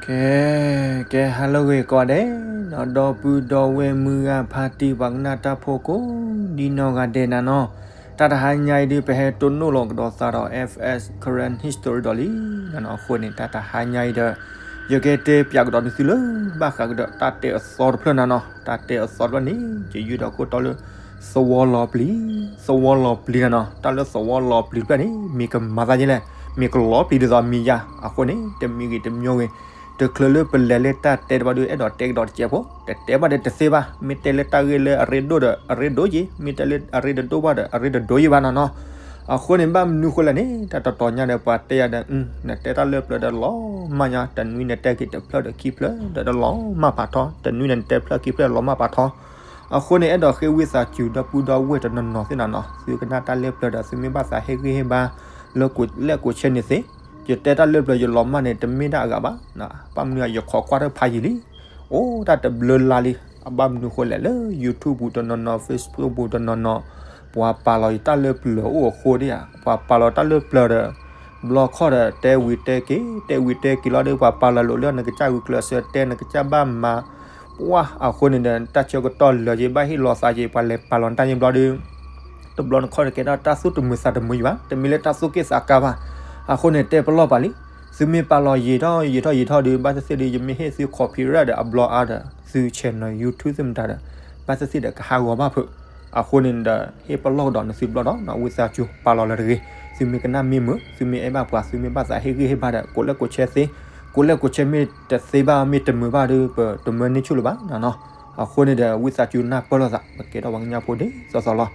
ကဲ ကဲ ဟါလၢအဂ့ၤကိးဂၤဒဲး, ဒီပုၢ်ဒီဝဲၢ်မုၢ်ဂၤဖါတံၢ်ပှၤကနၣ်တၢ်ဖိကိးဒ်နီၢ်ဂၤဒဲးနၤနီၤ, တၢ်တဟါညါအံၤဒုး ပဟဲတိၢ်နီၣ်လီၤကဒီးသးဒီး F S Karen History ဒီးလံနၤနီၤ, အဃိန့ၣ် တၢ်တဟါညါအံၤဒီး ယကတဲပၠးကဒီးနသုလၢ ဘၣ်ဃးကဒီးတၢ်တဲအသီတဖျၢၣ်နၤနီၤ, တၢ်တဲအသီတဖျၢၣ်န့ၣ် ယယုၢ်ဒီးခိၣ်တီလၢ သဝီလီၤပျံၤ, သဝီလီၤပျံၤနၤနီၤ, တၢ်လၢသဝီလီၤပျံၤတဖျၢၣ်န့ၣ် မ့ၢ်ကမၤသးဒ်လဲၣ်, မ့ၢ်ကလီၤပျံၤဒ်သိးမံၤယါ, အဃိန့ၣ် တမံၤဂ့ၤတမံၤဂ့ၤ, တချုးလၢပလဲၤလၢတၢ်တဲတဘၣ်ဒုး အဲၣ်ဒိးတဲကဒီးတစဲးဖိ, တတဲဘၣ်ဒီးတသ့ဘၣ်, မ့ၢ်တဲလၢတၢ်ဂ့ၢ်လၢအရ့ဒိၣ်ဒီး အရ့ဒိၣ်ယံၤ, မ့ၢ်တဲလၢအရ့တဒိၣ်ဘၣ်ဒီး အရ့တဒိၣ်ယံၤဘၣ်နၤနီၤ, အဃိန့ၣ် ဘၣ်မနုၤဃိလဲၣ်န့ၣ် တၢ်တတီၤညါဒီးပှၤတဲယၤဒီး နတဲတၢ်လၢပျၢၤဒီးလီၤမၢ်ညါ, တနွံနတဲက့ၤတဖျၢၣ်ဒီးခံဖျၢၣ်ဒီးတလီၤမၢ်ဖးထီ, တနွံနတဲဖျၢၣ်ခံဖျၢၣ်လီၤမၢ်ဖးထီ, အဃိန့ၣ် အဲၣ်ဒိးဃ့ဝံသးစူၤ ဒီပုၢ်ဒီဝဲၢ်တနီၤနီၤသ့ၣ်နၤနီၤ, သုကနၣ်တၢ်လၢပျၢၤဒီး သုမ့ၢ်ဘၣ်သးဟ့ၣ်ဂံၢ်ဟ့ၣ်ဘါ လၢကိးလဲၣ်ကိးဆဲန့ၣ်သ့, ယတဲတၢ်လၢပျၢၤယလီၤမၢ်န့ၣ် တမ့ၢ်ဒၣ်အဂၤဘၣ်, ဘၣ်မနုၤယခိးကွၢ်တၢ်ဖးယံာ်လံ, အိၣ်တၢ်တဘျုးလါလံ, အဘၣ်မနုၤဃိလဲၣ် လၢ YouTube ပူၤတနီၤနီၤ Facebook ပူၤတနီၤနီၤ, ပှၤပာ်လီၤယတၢ်လၢပျၢၤအိၣ်အဃိဒၣ်ဧါ, ပှၤပာ်လီၤတၢ်လၢပျၢၤဒီး ဘျီခီၣ်ဒီး တဲဝံၤတဲက့ၤ တဲဝံၤတဲက့ၤလီၤဒီး ပှၤပာ်လီၤလိာ်လၢနကစၢ်ဂုာ်ကျဲးစၢးတဲ နကစၢ်ဘၣ်မၤ, ပှၤအဃိန့ၣ်ဒီး တၢ်ဆၢကတီၢ်လၢာ်က့ၤ ဘၣ်ဟ့ၣ်လီၤသးက့ၤ ပှၤလဲၤပာ်လီၤတၢ်ယံၤဘျီဒီး တဘျီနခီၣ်တကဲထီၣ်တၢ်သူၣ်တမုာ်သးတမုာ်ယံၤဘၣ်, တမ့ၢ်လၢတၢ်သူၣ်က့ၣ်သးကါဘၣ်, အဃိန့ၣ် တဲပလီၢ်ပာ်လံ, သုမ့ၢ်ပာ်လီၤယံာ်ထီၣ်ယံာ်ထီၣ်ယံာ်ထီၣ်ဒီး ဘၣ်သ့ၣ်သ့ၣ်ဒီး ယမ့ၢ်ဟ့ၣ်သု copyright ဒီးအဘျီအါဒီး သု channel YouTube သ့ၣ်မတၤဒီး ဘၣ်သ့ၣ်သ့ၣ်ဒီးကဟးဂီၤဘၣ်ဖုး, အဃိန့ၣ်ဒီး ဟ့ၣ်ပလီၢ်ကဒီးနသုဘျီဒီး ဝံသးစူၤပာ်လီၤလၢတဂ့ၤ, သုမ့ၢ်ကနၣ်မ့ၢ်မုာ် သုမ့ၢ်အဲၣ်ဘၣ်ပှၤ သုမ့ၢ်ဘၣ်သးဟ့ၣ်ဂံၢ်ဟ့ၣ်ဘါဒီး ကိးလဲၣ်ကိးဆဲသ့, ကိးလဲၣ်ကိးဆဲမ့ၢ်တသ့ဘၣ် မ့ၢ်တမုာ်ဘၣ်ဒီး ပတမၢန့ၢ်ဆူၣ်လၢၤဘၣ်နၤနီၤ, အဃိန့ၣ်ဒီး ဝံသးစူၤနၢ်ပၢၢ်လိာ်သး ပကဲထီၣ်ပှၤကညီဖိဒ်သိးသိးလီၤ,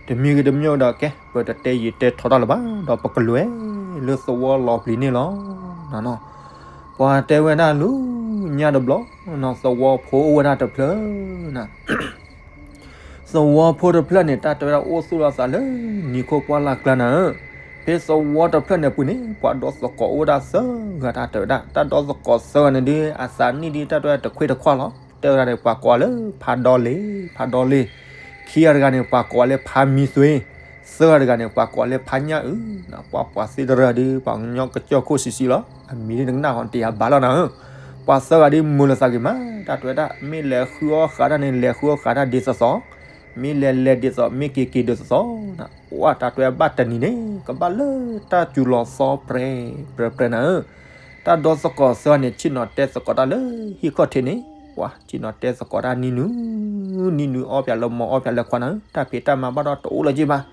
တမံၤဂ့ၤတမံၤဒီးကဲ ပတတဲယံာ်တဲထီတၢ်လၢၤဘၣ် ဒီးပကလဲၤလၢသဝီလီၤပျံၤန့ၣ်လီၤနၤနီၤ, ပှၤတဲဝဲဒၣ်လၢညါတဘျီ, သဝီဖိအိၣ်ဝဲဒၣ်တဖျၢၣ်နၤ သဝီဖိတဖျၢၣ်န့ၣ် တၢ်တဲဝဲဒၣ်အိၣ်သူၣ်လီၤသးလၢ နံၤခိၣ်ပှၢ်လၢ်ကျါနၤဧၢ, ဖဲသဝီတဖျၢၣ်န့ၣ်ပူၤန့ၣ် ပှၤဒီသကိးအိၣ်ဝဲဒၣ်သၢဂၤ တၢ်တဲဝဲဒၣ်, တၢ်ဒီသကိးသၢဂၤန့ၣ်ဒုး အသးနံၣ်ဒုး တၢ်တဲဝဲတခွ့တခွါလီၤ, တဲဝဲဒၣ်န့ၣ် ပှၤကိးလၢ ဖးဒီလ့ၤ, ဖးဒီလ့ၤ, ခံဂၤတဂၤန့ၣ် ပှၤကိးလၢဖးမံသွ့, သၢဂၤတဂၤန့ၣ် ပှၤကိးလၢဖးညၣ်အုၣ်, ပှၤပှၤသ့တရၢၢ်ဒုး ပှၤကညီကစၢၢ်ခိၣ်ဆံးဆံးလီၤ, အမံၤဒ်နကနၣ်ဟီတယၤဘၣ်လီၤနၤဧၢ, ပှၤသၢဂၤဒုးမုာ်လိာ်သးဂ့ၤမး, တၢ်တဲဝဲဒၣ် မ့ၢ်လဲၤဃုအီၣ်ဃးတၢ်န့ၣ် လဲၤဃုအီၣ်ဃးတၢ်ဒ်သိးသိး, မ့ၢ်လဲၤလဲၤဒ်သိး မ့ၢ်က့ၤက့ၤဒ်သိးသိး, ပှၤတၢ်တဲဝဲဘၣ်တနံၤန့ၣ် ကဘၣ်လၢတၢ်စူၤလီၤသီပြဲၤပြဲၤပြဲၤနၤဧၢ, တၢ်ဒီသကိးသၢဂၤန့ၣ် ဆ့ၣ်နီၤတဲသကိးတၢ်လၢဟံၣ်ခီၣ်ထံးန့ၣ်, ပှၤဆ့ၣ်နီၤတဲသကိးတၢ်နံၤနုၤ, နံၤနုၤအီၣ်ပၠးလၢမီၤအီၣ်ပၠးလၢခွါနၤဧၢ, တၢ်ဖံးတၢ်မၤဘၣ်ဒီးတအိၣ်လၢၤက့ဘၣ်,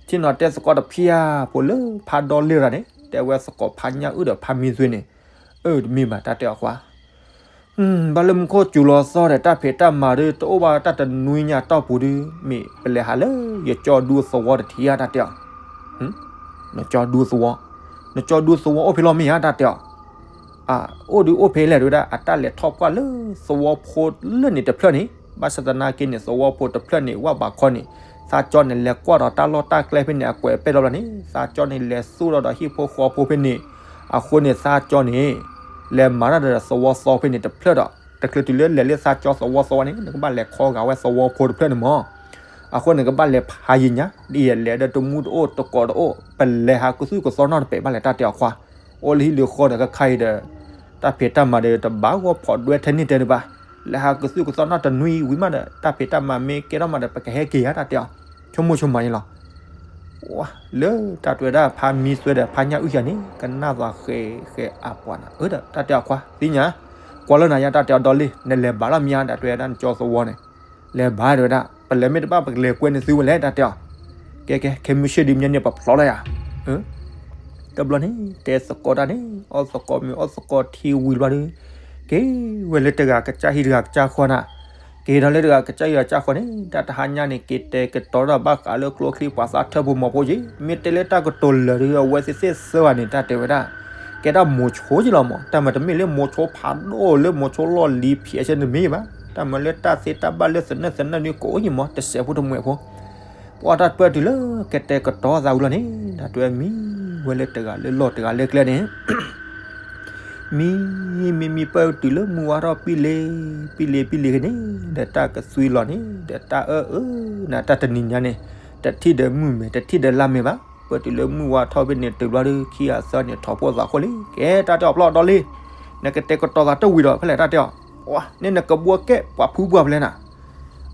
ဆ့ၣ်နီၤတဲသကိးတဖၣ်ဖိလၢဖးဒီလ့ၤရၤန့ၣ် တဲဝဲသကိးဖးညၣ်အုၣ်ဒီးဖးမံသွ့န့ၣ်, အၢ တမ့ၢ်ဘၣ် တၢ်တဲအီၤခွါ ဘၣ်လၢမူခိၣ်စူၤလီၤသီဒီး တၢ်ဖံးတၢ်မၤဒုး တအိၣ်ဘၣ်တၢ်တနွံညါတီၢ်ပူၤဒုး မ့ၢ်ပလဲၤဟးလၢယကၠီဒူသဝီတထံၣ်ဧါ တၢ်တဲအီၤ, နကၠီဒူသဝီ, နကၠီဒူသဝီအိၣ်ဖဲလဲၣ်မ့ၢ်ဧါ တၢ်တဲအီၤ, အအိၣ်ဒုးအိၣ်ဖဲလဲၣ် တဲဝဲဒၣ် အတၢ်လဲၤထီၣ်ပှၢ်လၢသဝီဖိလၢန့ၣ်တဖျၢၣ်န့ၣ်, ဘၣ်ဆၣ်သနာ်က့န့ၣ် သဝီဖိတဖျၢၣ်န့ၣ် ဝၣ်ဘးခီန့ၣ်, သးကၠီန့ၣ် လဲၤကွၢ်ဒီးတၢ်လီၢ်တၢ်ကျဲဖဲန့ၣ် အကွဲးပဲၢ်ထီၣ်ဘျီန့ၣ် သးကၠီန့ၣ် လဲၤသူၣ်ထီၣ်ဒီးဟံၣ်ဖိဃီဖိဖဲန့ၣ်, အဃိန့ၣ် သးကၠီန့ၣ် လဲၤမၤတၢ်ဒီးသဝီသီဖဲန့ၣ်တဖျၢၣ်ဒီး တချုးတုၤလၢလဲၤလၢသးကၠီသဝီသီဝဲန့ၣ် နကဘၣ်လဲၤခီဂာ်ဝဲသဝီဖိတဖျၢၣ်န့ၣ်မး, အဃိန့ၣ် ကဘၣ်လဲၤဖးယံာ်ညါ ဒ်ယလဲၤဒီးတမူတအိၣ်တကိးတအိၣ် ပလဲၤဟးကသုၣ်ကသီနီတပဲာ်ဘၣ်လဲၣ် တၢ်တဲအီၤခွါ, အိၣ်လၢဟံၣ်လၢဃီဒီးကခါအံၤဒီး တၢ်ဖံးတၢ်မၤဒီးတဘၣ်ဂီၢ်ဖီၣ်ဒွဲထဲန့ၣ်တဲတဘၣ်, လဲၤဟးကသုၣ်ကသီနီတနွံဝံၤမးဒီး တၢ်ဖံးတၢ်မၤမ့ၢ်ကဲထီၣ်မးဒီး ပကဟဲက့ၤဧါ တၢ်တဲအီၤ, ဆိကမိၣ်ဆိကမးန့ၣ်လီၤ. လၢတၢ်တဲဝဲဒၣ်ဖးမံသွဲဒီးဖးညၣ်အုၣ်ယၤန့ၣ် ကနၣ်သးဃဲဃဲအပှၤနၤဧၢဒီး တၢ်တဲအီၤခွါ သ့ၣ်ညါ, ကွၢ်လၢနၤယါ တၢ်တဲအီၤဒီးလံ နလဲၤဘၣ်လီၤမ့ၢ်ဧါ တၢ်တဲဝဲဒၣ်နကၠီသဝီန့ၣ်, လဲၤဘၣ်တဲဝဲဒၣ် ပလဲၤမ့ၢ်တဘၣ်ပကလဲၤကွဲန့ၢ်သုဝဲလဲၣ် တၢ်တဲအီၤ, ကဲကဲ ခဲမုၢ်ဆ့ၣ်ဒုးမ့ၢ်န့ၣ် ပဖျီလီၤယၤ တဘျီန့ၣ် တဲသကိးတၢ်န့ၣ် အီၣ်သကိးမ့ၤအီၣ်သကိးထံဝံၤဘျီဒီး က့ၤဝဲလၢတဂၤကစၢ်ဟံၣ်တဂၤကစၢ်ဃီနၤ, က့ၤဒီးလၢတဂၤကစၢ်ဟံၣ်တဂၤကစၢ်ဃီန့ၣ် တၢ်တဟါညါန့ၣ် က့ၤတဲာ်ကတီၤတၢ်ဘၣ်ဃးလၢကျိချံပှၤသးထၢၣ်ဖိမီၤဖိက့ၤ မ့ၢ်တဲလၢတၢ်ကတိၤလၢာ်ဒီး အဝဲသ့ၣ်သ့ၣ်သၢဂၤန့ၣ် တၢ်တဲဝဲဒၣ် ကဲတၢ်မိၤဆိက့ၤလီၤမး တၢ်မၤတမ့ၢ်လၢမိၤဆိဖးဒိၣ်လၢမိၤဆိလီၢ်လံၤဖံးအဆၢတမ့ၢ်ဘၣ် တၢ်မၤလၢတၢ်သ့တၢ်ဘၣ်လၢသနၢၣ်သနၢၣ်ဒုးကအိၣ်က့ၤမး တစဲးဖိတမှဲးဖိ ပှၤတၢ်ပၢၢ်တုၤလၢကတဲာ်ကတီၤသးဝံၤလီၤန့ၣ် တၢ်တဲမံဝဲလၢတဂၤလၢလီၢ်တဂၤလၢကျဲန့ၣ် မံ မံမံပၢၢ်တုၤလၢမုၢ်ဝါထီၣ်ပံလ့ ပံလ့ပံလ့က့ၤန့ၣ် ဒီးတၢ်ကသွံလီၤန့ၣ် ဒီးတၢ်အၢအၢ နတၢ်တနံၤညါန့ၣ် တထံၣ်ဒီးမုၢ်မဲာ် တထံၣ်ဒီးလါမဲာ်ဘၣ် ပၢၢ်တုၤလၢမုၢ်ဝါထီၣ်ဖဲန့ၣ်တုၤဘျီဒီး ခံဂၤသၢဂၤန့ၣ် ထီၣ်ဖိသးခိၣ်လံ ကဲတၢ်တဲအီၤဖျီၣ်ဒီးလံ နကတဲာ်ကတီၤသးတဝံၤဒီး ဖဲလဲၣ်တၢ်တဲအီၤ, န့ၣ်နကဘှီကဲပှၤဖုပှၢ်ဖဲလဲၣ်နၤ,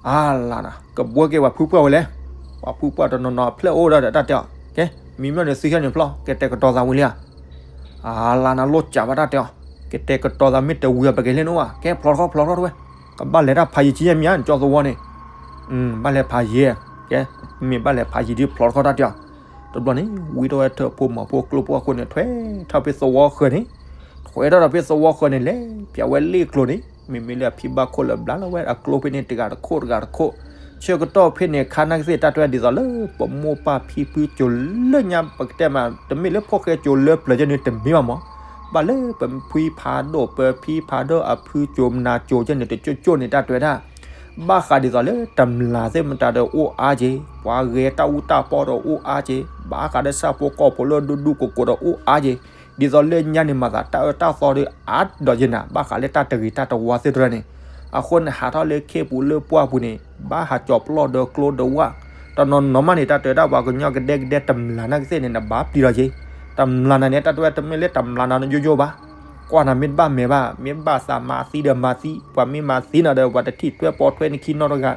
အါလါနၤ ကဘှီကဲပှၤဖုပှၢ်ဝဲလဲၣ်, ပှၤဖုပှၢ်တနီၤနီၤဖျဲၣ်အိၣ်ဒီးတၢ်တဲအီၤ, ကဲ မံၤမ့ၢ်န့ၣ်သုဟဲန့ၣ်ဖျီ ကတဲာ်ကတီၤသးဝံၤလံဧါ, အါလါနၤလိၣ်စးဘၣ်တၢ်တဲအီၤ, ကတဲာ်ကတီၤသးမ့ၢ်တဝံၤအီၤ ပကလဲၤနအိၣ်ဘၣ်, ကဲဖျီတခီဖျီတခီတဝဲ, ကဘၣ်လဲၤတၢ်ဖးယံာ်ကံညါမ့ၢ်ဧါ နကၠီသဝီန့ၣ် ဘၣ်လဲၤဖးယံာ်, ကဲ မ့ၢ်ဘၣ်လဲၤဖးယံာ်ဒ်ဖျီတခီတၢ်တဲအီၤ, တဘျီန့ၣ် ဝံထီၣ်ဝဲထၢၣ်ဖိမီၤဖိကျိဖိအဃိန့ၣ် ထွဲထီၣ်ဖဲသဝီဃၢၤန့ၣ်, ထွဲထီၣ်ဒီးဖဲသဝီဃၢၤန့ၣ် လဲၤပၠးဝဲလ့ၣ်ကျိၤန့ၣ် မ့မ့ၢ်လၢအဖံဘၣ်ခိၣ်လၢဘျါလီၤဝဲအကျိဖဲန့ၣ် တဂၤတခိၣ်တဂၤတခိၣ်, ဆၢကတီၢ်ဖဲန့ၣ် ခါနၢ်ကသ့ၣ်တၢ်တဲဒ်သိးလၢ ပမိၢ်ပၢ်ဖံဖုစိၤလၢညါ ပကတဲမး တမ့ၢ်လၢဖိၣ်ဃဲစိၤလၢပျၢၤကဲန့ၣ်တမ့ၢ်ဘၣ်မး, ဘၣ်လၢပဖံဖးဒိၣ် ပဖံဖးဒိၣ်အဖုစိၤမနၤစိၤကဲန့ၣ် တကၠိကၠိန့ၣ် တၢ်တဲဝဲဒၣ် ဘၣ်ဃးဒ်သိးလၢတမျၢ်သ့ၣ်မတၤဒီးအိၣ်အါက့ၤ, ပှၤဂဲၤတၢ်အူတၢ်ပီဒီးအိၣ်အါက့ၤ, ဘၣ်ဃးဒီးဆၣ်ဖိကီၢ်ဖိလၢဒူဒူကိးကိးဒီးအိၣ်အါက့ၤ, ဒ်သိးလၢညါန့ၣ် မၤသးတၢ်အၢတၢ်သီဒီးအါဒီးယဲၢ်နၤ ဘၣ်ဃးလၢတၢ်တဂ့ၤတၢ်တဝါသ့ၣ်တဖၣ်န့ၣ်, အဃိန့ၣ် ဟးထီၣ်လၢခ့ပူၤလၢပှၢ်ပူၤန့ၣ် ဘၣ်ဟးကၠီၤပျီၢ်ဒီးကျိဒီးဝၣ်, တနီၤနီၤမးန့ၣ် တၢ်တဲဝဲဒၣ် ပှၤကညီကဒဲကဒဲ တမျၢ်နၢ်ကသ့ၣ်န့ၣ် နဘၣ်ပျံၤလီၤက့ၤ, တမျၢ်နၤန့ၣ် တၢ်တဲဝဲတမ့ၢ်လၢတမျၢ်နၤနယိယိဘၣ် ကွၢ်နၤမ့ၢ်တဘၣ်မဲာ်ဘၣ်, မ့ၢ်ဘၣ်သးမၤသံဒီးမၤသံ, ပှၤမ့ၢ်မၤသံနၤဒီး ပှၤတထံၣ်ထွဲပိာ်ထွဲနခံနီတဂၤ,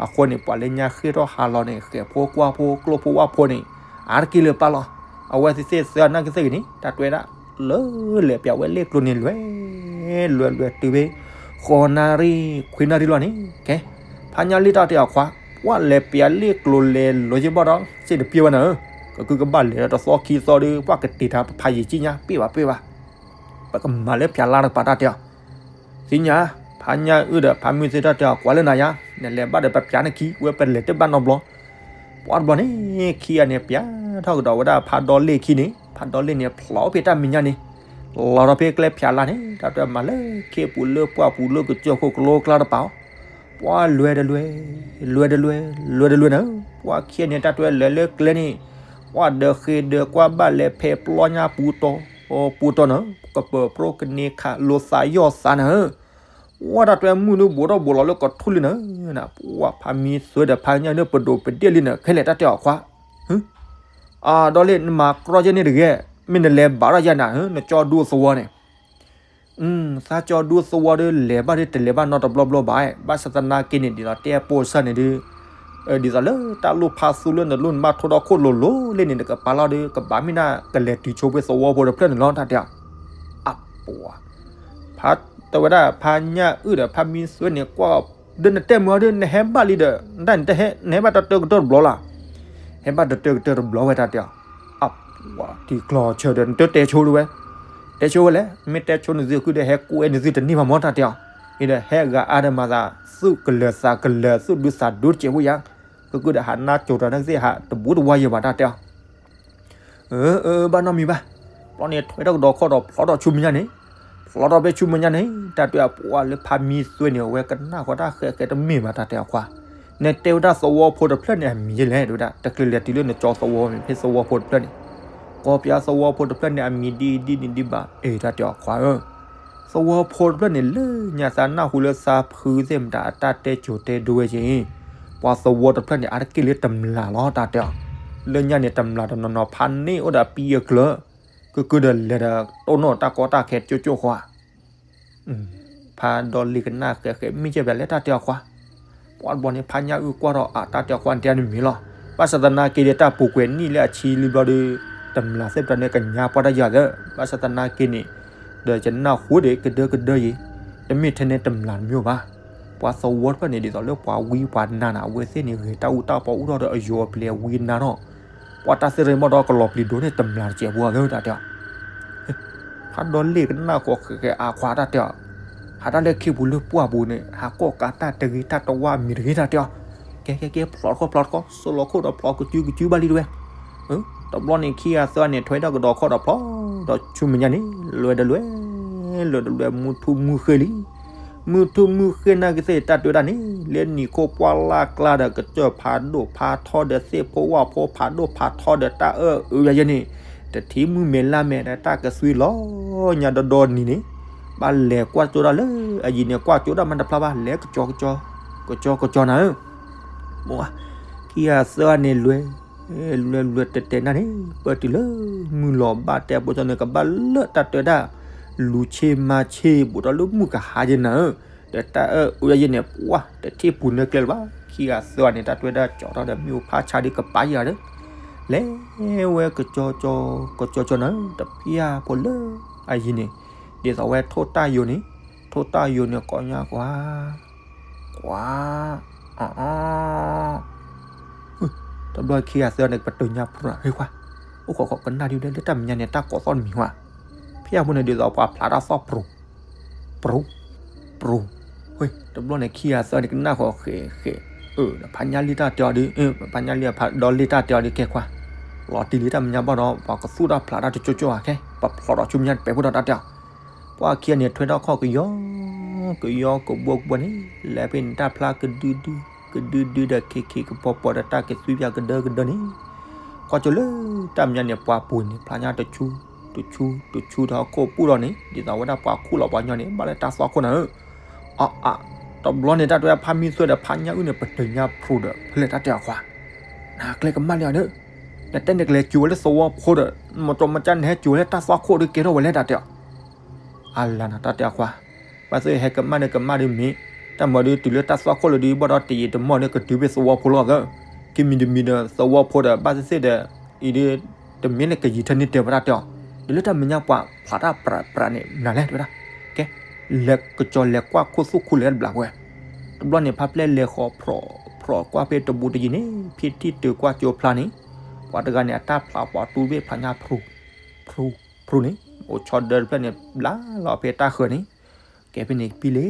အဃိန့ၣ် ပှၤလၢညါဃ့ၢ်ထီၣ်ဟးလီၤန့ၣ် ဃဲးဖိကွၢ်ဖိကျိဖိဝၣ်ဖိန့ၣ် အါတက့ၢ်လၢပၢ်လီၤ. အဝဲသ့ၣ်သ့ၣ်သၢနၢ်ကသ့ၣ်ဂ့ၤန့ၣ် တၢ်တဲဝဲဒၣ် လၢလဲၤပၠးဝဲလ့ၣ်ကျိၤန့ၣ် လွဲလွဲလွဲတုၤဖဲ ဃိးနၣ်ရံၣ် ခွံနၣ်ရံၣ်လီၤန့ၣ်, ကဲ ဖးညၣ်လံၣ်တၢ်တဲအီၤခွါ, ပှၤလဲၤပၠးလ့ၣ်ကျိၤလဲၤလိၤက့ၤဘၣ်ဒီး စ့ၢ်တပျဲဝဲနၤဧၢ, ကကုကဘၣ်လဲၤဒီးတသီခံသီဒီး ပှၤကတ့ၤတၢ်ပဖးယံာ်ကံညါ ပ့ၢ်ဘၣ်ပ့ၢ်ဘၣ်, ပကမၤလၢဖၠးလါတကပၤတၢ်တဲအီၤ, သ့ၣ်ညါ, ဖးညၣ်အုၣ်ဒီးဖးမံသွဲတၢ်တဲအီၤ ကွၢ်လၢနၤယါ, နလဲၤဘၣ်ဒီးပပၠးနခံ ဝဲပလဲၤတဘၣ်နီတဘျီ ပှၤတဘျီန့ၣ် ခံဂၤန့ၣ် ပၠးထီၣ်ကဒီးဝဲဒၣ်ဖးဒီလ့ၣ်ခံန့ၣ်, ဖးဒီလ့ၣ်န့ၣ် ဖျိးဖဲတၢ်မဲာ်ညါန့ၣ်, လီၤထီၣ်ဖဲကျဲဖၠးလါန့ၣ် တၢ်တဲမၤလၢခ့ပူၤလၢပှၢ်ပူၤလၢကစၢၢ်ခိၣ်ကလိကျါတပၤအီၤ, ပှၤလွဲတလွဲ, လွဲတလွဲ, လွဲတလွဲနၤ, ပှၤခံဂၤန့ၣ် တၢ်တဲလၢလၢကျဲန့ၣ်, ပှၤဒီးဃ့ဒီးကွၢ်ဘၣ်လဲၤဖဲပျီညါပူၤတီၤ, ပူၤတီၤနၤ, ကပၢၤပြိကန့ၢ်ခးလိာ်သးယီၢ်သးနၤ ဝဲတၢ်တဲမုၢ်ဒုးဘူးထီၣ်ဘူးလီၤလၢကီၢ်ထူၣ်လံနၤ, ပှၤဖးမံသွဲဒီးဖးညၣ်န့ၣ် ပဒိၣ်ပဒ့ၣ်လံနၤ ခဲလဲၣ်တၢ်တဲအီၤခွါ, အဒီလ့ၣ်နမၤကြီကဲန့ၣ်တဂ့ၤ, မ့ၢ်နလဲၤဘၣ်ထီၣ်ယဲၢ်နၤ နကၠီဒူသဝီန့ၣ်, သးကၠီဒူသဝီဒီး လဲၤဘၣ်ဒီးတလဲၤဘၣ်နီတဘျီဘျီဘၣ်, ဘၣ်ဆၣ်သနာ်က့န့ၣ် ဒ်သိးတဲပိာ်စၢ်န့ၣ်ဒီး ဒ်သိးလၢတၢ်လိၣ်ဖးသူလၢနလိၣ်နဘၣ်ထိဒီးခိၣ်လိၤလိၤလ့ၣ်န့ၣ် နကပာ်လီၤဒီး ကဘၣ်မ့ၢ်ဒၣ်ကလဲၤတုၤဆိဖဲသဝီဖိတဖျၢၣ်န့ၣ်လီၤ တၢ်တဲအီၤ, အပှၤ ဖးတဲဝဲဒၣ် ဖးညၣ်အုၣ်ဒီးဖးမံသွဲန့ၣ် ကွၢ်ဒီး နတဲမုာ်အီၤဒီး နဟဲဘၣ်လံဒီး နတၢ်နတဟဲ နဟဲဘၣ်တတၢကတၢၢ်တဘျီလၢ်, ဟဲဘၣ်တတၢကတၢၢ်တဘျီဝဲ တၢ်တဲအီၤ, အပှၤ ထံကျီဆၢဒီး နတတဲဆိဒၣ်ဝဲ, တဲဆိဝဲလဲၣ်, မ့ၢ်တဲဆိနသု ကကုဒီးဟဲကိးဝဲနသုတန့ၢ်ဘၣ်မၢ် တၢ်တဲအီၤ, အံၤဒီးဟဲဂၤအါဒီးမၤသး သူၣ်ကလၢၤသးကလၢၤ သူၣ်ဒူသးဒူတစဲးဖိယါ, ကကုဒီးဟးနါစိၤတၢ်နၢ်ကသ့ၣ်ဟးတဘူးတဝါယဲၢ်ဘၣ် တၢ်တဲအီၤ အၢ အၢ ဘၣ်နီတမံၤဘၣ်, ဘျီန့ၣ်ထွဲထီၣ်ကဒီးခီၣ်ဒီးဖျီထီၣ်ဆူမဲာ်ညါန့ၣ်, ဖျီထီၣ်ဖဲဆူမဲာ်ညါန့ၣ် တၢ်တဲအီၤ ပှၤလၢဖးမံသွဲန့ၣ် အဝဲကနၣ်ဃီတၢ်ဃဲးဃဲးတမ့ၢ်ဘၣ် တၢ်တဲအီၤခွါ, နတဲဝဲဒၣ်သဝီဖိတဖျၢၣ်န့ၣ် အမံၤယဲလဲၣ် တဲဝဲဒၣ် တချုးလဲၤတုၤလၢနကၠီသဝီမ့ၢ်ဖဲသဝီဖိတဖျၢၣ်န့ၣ်, ကီၢ်ပၠးသဝီဖိတဖျၢၣ်န့ၣ် အမံၤဒ်အံၤဒ်န့ၣ်ဒ်ဘၣ် အ့ တၢ်တဲအီၤခွါဧၢ သဝီဖိတဖျၢၣ်န့ၣ် လၢညါသးနၢ်ဟူလၢသးဖုသ့ၣ်မတၤအတၢ်တဲစိၤတဲဒိဝဲက့ၤ, ပှၤသဝီတဖျၢၣ်န့ၣ် အါတက့ၢ်လၢတမျၢ်လီၤ တၢ်တဲအီၤ, လၢညါန့ၣ် တမျၢ်တနီၤနီၤဖးန့ၢ်အိၣ်ဒီးပံအကျၢၤ, ကကုဒီးလဲၤဒီးတိၢ်နီၣ်တၢ်ကီတၢ်ခဲကၠိကၠိဃီဧါ ဖးဒီလ့ၣ်ကနၣ်ဃဲးဃဲး မ့ၢ်ကဲဘျဲၣ်လၢတၢ်တဲအီၤခွါ, ပှၤတဘျီန့ၣ် ဖးညၣ်အုၣ်ကွၢ်ထီၣ်အတၢ်တဲအီၤခွါ နတဲန့ၣ်မ့ၢ်လီၤ, ဘၣ်ဆၣ်သနာ်က့ဒီး တၢ်ပူၤကွံာ်နံၣ်လၢအဆံလံဘျီဒီး တမျၢ်သ့ၣ်တဖၣ်န့ၣ် ကညါပှၢ်တၢ်ယၤသၢ, ဘၣ်ဆၣ်သနာ်က့န့ၣ် ဒီးယနၢ်ဟူဒီးကဒၢကဒၢယံၤ, တမ့ၢ်ထဲန့ၣ်တမျၢ်တမံၤဘၣ်, ပှၤသဝီတဖျၢၣ်န့ၣ် ဒ်သိးလၢပှၤဝံပှၤနါန့ၣ် အဝဲသ့ၣ်န့ၣ် ဂဲၤတၢ်အူတၢ်ပီအူထီၣ်ဒီးအယိၤအပျဲၤဝံနါထီၣ် ပှၤတၢ်သ့ၣ်ရ့ၣ်မီၢ်ဒီးကလီၤပျံၤဒိၣ်န့ၣ် တမျၢ်တစဲးဖိအဂ့ၢ် တၢ်တဲအီၤ, ဖးဒီလ့ၣ်ကနၣ်ဃီဃဲးဃဲးအါခွါ တၢ်တဲအီၤ, ဟးတၢ်လၢခ့ပူၤလၢပှၢ်ပူၤန့ၣ် ဟးကိးကးတၢ်တဂ့ၤတၢ်တဝါအမံၤတဂ့ၤ တၢ်တဲအီၤ, ကဲကဲကဲ ဖျီတခီဖျီတခီ စိလီၤခိၣ်ဒီးဖျီကစုကစုဘၣ်လံတဝဲ, တဘျီန့ၣ် ခံဂၤသၢဂၤန့ၣ် ထွဲထီၣ်ကဒီးခီၣ်ဒီးဖျီဒီးဆူမဲာ်ညါန့ၣ် လွဲတလွဲ လွဲတလွဲ မုၢ်ထူၣ်မုၢ်ဃ့လံ မုၢ်ထူၣ်မုၢ်ဃ့နၢ်ကသ့ၣ် တၢ်တဲဝဲဒၣ်န့ၣ် လၢနံၤခိၣ်ပှၢ်လၢ်ကျါဒီး ကစၢၢ်ဖးဒိၣ်ဖးထီဒီး သ့ၣ်ဖိဝၣ်ဖိဖးဒိၣ်ဖးထီဒီးတၢ်အၢၣ်အုယၤယဲန့ၣ် တထံၣ်မုၢ်မဲာ်လါမဲာ်ဒီး တၢ်ကသွံလီၤညါဒီဒီနံၤန့ၣ် ဘၣ်လဲၤကွၢ်ကၠိဒၣ်လၢအယံၤန့ၣ် ကွၢ်ကၠိဒၣ်မးတဖျါဘၣ် လဲၤကကၠီကကၠီ ကကၠီကကၠီနၤဧၢ ခံဂၤသၢဂၤန့ၣ်လွဲ လွဲလွဲတဲတဲနၢ်န့ၣ် ပၢၢ်တုၤလၢမုၢ်လီၤဘၣ်တဲပိကၠီန့ၣ် ကဘၣ်လၢတၢ်တဲဝဲဒၣ် လူၤဆ့မၤဆ့ဘူးထီၣ်လၢမုၢ်ကဟါယဲနၤဧၢ, ဒီးတၢ်အၢၣ်အုယဲန့ၣ် ပှၢ်တထံၣ်ပူၤနၢကျဲလၢၤဘၣ်, ခံဂၤသၢဂၤန့ၣ် တၢ်တွဲဒၣ်ကၠီထီၣ်ဒီးမ့ၣ်အူဖးဆါဒ်ကပၤယၤဒီး လဲၤဝဲကကၠီကၠီ ကကၠီကၠီနၤဧၢ, တဖၣ်ဖိလၢအယံၤန့ၣ် ဒ်သိးဝဲထိၣ်တၢ်ယိာ်န့ၣ်, ထိၣ်တၢ်ယိာ်န့ၣ် ကိးညါကွၢ် ကွၢ်, အ တဘျီခံဂၤသၢဂၤန့ၣ် ပတုာ်ညါဖရူဟ့ခွါ, အိၣ်ခိးခိးကနၣ်ဒ်လဲၣ် လၢတၢ်မဲာ်ညါန့ၣ် တၢ်ကိးသီၣ်တမံၤဝဲ, ဖဲအပူၤန့ၣ် ဒ်သိးပှၤဖျးတၢ်သီၣ်ပြူၤ ပြူၤ ပြူၤ, ဝ့ၢ် တဘျီန့ၣ် ခံဂၤသၢဂၤန့ၣ် ကနၣ်ဃီဃဲးဃဲး, အၢ ဖးညါလံတၢ်တဲအီၤဒ်, ဖးညါလံ ဖးဒီလ့ၣ်တၢ်တဲအီၤဒ် ကဲခွါ, လီၤတံၢ်လံတၢ်မဲာ်ညါဘၣ်ဒီး ပှၤကသူၣ်တၢ်ဖျးတၢ်တကၠိကၠိဧါ, ခဲ ပဖျီးဒီးဆူမဲာ်ညါတပဲာ်ဖိဒီးတၢ်တဲအီၤ ပှၤခံဂၤန့ၣ် ထွဲထီၣ်ခီၣ်ကယီ ကယီကဘိကဘိန့ၣ် လဲၤဖဲန့ၣ် တၢ်ဖျါကဒုဒု ကဒုဒုဒီး ခံခံကပီၤပီၤဒီး တၢ်ကသွံပၠးကဒၢကဒၢန့ၣ်, ကွၢ်ကၠိလၢတၢ်မဲာ်ညါန့ၣ် ပှၤပူၤန့ၣ် ဖျါညါတဆူ တဆူ တဆူဒီးဟီၣ်ခိၣ်ပူၤဒီးန့ၣ် ဒ်သိးဝဲဒၣ်ပှၤခူၣ်လီၤပှၤကညီန့ၣ် ဘၣ်လၢတၢ်သွၣ်ခိၣ်နၤဧၢ, အအ တဘျီန့ၣ် တၢ်တဲဖးမံသွဲဒီး ဖးညါအုၣ်န့ၣ် ပတုာ်ညါဖရူဒီး ဖဲလဲၣ်တၢ်တဲအီၤခွါ, နကျဲကမၣ်လံအီၤဒီး နတဲနကလဲၤစူၤဝဲလၢသဝီဖိဒီး မတီၤမကၢ်နဟဲစူၤဝဲလၢတၢ်သွၣ်ခိၣ်ဒီး ကဲထီၣ်ဝဲလဲၣ်တၢ်တဲအီၤ အလၤနၤတၢ်တဲအီၤခွါ, ဘၣ်သ့ၣ်ဟဲကမၣ်ဒီးကမၣ်ဒီးမ့ၢ်, တၢ်မၤဒီးတုၤလၢတၢ်သွၣ်ခိၣ်လၢဒုးဘၣ်ဒီး တယံာ်တမီၢ်ဒီး ကတုၤဖဲသဝီဖိလီၤသၢ, ကမံၤတမံၤဒီးသဝီဖိဒီး ဘၣ်သ့ၣ်သ့ၣ်ဒီး အံၤဒီး တမ့ၢ်လၢကယံာ်ထၢန့ၢ်တဲဝဲဒၣ်တဲအီၤ, တုၤလၢတၢ်မဲာ်ညါပှၤဖျးတၢ်ပြးပြးန့ၣ် မနုၤလဲၣ်တဲဝဲဒၣ်, ကဲ, လဲၤကကၠီၤလဲၤကွၢ်ခိၣ်သူၣ်ခိၣ်လဲၤတဘျီဝဲ, တဘျီန့ၣ် ဖါပျဲၢ်လဲၤဃီၤဖျိးကွၢ်ဖဲတဘူးတယံၤန့ၣ် ဖံထံၣ်တုၤကွၢ်ကၠိဖျါန့ၣ်, ပှၤတဂၤန့ၣ် အတၢ်ဖျးပှၤတူၢ်ဘ့ၣ်ဖျးညါဖရူ ဖရူ ဖရူန့ၣ် အိၣ်ဆီဒၢတဖျၢၣ်န့ၣ် ဘျါလီၤဖဲတၢ်ဃၢၤန့ၣ်, ကဲဖဲန့ၣ် ပံလံ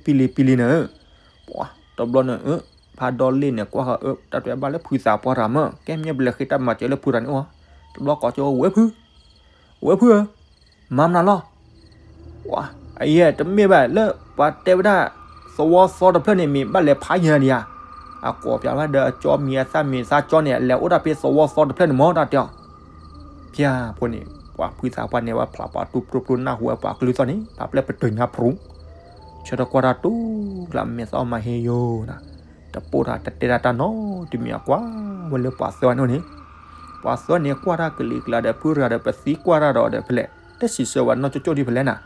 ပံလံ ပံလံနၤဧၢ, ပှၤတဘျီန့ၣ် ဖးဒီလ့ၣ်န့ၣ် ကွၢ်ဃီၤအၢ တၢ်တဲဘၣ်လၢဖုသးပှၢ်တဂၤမၢ် ကဲမ့ၢ်ပလဲၤဃ့တၢ်မၤစၢၤလၢဖုတဂၤန့ၣ်အိၣ်, တဘျီကိးကၠိ ဝဲဖု ဝဲဖုဧၢ, မၤမနုၤလီၤ ပှၤ အယဲၢ်တမ့ၢ်ဘၣ်လၢပှၤတဲဝဲဒၣ် သဝီသီတဖျၢၣ်န့ၣ် မ့ၢ်ဘၣ်လဲၤဖးယံၤဒံးဧါ, အကိးပၠးဝဲဒီးအကၠီမံၤအသၣ်မံၤသၣ်ကၠီန့ၣ် အလဲၤအိၣ်ဒၣ်ဖဲသဝီသီတဖျၢၣ်န့ၣ်မၢ်တၢ်တဲအီၤ, ဖၠါဖိန့ၣ် ပှၤဖုသးပှၢ်န့ၣ် ဝဲဖျးပှၤတူၢ်ပြူပြူနၢ်ဟူဝဲပှၤကလုၢ်သီၣ်န့ၣ် ဖးပျဲၢ်ပတုာ်ညါဖရူ ဆၢထၢၣ်ကွၢ်တၢ်တူၢ်ကျါ မဲာ်သၣ်အီၣ်မၤဟ့ယိာ်နၤ, တပိၢ်တၢ်တတဲတၢ်တၢ်နီတမံၤအကွၢ်ဝဲလၢပှၤသၢဂၤန့ၣ်န့ၣ်, ပှၤသၢဂၤန့ၣ်ကွၢ်တၢ်ကလံၤကျါဒီးဖုတဂၤဒီး ပသံကွၢ်တၢ်ဒီးဒီးဖဲလဲၣ် တစံးဆၢဝဲနီၢ်ကၠိကၠိဒံးဖဲလဲၣ်နၤ,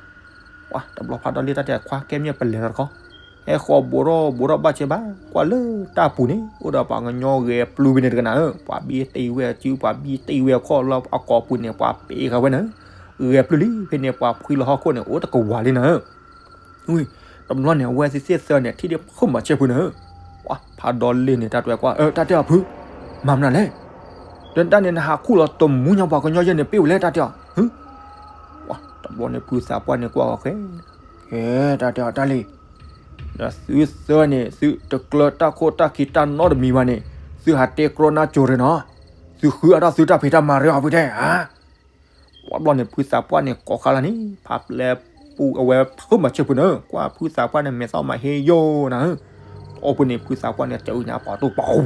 ပှၤတဘျီဖးဒီလ့ၣ်တၢ်တဲခွါ ကဲမ့ၢ်ပလဲၤလီၤတခီ, ဟဲဃီၤဘူးထီၣ်ဘူးထီၣ်ဘၣ်ဆဲဘၣ် ကွၢ်လၢတၢ်ပူၤန့ၣ် အိၣ်ဒီးပှၤကညီဂဲၤပျုၢ်ဖဲန့ၣ်တကနၤဧၢ, ပှၤဘံတ့ၢ်ဝဲအစု ပှၤဘံတ့ၢ်ဝဲအခီၣ်လၢအကိာ်ပူၤန့ၣ် ပှၤပ့ၤဃာ်ဝဲနၤဧၢ, ဂဲၤပျုၢ်လံ ဖဲန့ၣ်ပှၤဖှံလီၤဟီၣ်ခိၣ်န့ၣ် အိၣ်တကဝၤလံနၤဧၢ ဝံၤ တဘျီန့ၣ် အဝဲသ့ၣ်သၢဂၤန့ၣ် ထံၣ်ဒ်ဖုမၤဆဲဖုန့ၣ်ဧၢ, ပှၤဖးဒီလ့ၣ်န့ၣ် တၢ်တဲကွၢ် အၢ တၢ်တဲအီၤဖု, မၤမနုၤလဲၣ်, ဒီးတၢ်န့ၣ် နဟးခူၣ်လီၤတမူညါပှၤကညီယဲၢ်န့ၣ် ပ့ၢ်ဝဲလဲၣ်တၢ်တဲအီၤ, ဟ့, တဘျီန့ၣ် ဖုသးပှၢ်န့ၣ်ကွၢ်ဃီၤဃဲ, ကဲ တၢ်တဲအီၤတၢ်လံ, ဒီးသုသၢဂၤန့ၣ် သုတကျၢၤတၢ်ခိၣ်တၢ်ခံတၢ်နီတမံၤဘၣ်န့ၣ် သုဟးတဲကြီနါကၠိၤရ့ၣ်နီၤ, သုဃုအါထီၣ်သုတၢ်ဖံးတၢ်မၤရ့အီၤဖုတဲဧါ ပှၤဘျီန့ၣ် ဖုသးပှၢ်န့ၣ် ကိးဃါလၢန့ၣ် ဖးပျဲၢ်ပူၤအဝဲဖုမၤဆဲဖုန့ၣ် ကွၢ်ဖုသးပှၢ်န့ၣ် မဲာ်သၣ်မၤဟ့ယိာ်နၤဧၢ, အိၣ်ဖုန့ၣ် ဖုသးပှၢ်န့ၣ် တဲအုၣ်ညါပှၤတူၢ်ပှၤအူ,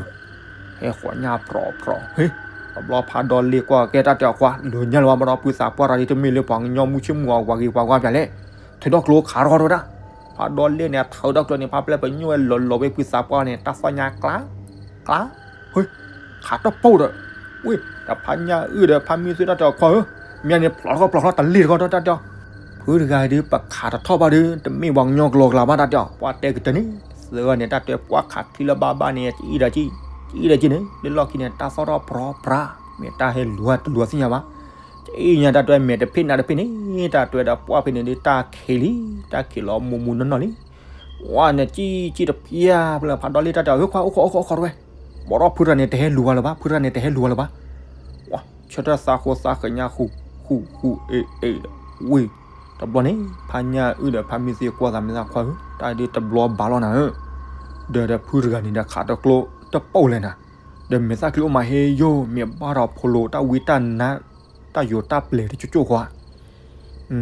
ဟဲဃီၤညါဖြီဖြီ, ဟ့, တဘျီဖးဒီလ့ၣ်ကွၢ်ကဲတၢ်တဲအီၤခွါ လၢညါလၢၤဘၣ် ဘၣ်ဒီးဖုသးပှၢ်တဂၤဒ် တမ့ၢ်လၢပှၤကညီမုၢ်ဆ့ၣ်မုၢ်ဂီၤ ပှၤဂ့ၤပှၤဝါပၠးလဲၣ်, ထုးထီၣ်ကျိခးထီၣ်ဝဲဒၣ်, ဖးဒီလ့ၣ်န့ၣ် အထုးထီၣ်ကျိန့ၣ် ဖးပျဲၢ်ပညိၣ်ဝဲလီၤလီၤဝဲဖုသးပှၢ်န့ၣ် တၢ်သီၣ်ညါကျါ ကျါ, ဟ့, ခးတၢ်ပီၣ်ဒီး, ဝ့ၢ် ဒီးဖးညါအုၣ်ဒီးဖးမံသွဲတၢ်တဲအီၤခွါဧၢ, မ့ၢ်န့ၣ်ဖျီၣ်တခီဖျီၣ်တခီတလ့ၢ်တခီတၢ်တဲအီၤ, ဖုတဂၤဒ်ပခးတထီၣ်ဘၣ်ဒီး တမ့ၢ်ပှၤကညီကျိၤကျါဘၣ်တၢ်တဲအီၤ, ပှၤတဲကတၢၢ်န့ၣ် သၢဂၤန့ၣ် တၢ်တဲပှၤခးချံလၢဘၣ်ဘၣ်န့ၣ် ကအံၣ်ဒီးကံၣ်, ကအံၣ်ဒီးကံၣ်န့ၣ် လၢလီၢ်ခံန့ၣ် တၢ်သီၣ်ထီၣ်ပြီပြါ, မ့ၢ်တၢ်ဟဲလူၤတလူၤသ့ၣ်ညါဘၣ်, ကအံၣ်ညါတၢ်တဲမဲာ်တဖ့ၣ်နါတဖ့ၣ်န့ၣ် တၢ်တဲဒီးပှၤဖဲန့ၣ်ဒ်တၢ်ခံးလံ, တၢ်ခံးလီၤမူးမူးနီၢ်နီၢ်လံ ဝဲန့ၣ် ကံၣ်ကံၣ်တဖျၢၣ်ဖဲလဲၣ် ဖးဒီလ့ၣ်တၢ်တဲအီၤ ဟ့ခွါ အိၣ်ခိး အိၣ်ခိး အိၣ်ခိးတဝဲ, ဘၣ်ဒီးဖုတဂၤန့ၣ် တဟဲလူၤဝဲလၢၤဘၣ်, ဖုတဂၤန့ၣ် တဟဲလူၤဝဲလၢၤဘၣ်, ဝဲ ဆၢထၢၣ်သးဃိသးဃၢၤညါဃူ ဃူ ဃူ အ့ၣ် အ့ၣ် ဝ့ၢ်, တဘျီန့ၣ် ဖးညါအုၣ်ဒီးဖးမံသ့ၣ်ကွၢ်သးမဲာ်သၣ်ခွါဧၢ, တၢ်ဒ်တဘျီဘၣ်လီၤနၤဧၢ, ဒီးဒီးဖုတဂၤန့ၣ်ဒီးခးတကျိတပိၢ်လဲၣ်နၤ, ဒီးမဲာ်သၣ်ချံအိၣ်မးဟ့ယိာ် မ့ၢ်ဘၣ်ဒီးဖိလိၤတၢ်ဝံတၢ်နါ တၢ်ယိာ်တၢ်ပျဲၤတကၠိၢ်ကၠိၢ်ဃီ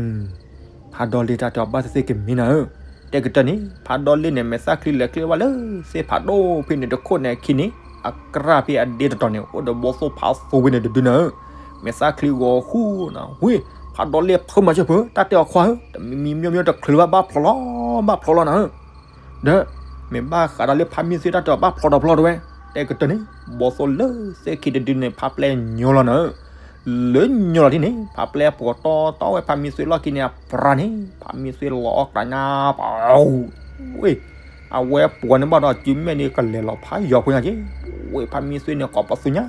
ဖးဒီလ့ၣ်တၢ်တဲအီၤဘၣ်သ့ၣ်သ့ၣ်ကမ့ၢ်နၤဧၢ, တဲကတၢၢ်န့ၣ် ဖးဒီလ့ၣ်န့ၣ် မဲာ်သၣ်ချံလဲၤချ့ဘၣ်လၢသ့ၣ်ဖးဒိၣ်ဖဲန့ၣ်တခိၣ်န့ၣ်အခံန့ၣ် အကြၢးဖဲအဒ့တတီၤန့ၣ် အိၣ်ဒီးဘီသိၣ်ဖးသိၣ်ဖဲန့ၣ်တဒုနၤဧၢ, မဲာ်သၣ်ချံဂီၤဃူနၤ ဝ့ၢ်, ဖးဒီလ့ၣ်ဖုမၤစၢၤဖု တၢ်တဲအီၤခွါဧၢ, တမံၤမံၤမံၤမံၤတချုးလၢၤဘၣ် ဘၣ်ဖျိးလီၤ ဘၣ်ဖျိးလီၤနၤဧၢ ဒီး မ့ၢ်ဘၣ်ဃးဒီးလၢဖးမံသ့ၣ်တၢ်တဲအီၤဘၣ်ဖျိးဒီးဖျိးတဝဲ, တဲကတၢၢ်န့ၣ် ဘီသိၣ်လၢသ့ၣ်ခံတဒုန့ၣ် ဖးပျဲၢ်ညိလီၤနၤဧၢ, လၢညိလီၤထံၣ်န့ၣ် ဖးပျဲၢ်ပိာ်တီတီဝဲဖးမံသွ့လီၢ်ခံန့ၣ် အပြၤန့ၣ် ဖးမံသွ့လီၤအီၣ်တၢ်ညါပဝဲ အဝဲပိာ်န့ၣ်ဘၣ်ဒီး စုမဲာ်န့ၣ်ကလဲၤလီၤဖးယီၤဖိညါက့ ဝဲဖးမံသွ့န့ၣ် ကိးပသူညါ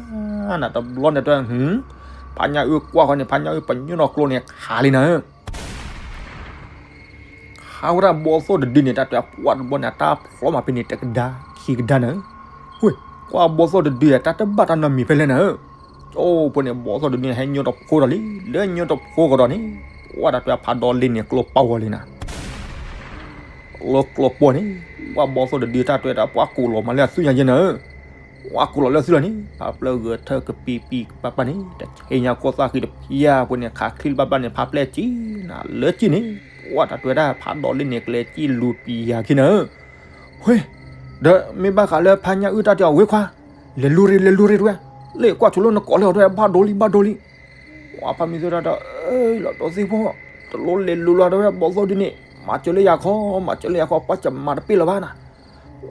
နၤ တဘျီန့ၣ်တဲ ဖးညၣ်အုၣ်ကွၢ်ဃီန့ၣ် ဖးညၣ်အုၣ်ပညိၣ်နီၢ်ကျိန့ၣ် ခးလံနၤဧၢ ခးဝဲဒၣ်ဘီသိၣ်တဒုန့ၣ် တၢ်တဲပှၢ်တဘျီန့ၣ် အတၢ်ဖျီမးဖဲန့ၣ် တကဒါခံကဒါနၤဧၢ, ဝ့ၢ် ကွၢ်ဘီသိၣ်တဒု တၢ်တဘၣ်တၢ်နီတမံၤဖဲလဲၣ်နၤဧၢ, အိၣ်ဖဲန့ၣ် ဘီသိၣ်တဒုန့ၣ် ဟဲညိတဖိဒီးလံ, လၢညိတဖိကဒီးန့ၣ် ပှၢ်တၢ်တဲဖးဒီလ့န့ၣ် ကျိပီဝဲလံနၤ လၢကျိပီန့ၣ် ပှၢ်ဘီသိၣ်တဒုတၢ်တဲတၢ်ပှၢ်ကူးလီၤမးလၢအသွံၣ်ညါယဲနၤဧၢ, ပှၢ်ကူးလီၤလၢအသွံၣ်လီၤန့ၣ် ဖးပျဲၢ်ဂဲၤထၢၣ်ကပံပံပၢ်ပၢ်န့ၣ် တဆ့ညါခိၣ်သၣ်ဃံတဖျၢၣ်ဖိန့ၣ် ခးချံလၢဘၣ်ဘၣ်န့ၣ် ဖးပျဲၢ်ကံနၤလၢကံန့ၣ် ပှၢ်တၢ်တဲဒၣ်ဖးဒီလ့န့ၣ် ကလဲၤကံလူၤပံၤယၤခံနၤဧၢ, ဝ့ၢ် ဒီးမ့ၢ်ဘၣ်ဃးလၢဖးညၣ်အုၣ်တၢ်တဲအီၤဝ့ၢ်ခွါ, လဲၤလူၤရ့ လဲၤလူၤရ့တဝဲ, လၢကွၢ်ဆိလၢနကိးလၢအီၤတဝဲ ဘၣ်ဒိလံဘၣ်ဒိလံ ပှၢ်ဖးမံသွဲတၢ်ဒီး လီၤဒိသ့ၣ်ဖိ, တလိၣ်လဲၤလူၤလီၤတဝဲ ဘီသိၣ်ဒုန့ၣ် မၤစၢၤလၢယၤခီ, မၤစၢၤလၢယၤခီ ပှၢ်ကမၤတပ့ၢ်လၢၤဘၣ်နၤ,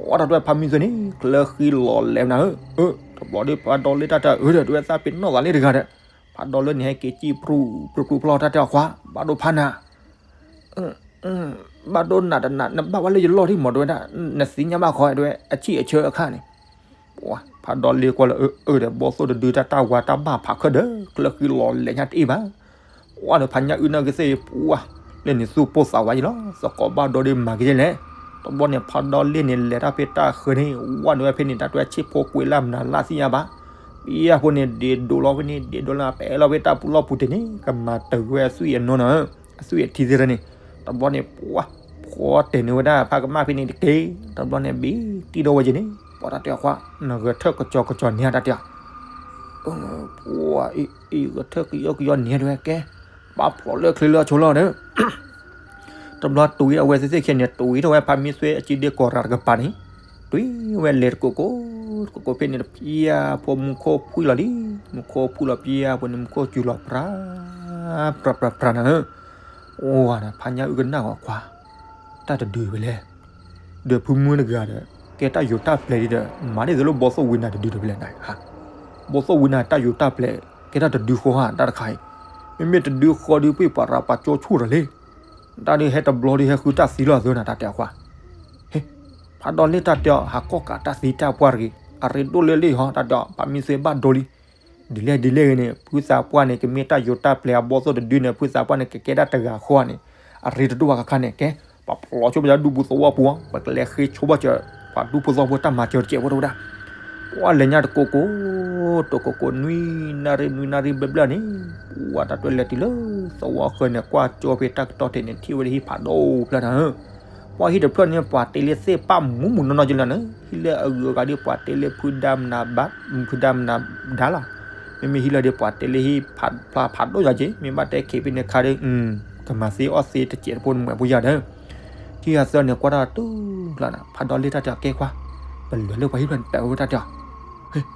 ပှၢ်တၢ်တဲဖးမံသွဲန့ၣ် ကျၢဃံလီၤလဲၤနၤဧၢ, တဘျီဒီးဖးဒီလ့တၢ်တဲအၢဒီးတဝဲသးပ့ၤနီၣ်သးလ့တဂၤဒီး, ဖးဒီလ့န့ၣ် ဟဲက့ၤကံပြူပြူပြူဖျီတၢ်တဲအီၤခွါ ဘၣ်ဒိဖးနၤ ဘၣ်ဒိနးတနး နဘၣ်ဝဲလၢယလီၢ်ဒ်မးတဝဲဒၣ်, နသ့ၣ်ညါဘၣ်ခီတဝဲ အဆံၣ်အဆၢအခါန့ၣ်, ပှၢ်ဖးဒီလ့ကွၢ်လၢအအၢဒီး ဘီသိၣ်တဒုတၢ်တၢ်ဝါတၢ်ဘၣ်ဖးခၢၣ်ဒီး ကျၢဃံလီၤလဲၤညါတအ့ၣ်ဘၣ်, ပှၢ်ဒီးဖးညၣ်အုၣ်နၢ်ကသ့ၣ်အံၤ ပှၢ်လၢန့ၣ်သူၣ်ပိၢ်သးဝးယံၤလီၤ, သကိးဘၣ်ဒိဒီးမၤက့ၤလဲၣ်, တဘျီန့ၣ် ဖးဒီလ့န့ၣ် လဲၤတၢ်ဖဲတၢ်ဃၢၤန့ၣ် ဝဲန့ၣ်ဝဲဖဲန့ၣ် တၢ်တဲဆ့ၣ်ဖိကွံာ်လၢမနုၤလၢသ့ၣ်ညါဘၣ်, ပှၢ်ဖိန့ၣ် ဒ့ဒိလီၤဖဲန့ၣ် ဒ့ဒိလီၤ ပဲလီၤဖဲတၢ်ပူၤလီၢ်ပူၤတ့ၢ်န့ၣ် ကမၤတၢ်ဝဲအသွံၣ်အနီၢ်နၤဧၢ, အသွံၣ်အထံသ့ၣ်န့ၣ်, တဘျီန့ၣ် ပှၢ်ဖီတဲာ်န့ၢ်ဝဲဒၣ်ဖးကမၣ်ဖဲန့ၣ်တက့ၢ်, တဘျီန့ၣ် ဘံတံၢ်ဒီးဝဲက့ၤန့ၣ် ပှၢ်တၢ်တဲအီၤခွါ နဂဲၤထၢၣ်ကစီၤကစီၤန့ၢ်တၢ်တဲအီၤ, ပှၢ်အံၤဂဲၤထၢၣ်ကယီကယီန့ၢ်တဝဲကဲ, ဘၣ်ဖျိးလၢချ့လၢအဆိလီၤဒီး တဘျီတွံၢ်အဝဲသ့ၣ်သ့ၣ်ခဲန့ၣ် တွံၢ်ထီၣ်ဝဲဖးမံသွဲအစုဒ့ကိးရၤတကပၤန့ၣ်, တွံၢ်ဝဲလဲၤတကိးကိး တကိးကိးဖဲန့ၣ်တပှၢ်ဖိမူခိၣ်ဖှံလီၤလံ, မူခိၣ်ဖှံလီၤပှၢ်ဖိန့ၣ် မူခိၣ်စူၤလီၤပြၤ ပြၤပြၤပြၤနၤဧၢ, အိၣ်ဝဲဒၣ် ဖးညၣ်အုၣ်ကနၣ်ဂီၤခွါ, တၢ်တဒုဝဲလဲၣ်, ဒီးဖုမုၢ်တဂၤဒီး ကဲတၢ်ယိၤတၢ်ပျဲၤဒ်ဒီး မၤဒ်သိးလၢဘီသိၣ်ဝံနၤတဒုတဝဲလဲၣ်နၤ, ဘီသိၣ်ဝံနၤတၢ်ယိၤတၢ်ပျဲၤ ကဲတၢ်တဒုဃီဧါ တၢ်တခါအံၤ, မ့မ့ၢ်တဒုဃီဒီး ပှၤပၤရၤပာ်ကၠိဆူၣ်ဒီးလံ, တၢ်ဒုးဟဲတဘျီဒီး ဟဲဃုတၢ်သံလီၤသၢနၤ တၢ်တဲအီၤခွါ, ဟ့ၣ်, ဖးဒီလ့တၢ်တဲအီၤ ဟးကီၢ်ကးတၢ်သံတၢ်ပှၢ်တဂ့ၤ, အရ့ဒိၣ်လၢလံဟီ တၢ်တဲအီၤ ဖးမံသွဲဘၣ်ဒိလံ ဒ်လဲၣ်ဒ်လဲၣ်ဂ့ၤန့ၣ် ဖုသးပှၢ်န့ၣ် ကမ့ၢ်တၢ်ယိၤတၢ်ပျဲၤအဘီသိၣ်တဒုန့ၣ် ဖုသးပှၢ်န့ၣ် ကကဲတၢ်တဂၤဃီန့ၣ် အရ့တဒိၣ်ဘၣ်ခါခါန့ၣ် ကဲ ပှၤဖျိးဆိပယီၤဒူပူၤသဝီပူၤ ပကလဲၤဃ့ဆိဘၣ်စၢၤ ပှၤဒူဖိသဝီဖိတၢ်မၤစၢၤတစဲးဖိတဝဲဒၣ်, ပှၢ်လဲၤညါတကိးကိး တကိးကိး နွံနၣ်ရံၣ်နွံနၣ်ရံၣ်ဘျဲၣ်ဘျဲၣ်န့ၣ် ပှၢ်တၢ်တွဲလဲၤတုၤလၢ သဝီဃၢၤန့ၣ် ကွၢ်ကၠိဖဲတၢ်ကတီၢ်ထံးန့ၣ် ထံၣ်ဝဲဒၣ်ဟံၣ်ဖးဒိၣ်ဖျၢၣ်နၤဧၢ ပှၢ်ဟံၣ်တဖျၢၣ်န့ၣ် ပှၤတ့လ့သ့ၣ်ပၣ်မူးမူးနီၢ်နီၢ်ကလၢနၤ, ဟံၣ်လၢအဂုၤအဂၤဒီး ပှၤတ့လ့ဖုဒါမနၤဘၣ် ဖုဒါမနၤဒါလီၤ, မ့မ့ၢ်ဟံၣ်လၢဒီး ပှၤတ့လ့ဟံၣ်ဖးဖျါဖးဒိၣ်ယၤက့ၤ မ့ၢ်ဘၣ်တဲခံးဖဲန့ၣ်ခါဒီး ကမၤသ့အီၣ်သ့တစဲးတဖိန့ၣ်မွဲၣ်ဖိယၤဒီး ထံၣ်အသၢန့ၣ် ကွၢ်တၢ်တူၢ်ကျါနၤ ဖးဒီလ့တၢ်တဲအီၤကဲခွါ, ပလဲၤလၢပှၤဟံၣ်ဖျၢၣ်န့ၣ် ပဝဲတၢ်တဲအီၤ, ဟ့ၣ်,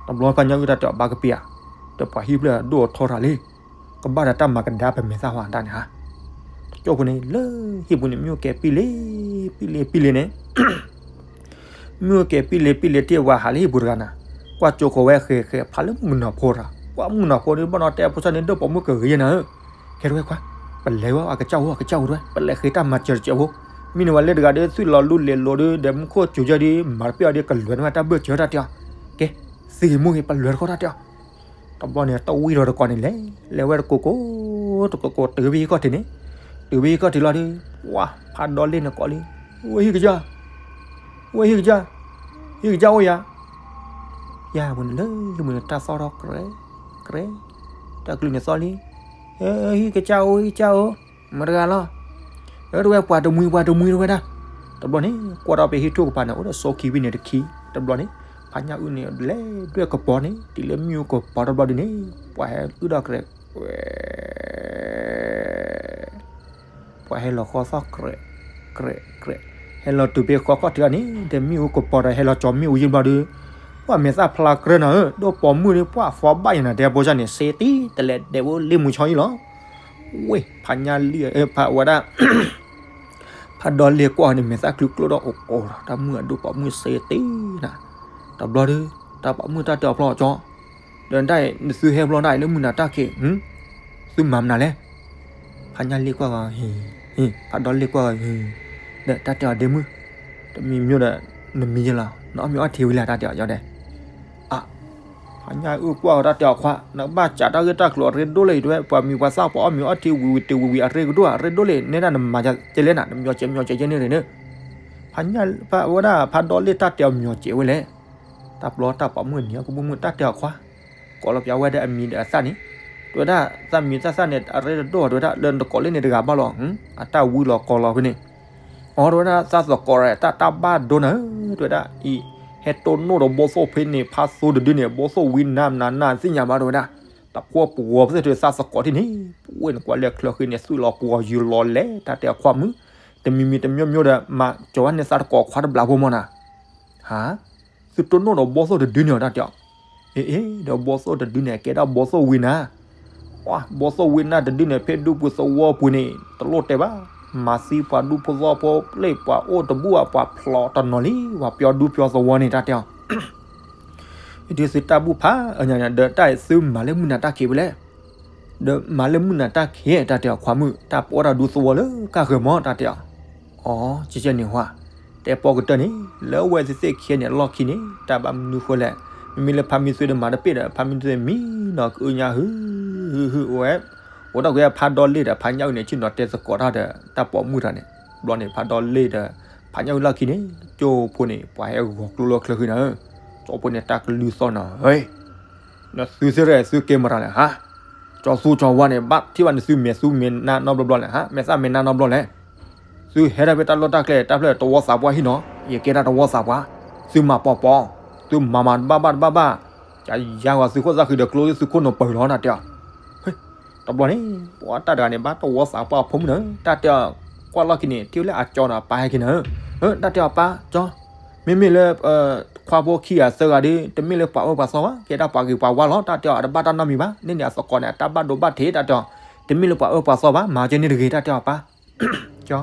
တဘျီဖးညၣ်အုၣ်တၢ်တဲအီၤ ဘၣ်ကပ့ၤဧါ, ဒီးပှၤဟံၣ်ဖျၢၣ်ဒိၣ်အထီထါလံ ကဘၣ်ဒီးတၢ်မၤကဒါပမဲာ်သၣ်ဟီတၢ်န့ၣ်ဧါ, တကၠိၢ်ဖိန့ၣ် လၢဟံၣ်ပူၤန့ၣ် မ့ၣ်အူကဲၤပံၣ်လ့ ပံၣ်လ့ ပံၣ်လ့န့ၣ် မ့ၣ်အူကဲၤပံၣ်လ့ ပံၣ်လ့တ့ၢ်ဝဲဟးလၢဟံၣ်ပူၤတဂၤနၤ, ကွၢ်ကၠိဃီၤဝဲဃဲၤဃဲၤ ဖးလၢမုၢ်ကနီၤဖိတဂၤ, ကွၢ်မုၢ်ကနီၤဖိန့ၣ် ဘၣ်နီၣ်တဲအဖိစၢ်န့ၣ် ဒိၣ်ပိာ်မုၣ်ကဂ့ၤယဲနၤဧၢ, ခဲတဝဲခွါ, ပလဲၤဝဲအကစၢ်အိၣ် အကစၢ်အိၣ်တဝဲ ပလဲၤဃ့တၢ်မၤစၢၤတစဲးဖိ, မ့ၢ်န့ၣ်ဝဲလၢတဂၤဒီး သွံၣ်လီၤလူလ့ၤလိၤဒီး ဒီးမူခိၣ်စူၤယဲဒီး မၤတပ့ၢ်အီၤဒီး ကလွဲၤန့ၢ်ဝဲတၢ်ဘၢၣ်စၢၤတၢ်တဲအီၤ, ကဲ, သ့ဂ့ၤမူဂ့ၤ ပလွဲၤတခီတၢ်တဲအီၤ တဘျီန့ၣ် တဝံၣ်ထီၣ်တကိးန့ၣ်လဲၣ်, လဲၤဝဲတကိးကိး တကိးကိး တုၤဖဲဟံၣ်ခီၣ်ထံးန့ၣ်, တုၤဖဲဟံၣ်ခီၣ်ထံးလီၤဒီး ပှၢ်ဖးဒီလ့န့ၣ်ကိးလံ, ဝဲဟံၣ်ကစၢ်, ဝဲဟံၣ်ကစၢ်, ဟံၣ်ကစၢ်အိၣ်ယၤ, ယၤပူၤန့ၣ်လၢဟံၣ်ပူၤန့ၣ် တၢ်သီၣ်ထီၣ်ကြဲး, ကြဲး, တၢ်ကလုၢ်န့ၣ်သီၣ်လံ, ဟံၣ်ကစၢ်အိၣ် ဟံၣ်ကစၢ်အိၣ်, မတၤတဂၤလီၤ, အၢ တဝဲပှၤတမှံၤ ပှၤတမှံၤတဝဲဒၣ်, တဘျီန့ၣ် ကွၢ်ထီၣ်ဖဲဟံၣ်ထူၣ်ကပၤန့ၣ် အိၣ်ဒီးစီခံဖဲန့ၣ်တခံ, တဘျီန့ၣ် ဖးညၣ်အုၣ်န့ၣ် လဲၤဒွဲၣ်ကပီၤန့ၣ် တုၤလၢမ့ၣ်အူကပီၤတဘျီဒုန့ၣ် ပှၤဟဲအုၣ်ဒီးကြဲး ပှၤဟဲလီၤဃီသီၣ်ကြဲး, ကြဲး, ကြဲး, ဟဲလီၤတုၤဖဲဃီခီၣ်ထံးအီၤန့ၣ် ဒီးမ့ၣ်အူကပီၤဒီးဟဲလီၤကၠီမ့ၣ်အူယံၤဘျီဒု, ပှၢ်မဲာ်သၣ်ဖျါကြၢးနၤဧၢ, ဒိၣ်ပိာ်မုၣ်ဒီး ပှၢ်သီဘၣ်ယံၤနၤ တဲဖိစၢ်န့ၣ် စ့တံၤတလဲၤဒဲးဖိလ့ၣ်မူဆီယံၤလီၤ. ဝ့ၢ် ဖးညၣ်လံၣ် ဖးဝဲဒၣ် ဖးဒီလ့ကွၢ်န့ၣ် မဲာ်သၣ်ကျူကျိဒီးအိၣ်အိၣ်ဒီး တၢ်မုၣ်အဒိၣ်ပိာ်မုၣ်စ့တံၤနၤ, တဘျီဒု တၢ်ပိာ်မုၣ်တၢ်တဲအီၤဖျီအီၤကၠီ ဒီးတၢ်အံၤ နသုဟဲဘျီတၢ်အံၤလၢမုၢ်နၤတၢ်ခံး သုမၤမနုၤလဲၣ်. ဖးညၣ်လ့ၣ်ကွၢ်ဂီၤ ဟ့ၣ် ဟ့ၣ် ဖးဒီလ့ၣ်ကွၢ်ဂီၤ ဟ့ၣ် ဒီးတၢ်တဲအီၤဒ့မုၣ် တမံၤမံၤဒီး နမံၤယဲလီၤ နအီၣ်မ့ၤအီထံဝံၤလၢတၢ်တဲအီၤယီၤဒဲး အါ ဖးညၣ်အုၣ်ကွၢ်အီၤတၢ်တဲအီၤခွါ နကဘၣ်စးတၢ်ဂ့ၢ်တၢ်ကျိၤအရ့ဒိၣ်လၢအံၤတဲဝဲ ပှၤမံၤပှၤသၣ်ပှၤအီၣ်မ့ၤအီထံဝံၤဝံၤတ့ၢ်ဝံၤဝံၤအရ့ကဒိၣ် အရ့ဒိၣ်လံ နဲဒၣ်နမၤကဲလဲၣ်နၤ နမျီကဲမျီကဲကဲန့ၣ်န့ၣ် ဖးညၣ်ဝဲဒၣ်ဖးဒီလ့ၣ်တၢ်တဲအီၤမျီကဲဝဲလဲၣ် တၢ်ပျီတၢ်ပိာ်မုၣ်န့ၣ် ကပိာ်မုၣ်တၢ်တဲအီၤခွါ ကိးလီၤပျီဝဲဒၣ်အမံၤဒီးအသၣ်န့ၣ် တဲဝဲဒၣ် သၣ်မံၤသၣ်သၣ်န့ၣ် အရ့တဒိၣ်တဲဝဲဒၣ် လၢနတကိးလၢန့ၣ်တဂၤဘၣ်လီၤ အတၢ်ဝံလီၤကိးလီၤဖဲန့ၣ် အီၤတဲဝဲဒၣ် သးသကိးရဲၣ် တၢ်တၢ်ဘၣ်ဒိနၤဧၢ တဲဝဲဒၣ်အံၤ ဟဲတိၢ်နီၣ်ဒီးဘီသိၣ်ဖဲန့ၣ် ဖးသိတဒုန့ၣ် ဘီသိၣ်ဝံနၤမနၤနၤသ့ၣ်ညါဘၣ်တဲဝဲဒၣ် တၢ်ဖှီၣ်ပဂီၤပသ့ၣ်တဲသးသကိးထံၣ်န့ၣ် ပဝဲန့ၣ်ကွၢ်လၢချၢဃ့န့ၣ် သုးလီၤပှီၤယုၤလီၤလဲၤ တၢ်တဲအီၤခွါမုၣ် တမံၤမံၤတမံၤမံၤဒီး မၤကၠီၤဝဲန့ၣ်သးတကိးခွါတဘျီဖိမီၢ်နၤ ဟါ သုတိၢ်နီၣ်ဒီးဘီသိၣ်တဒုန့ၣ်အီၤတၢ်တဲအီၤ အ့ အ့ ဒီးဘီသိၣ်တဒုန့ၣ် ကဲဒၣ်ဘီသိၣ်ဝံနၤ ဘီသိၣ်ဝံနၤတဒုန့ၣ် ဖဲဒူပူၤသဝီပူၤန့ၣ် တလိၣ်တဲဘၣ် မၤသံပှၤဒူဖိသဝီဖိ ပျဲပှၤအိၣ်တဘူၣ်အပှၤဖျိးတနီၤလံ ပှၤပျီဒူပျီသဝီန့ၣ် တၢ်တဲအီၤ ဒ်သုတၢ်ဘူၣ်ဖးအညါန့ၣ် ဒီးတၢ်အံၤသုမၤလၢမုၢ်နၤတၢ်ခံးဝဲလဲၣ် ဒီးမၤလၢမုၢ်နၤတၢ်ခံး တၢ်တဲအီၤခွါမုၣ် တၢ်ပှီၢ်တၢ်ဒူသဝီလၢကၢ်ဃၢၤမီၢ် တၢ်တဲအီၤ အီ ကဲကဲန့ၣ်ဟါ တဲပီကတၢၢ်န့ၣ် လၢဝဲသ့ၣ်သ့ၣ်ခံန့ၣ် အလီၢ်ခံန့ၣ် တၢ်ဘၣ်မနုၤဃိလဲၣ် မ့မ့ၢ်လၢဖါမံၤသွ့ဒီးမၤတပ့ၢ်ဒီး ဖါမံၤသွ့မံနီၤကအုညါဟု ဟု ဟု အိၣ်ဝဲ အိၣ်ဒီးကွံာ်ဖးဒီလ့ၣ်ဒီး ဖးညၣ်အုၣ်န့ၣ် ဆ့ၣ်နီၤတဲသကိးတၢ်ဒီး တၢ်ပိာ်မုၣ်တၢ်န့ၣ် ဘျီန့ၣ် ဖးဒီလ့ၣ်ဒီး ဖးညၣ်အုၣ်လီၢ်ခံန့ၣ် ကၠိဖိန့ၣ် ပှၤဟဲဂီၤကျိလၢချၢဃံနၤဧၢ ကၠိဖိန့ၣ် တၢ်ကလုၢ်သီၣ်နၤ ဟဲ နသုသ့ၣ်ရဲၣ်သုကဲမတၤလဲၣ်ဟါ ကၠီသူကၠီဝါန့ၣ် ဘၣ်ထံၣ်ဘၣ်နသုမဲာ်သူမဲာ်နါနီတဘျီဘျီလဲၣ်ဟါ မဲာ်သၣ်မဲာ်နါနီတဘျီလဲၣ် သုဟဲဒၣ်ဖဲတၢ်လီၢ်တၢ်ကျဲ တၢ်ဖျၢၣ်တဝီသးပှၢ်ဟံၣ်နီၤ ယကဲဒၣ်တဝီသးပှၢ် သုမၤပီၤပီၤ သုမၤမၤတဘၣ်ဘၣ်တဘၣ်ဘၣ် ကယၤဂီၤသုးခိၣ်သၣ်ဃံဒီးကျိသုးခိၣ်နီၤပၢၢ်လီၤ တၢ်တဲအီၤ တဘျီန့ၣ် ပှၤတၢ်တဂၤန့ၣ် ဘၣ်တဝီသးပှၢ်အဖိမုၣ်န့ၣ် တၢ်တဲအီၤ ကွၢ်လီၢ်ခံန့ၣ် ထံၣ်ဝဲလၢအကၠီဒီးအပၢ်ဟဲက့ၤန့ၣ် တၢ်တဲအီၤ ပၢ်ကၠီ မ့မ့ၢ်လၢ ခွါဖိခံဂၤသၢဂၤဒီး တမ့ၢ်လၢပှၤအၢပှၤသီဘၣ် ကဲဒၣ်ပှၤဂ့ၤပှၤဝါလီၤ တၢ်တဲအီၤ အတဘၣ်တၢ်နီတမံၤဘၣ် န့ၣ်န့ၣ်အသကိးန့ၣ် အတၢ်ဘၣ်ဒိဘၣ်ထံး တၢ်တဲအီၤ တမ့ၢ်လၢပှၤအၢပှၤသီဘၣ် မၤကဲန့ၣ်တဂ့ၤ တၢ်တဲအီၤပၢ် ကၠီ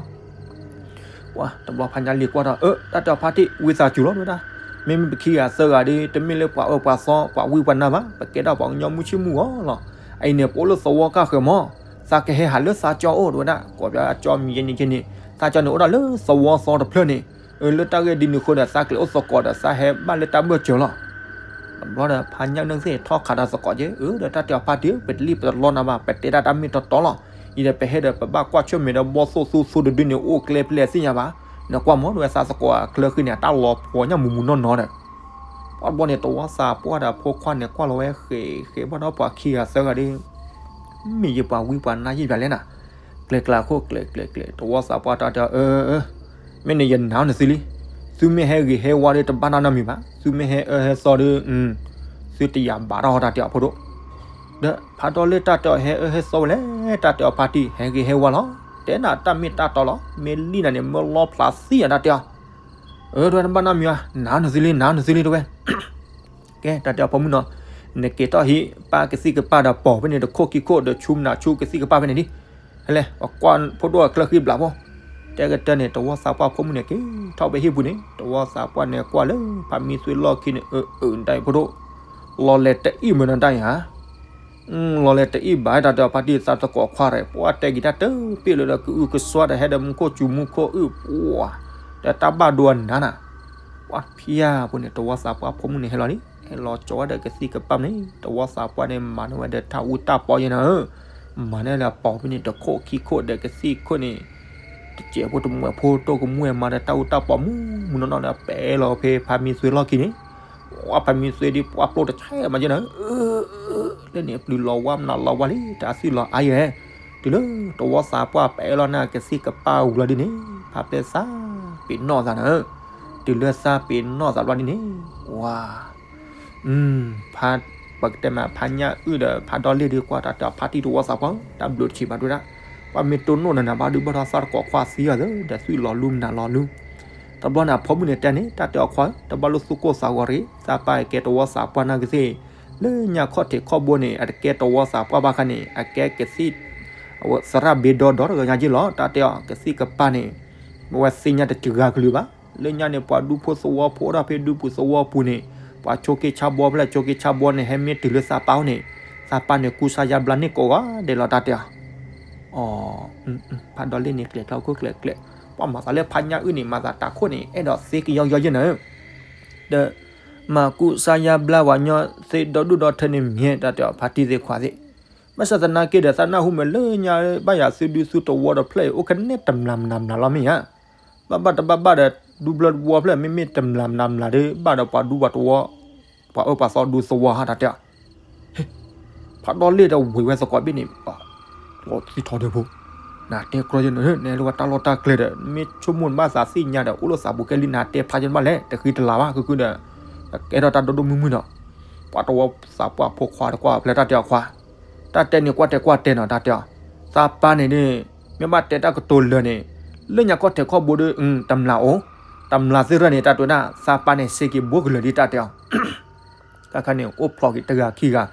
ပှၤတဘျီဖးညၣ်လ့ၣ်ကွၢ်ဒီး အၢ တၢ်တဲအီၤဖါတံၢ် ဝံသးစူၤလီၤ တဲဝဲဒၣ် မ့မ့ၢ်ပခံဂၤသၢဂၤဒီး တမ့ၢ်လၢပှၤအၢပှၤသီ ပှၤဝံပှၤနါဘၣ် ပကဲဒၣ်ပှၤကညီမုၢ်ဆ့ၣ်မုၢ်ဂီၤလီၤ အအံၤန့ၣ် ပအိၣ်လၢသဝီကၢ်ဃၢၤမီၢ် သးကဟဲဟးလၢသးကၠီအိၣ် တဲဝဲဒၣ် ကိးပၠီအကၠီမံၤယဲန့ၣ်ကဲန့ၣ် သးကၠီန့ၣ်အိၣ်ဒၣ်လၢသဝီသီတဖျၢၣ်န့ၣ် လၢတၢ်ဂ့ၢ်ဒ်န့ၣ်အဃိဒီး သးကျဲၤအိၣ်သကိးဒီး သးဟဲဘၣ်လၢတၢ်ဘၢၣ်စၢၤလီၤ တဘျီဒီး ဖးညၣ်အုၣ်န့ၣ်သ့ၣ်ထီၣ်ခးဒီးသကိးက့ၤ အၢ ဒီးတၢ်တဲအီၤဖါတံၢ် ပတလံၣ်ပတလီနၤဘၣ် ပတဲဒၣ်တၢ်မ့ၢ်တီတီလီၤ အံၤဒီးပဟဲဒီးပဘၣ်ကွၢ်ဆၢၣ်မဲာ်ဒီးဘီသိၣ်သူသူတဒုန့ၣ် အိၣ်ကျဲပျဲသ့ၣ်ညါဘၣ် နကွၢ်မီၢ် တဲဝဲသးသကိးအချၢဃံန့ၣ် အတၢ်လီၤပှီၤညၣ်မူးမူးနီၢ်နီၢ်ဒီး ပှၢ်တဘျီန့ၣ် တဝီသးပှၢ်ဒီးအဖိခွါန့ၣ် ကွၢ်လီၤဝဲဃဲးဃဲးဘၣ်ဒီးပှၤခံဂၤသၢဂၤဒီး မ့ၢ်ယပှၤဝံပှၤနါယဲၢ်ပၠးလဲၣ်နၤ ကျဲၤကျါခိၣ်ကျဲၤကျဲၤကျဲၤ တဝီသးပှၢ်တၢ်တဲအီၤ အၢ အၢ မ့ၢ်န့ၣ်ယနာ်နသုလံ သုမ့ၢ်ဟဲဂ့ၤဟဲဝါဒီးတဘၣ်တၢ်နီတမံၤဘၣ် သုမ့ၢ်ဟဲအၢဟဲသီဒီး သုတယာ်ဘၣ်တၢ်အီၣ်တၢ်တဲအီၤဖိဒိၣ် ဒီးဖးဒီလ့ၣ်တၢ်တဲအီၤဟဲအၢဟဲသီဝဲလဲၣ် တၢ်တဲအီၤဖါတံၢ် ဟဲဂ့ၤဟဲဝါလီၤ တဲနၤတၢ်မ့ၢ်တၢ်တီလီၤ မ့ၢ်လံနၤန့ၣ် မၢလီဖျးသံအတၢ်တဲအီၤ အၢ တဲဝဲတဘၣ်နီတမံၤဘၣ် နာ်နသုလံ နာ်နသုလံတဲဝဲ ကဲ တၢ်တဲအီၤဖိမုၣ်နီၤ နက့ၤထီၣ်ဟံးပၢ်ကသံၣ်ကပၢ်ဒီးပိာ်ဖဲန့ၣ် တခိၣ်ခံခိၣ်ဒီးဆူမနုၤဆူကသံၣ်ကပၢ်ဖဲန့ၣ်ဒံး ဟဲလဲၣ် ပကွၢ်ဖိဒိၣ်အချၢဃံဘျးဖိ တဲကတၢၢ်န့ၣ် တဝီသးပှၢ်ဖိမုၣ်န့ၣ် က့ၤထီၣ်ဖဲဟံၣ်ပူၤန့ၣ် တဝီသးပှၢ်န့ၣ်ကွၢ်လၢဖါမံသွ့လီၢ်ခံန့ၣ် အၢ အၢ တၢ်အံၤဖိဒိၣ် လီၤလဲၤတအံၣ်မုၢ်နီၤတၢ်အံၤဧါ လီၤလဲၤတအံၣ်ဘၣ်တၢ်တဲအီၤဖါတံၢ်သးသကိးခွါရဲၣ် ပှၤတဲက့ၤတၢ်တပ့ၢ်လၢဒီးကအုကစွါဒီးဟဲဒီးမူခိၣ်စူၤမူခိၣ်အုၣ်ပှၤ ဒီးတၢ်ဘၣ်ဒိအနါနၤ ပှၤဖျါဖိန့ၣ် တဝီသးပှၢ်ဖိမုၣ်န့ၣ်ဟဲလီၤလံ ဟဲလီၤကၠီဝဲဒီးကသံၣ်ကပၢ်န့ၣ် တဝီသးပှၢ်န့ၣ် မၤန့ၢ်ဝဲဒီးတၢ်အူတၢ်ပီယဲနၤဧၢ မၤန့ၢ်လၢအပိာ်ဖဲန့ၣ် တခိၣ်ခံခိၣ်ဒီးကသံၣ်ခိၣ်န့ၣ် တစဲးဖိတမှဲးဖိတိၢ်ကမှဲးမၤဒီးတၢ်အူတၢ်ပီမူမူနီၢ်နီၢ်ဒီး ပဲလီၤဖဲဖါမံသွ့လီၢ်ခံန့ၣ် ဝဲဖါမံသွ့ဒ်ပှၤပျိတဆဲးမၤယဲနၤဧၢ လၢန့ၣ် ပျုၤလီၤဝါမနုၤလီၤဝါလံ တၢ်သံၣ်လီၤအါယဲ တုၤလၢတဝီသးပှၢ်ပဲလီၤန့ၣ် ကသံၣ်ကပၢ်ဝံၤလီၤဒ်န့ၣ် ဖါပျဲသးပ့ၤနီၣ်သးနၤဧၢ တုၤလၢသးပ့ၤနီၣ်သးဘျီဒ်န့ၣ် ဝါ ဖါ ပကတဲမး ဖါညၣ်အုၣ်ဒီးဖါဒီလ့ၣ်ဒုးကွၢ်တၢ်တဲအီၤဖါတံၢ်တဝီသးပှၢ် တၢ်ဘျုးတဆံးဘၣ်ဒိဒၣ် ပှၤမ့ၢ်တိၢ်နီၣ်နၤနၤဘၣ်ဒုးဘၣ်ထီၣ်သးတကိးခွါသံအီၤသၢ ဒီးသွံၣ်လီၤလူမနုၤလီၤလူ တဘျီန့ၣ် အဖိမုၣ်န့ၣ်တဲန့ၣ် တၢ်တဲအီၤခွါဧၢ တဘၣ်လိၣ်သူၣ်ကိၢ်သးဂီၤတဂ့ၤ သးပၢ်ကဲတဝီသးပှၢ်နာ်က့သ့ၣ် လၢညါခီၣ်ထံးခီၣ်ဘိန့ၣ် အတကဲတဝီသးပှၢ်ဘၣ်ခါန့ၣ် အကဲကသံၣ် သရၣ်ဘ့ဒီဒီတဂၤညါက့လီၤ တၢ်တဲအီၤ ကသံၣ်ကပၢ်န့ၣ် ဝဲသ့ၣ်ညါတဂၤကလုာ်ဘၣ် လၢညါန့ၣ် ပှၤဒူဖိသဝီဖိအိၣ်ဒၣ်ဖဲဒူပူၤသဝီပူၤန့ၣ် ပှၤဆိက့ဆါဘီဖဲလဲၣ် ဆိက့ဆါဘီန့ၣ် ဟဲမ့ၢ်တုၤလၢသးပၢ်အိၣ်န့ၣ်, သးပၢ်န့ၣ်ကူစါယါဘျါန့ၢ်ကိးဂၤဒဲးလီၤ တၢ်တဲအီၤ. အီ, ဖးဒီလ့ၣ်န့ၣ် ကျဲၤကျဲၤခိၣ်ကျဲၤကျဲၤ, ပှၤမၤသးလၢဖးညၣ်အုၣ်န့ၣ် မၤသးတၢ်ခိၣ်န့ၣ် အဲၣ်ဒိးသ့ကယီကယီယဲၢ်နၤဧၢ, ဒီး မၤကူစါယါဘျါပှၤညီသ့ဒီဒူၣ်ဒီထၢန့ၣ်မ့ၢ် တၢ်တဲအီၤ ဖါတံၢ်သ့ၣ်ခွါသ့ၣ်, ဘၣ်ဆၣ်သနာ်က့ဒီး သးနၢ်ဟူမ့ၢ်လၢညါ ဘၣ်ယၤသုဒူသုသဝီတဖျၢၣ်အံၤ အိၣ်ကနဲတမျးမနၤမျးလီၤမ့ၢ်ဧါ. ဘၣ်ဘၣ်တဘၣ်ဘၣ်ဒီး ဒူဘျၢတဝီဖျၢၣ် မ့မ့ၢ်တမျးမနၤမျးဒီး ဘၣ်ဒီးပှၤဒူပှၤတဝီ, ပှၤအၢပှၤသီဒူသဝီဟါ တၢ်တဲအီၤ. ဖးဒီလ့ၣ်ဒီးဝံၤဝဲသကိးဘ့ၣ်န့ၣ်, သံထီၣ်ဒၢဖိ, နတဲကြီယဲၢ်နၤဧၢ, နအဲၣ်လၢဝဲတၢ်လီၢ်တၢ်ကျဲဒီး မ့ၢ်ဆိကမိၣ်နဘၣ်သးသ့ၣ်ညါဒီး အိၣ်လၢသးပူၤကဲလံ နတဲဖျါယဲၢ်နဘၣ်လဲၣ်, တဃံတလၤဘၣ် ခုခုဒီး ကဲထီၣ်တၢ်ဒိၣ်ဒိၣ်မုၢ်မုၢ်ဒီး, ပှၤတဝီသးပှၢ်ဖိခွါတကွၢ်ဖဲလဲၣ် တၢ်တဲအီၤခွါ, တၢ်တဲန့ၣ်ကွၢ်တဲကွၢ်တဲနီၤ တၢ်တဲအီၤ, သးပၢ်န့ၣ်ဒီး မ့ၢ်ဘၣ်တဲတၢ်ကတိၤလၢာ်န့ၣ်, လၢညါခီၣ်ထံးခီၣ်ဘိဒီး တမျးအိၣ်, တမျးသ့ၣ်ရၢၢ်န့ၣ် တၢ်တဲဝဲဒၣ် သးပၢ်န့ၣ် စ့က့ၤဘိကလၢာ်ဒ်တၢ်တဲအီၤ ခါခါန့ၣ် အိၣ်ဖျိးက့ၤတဂၤခံဂၤ,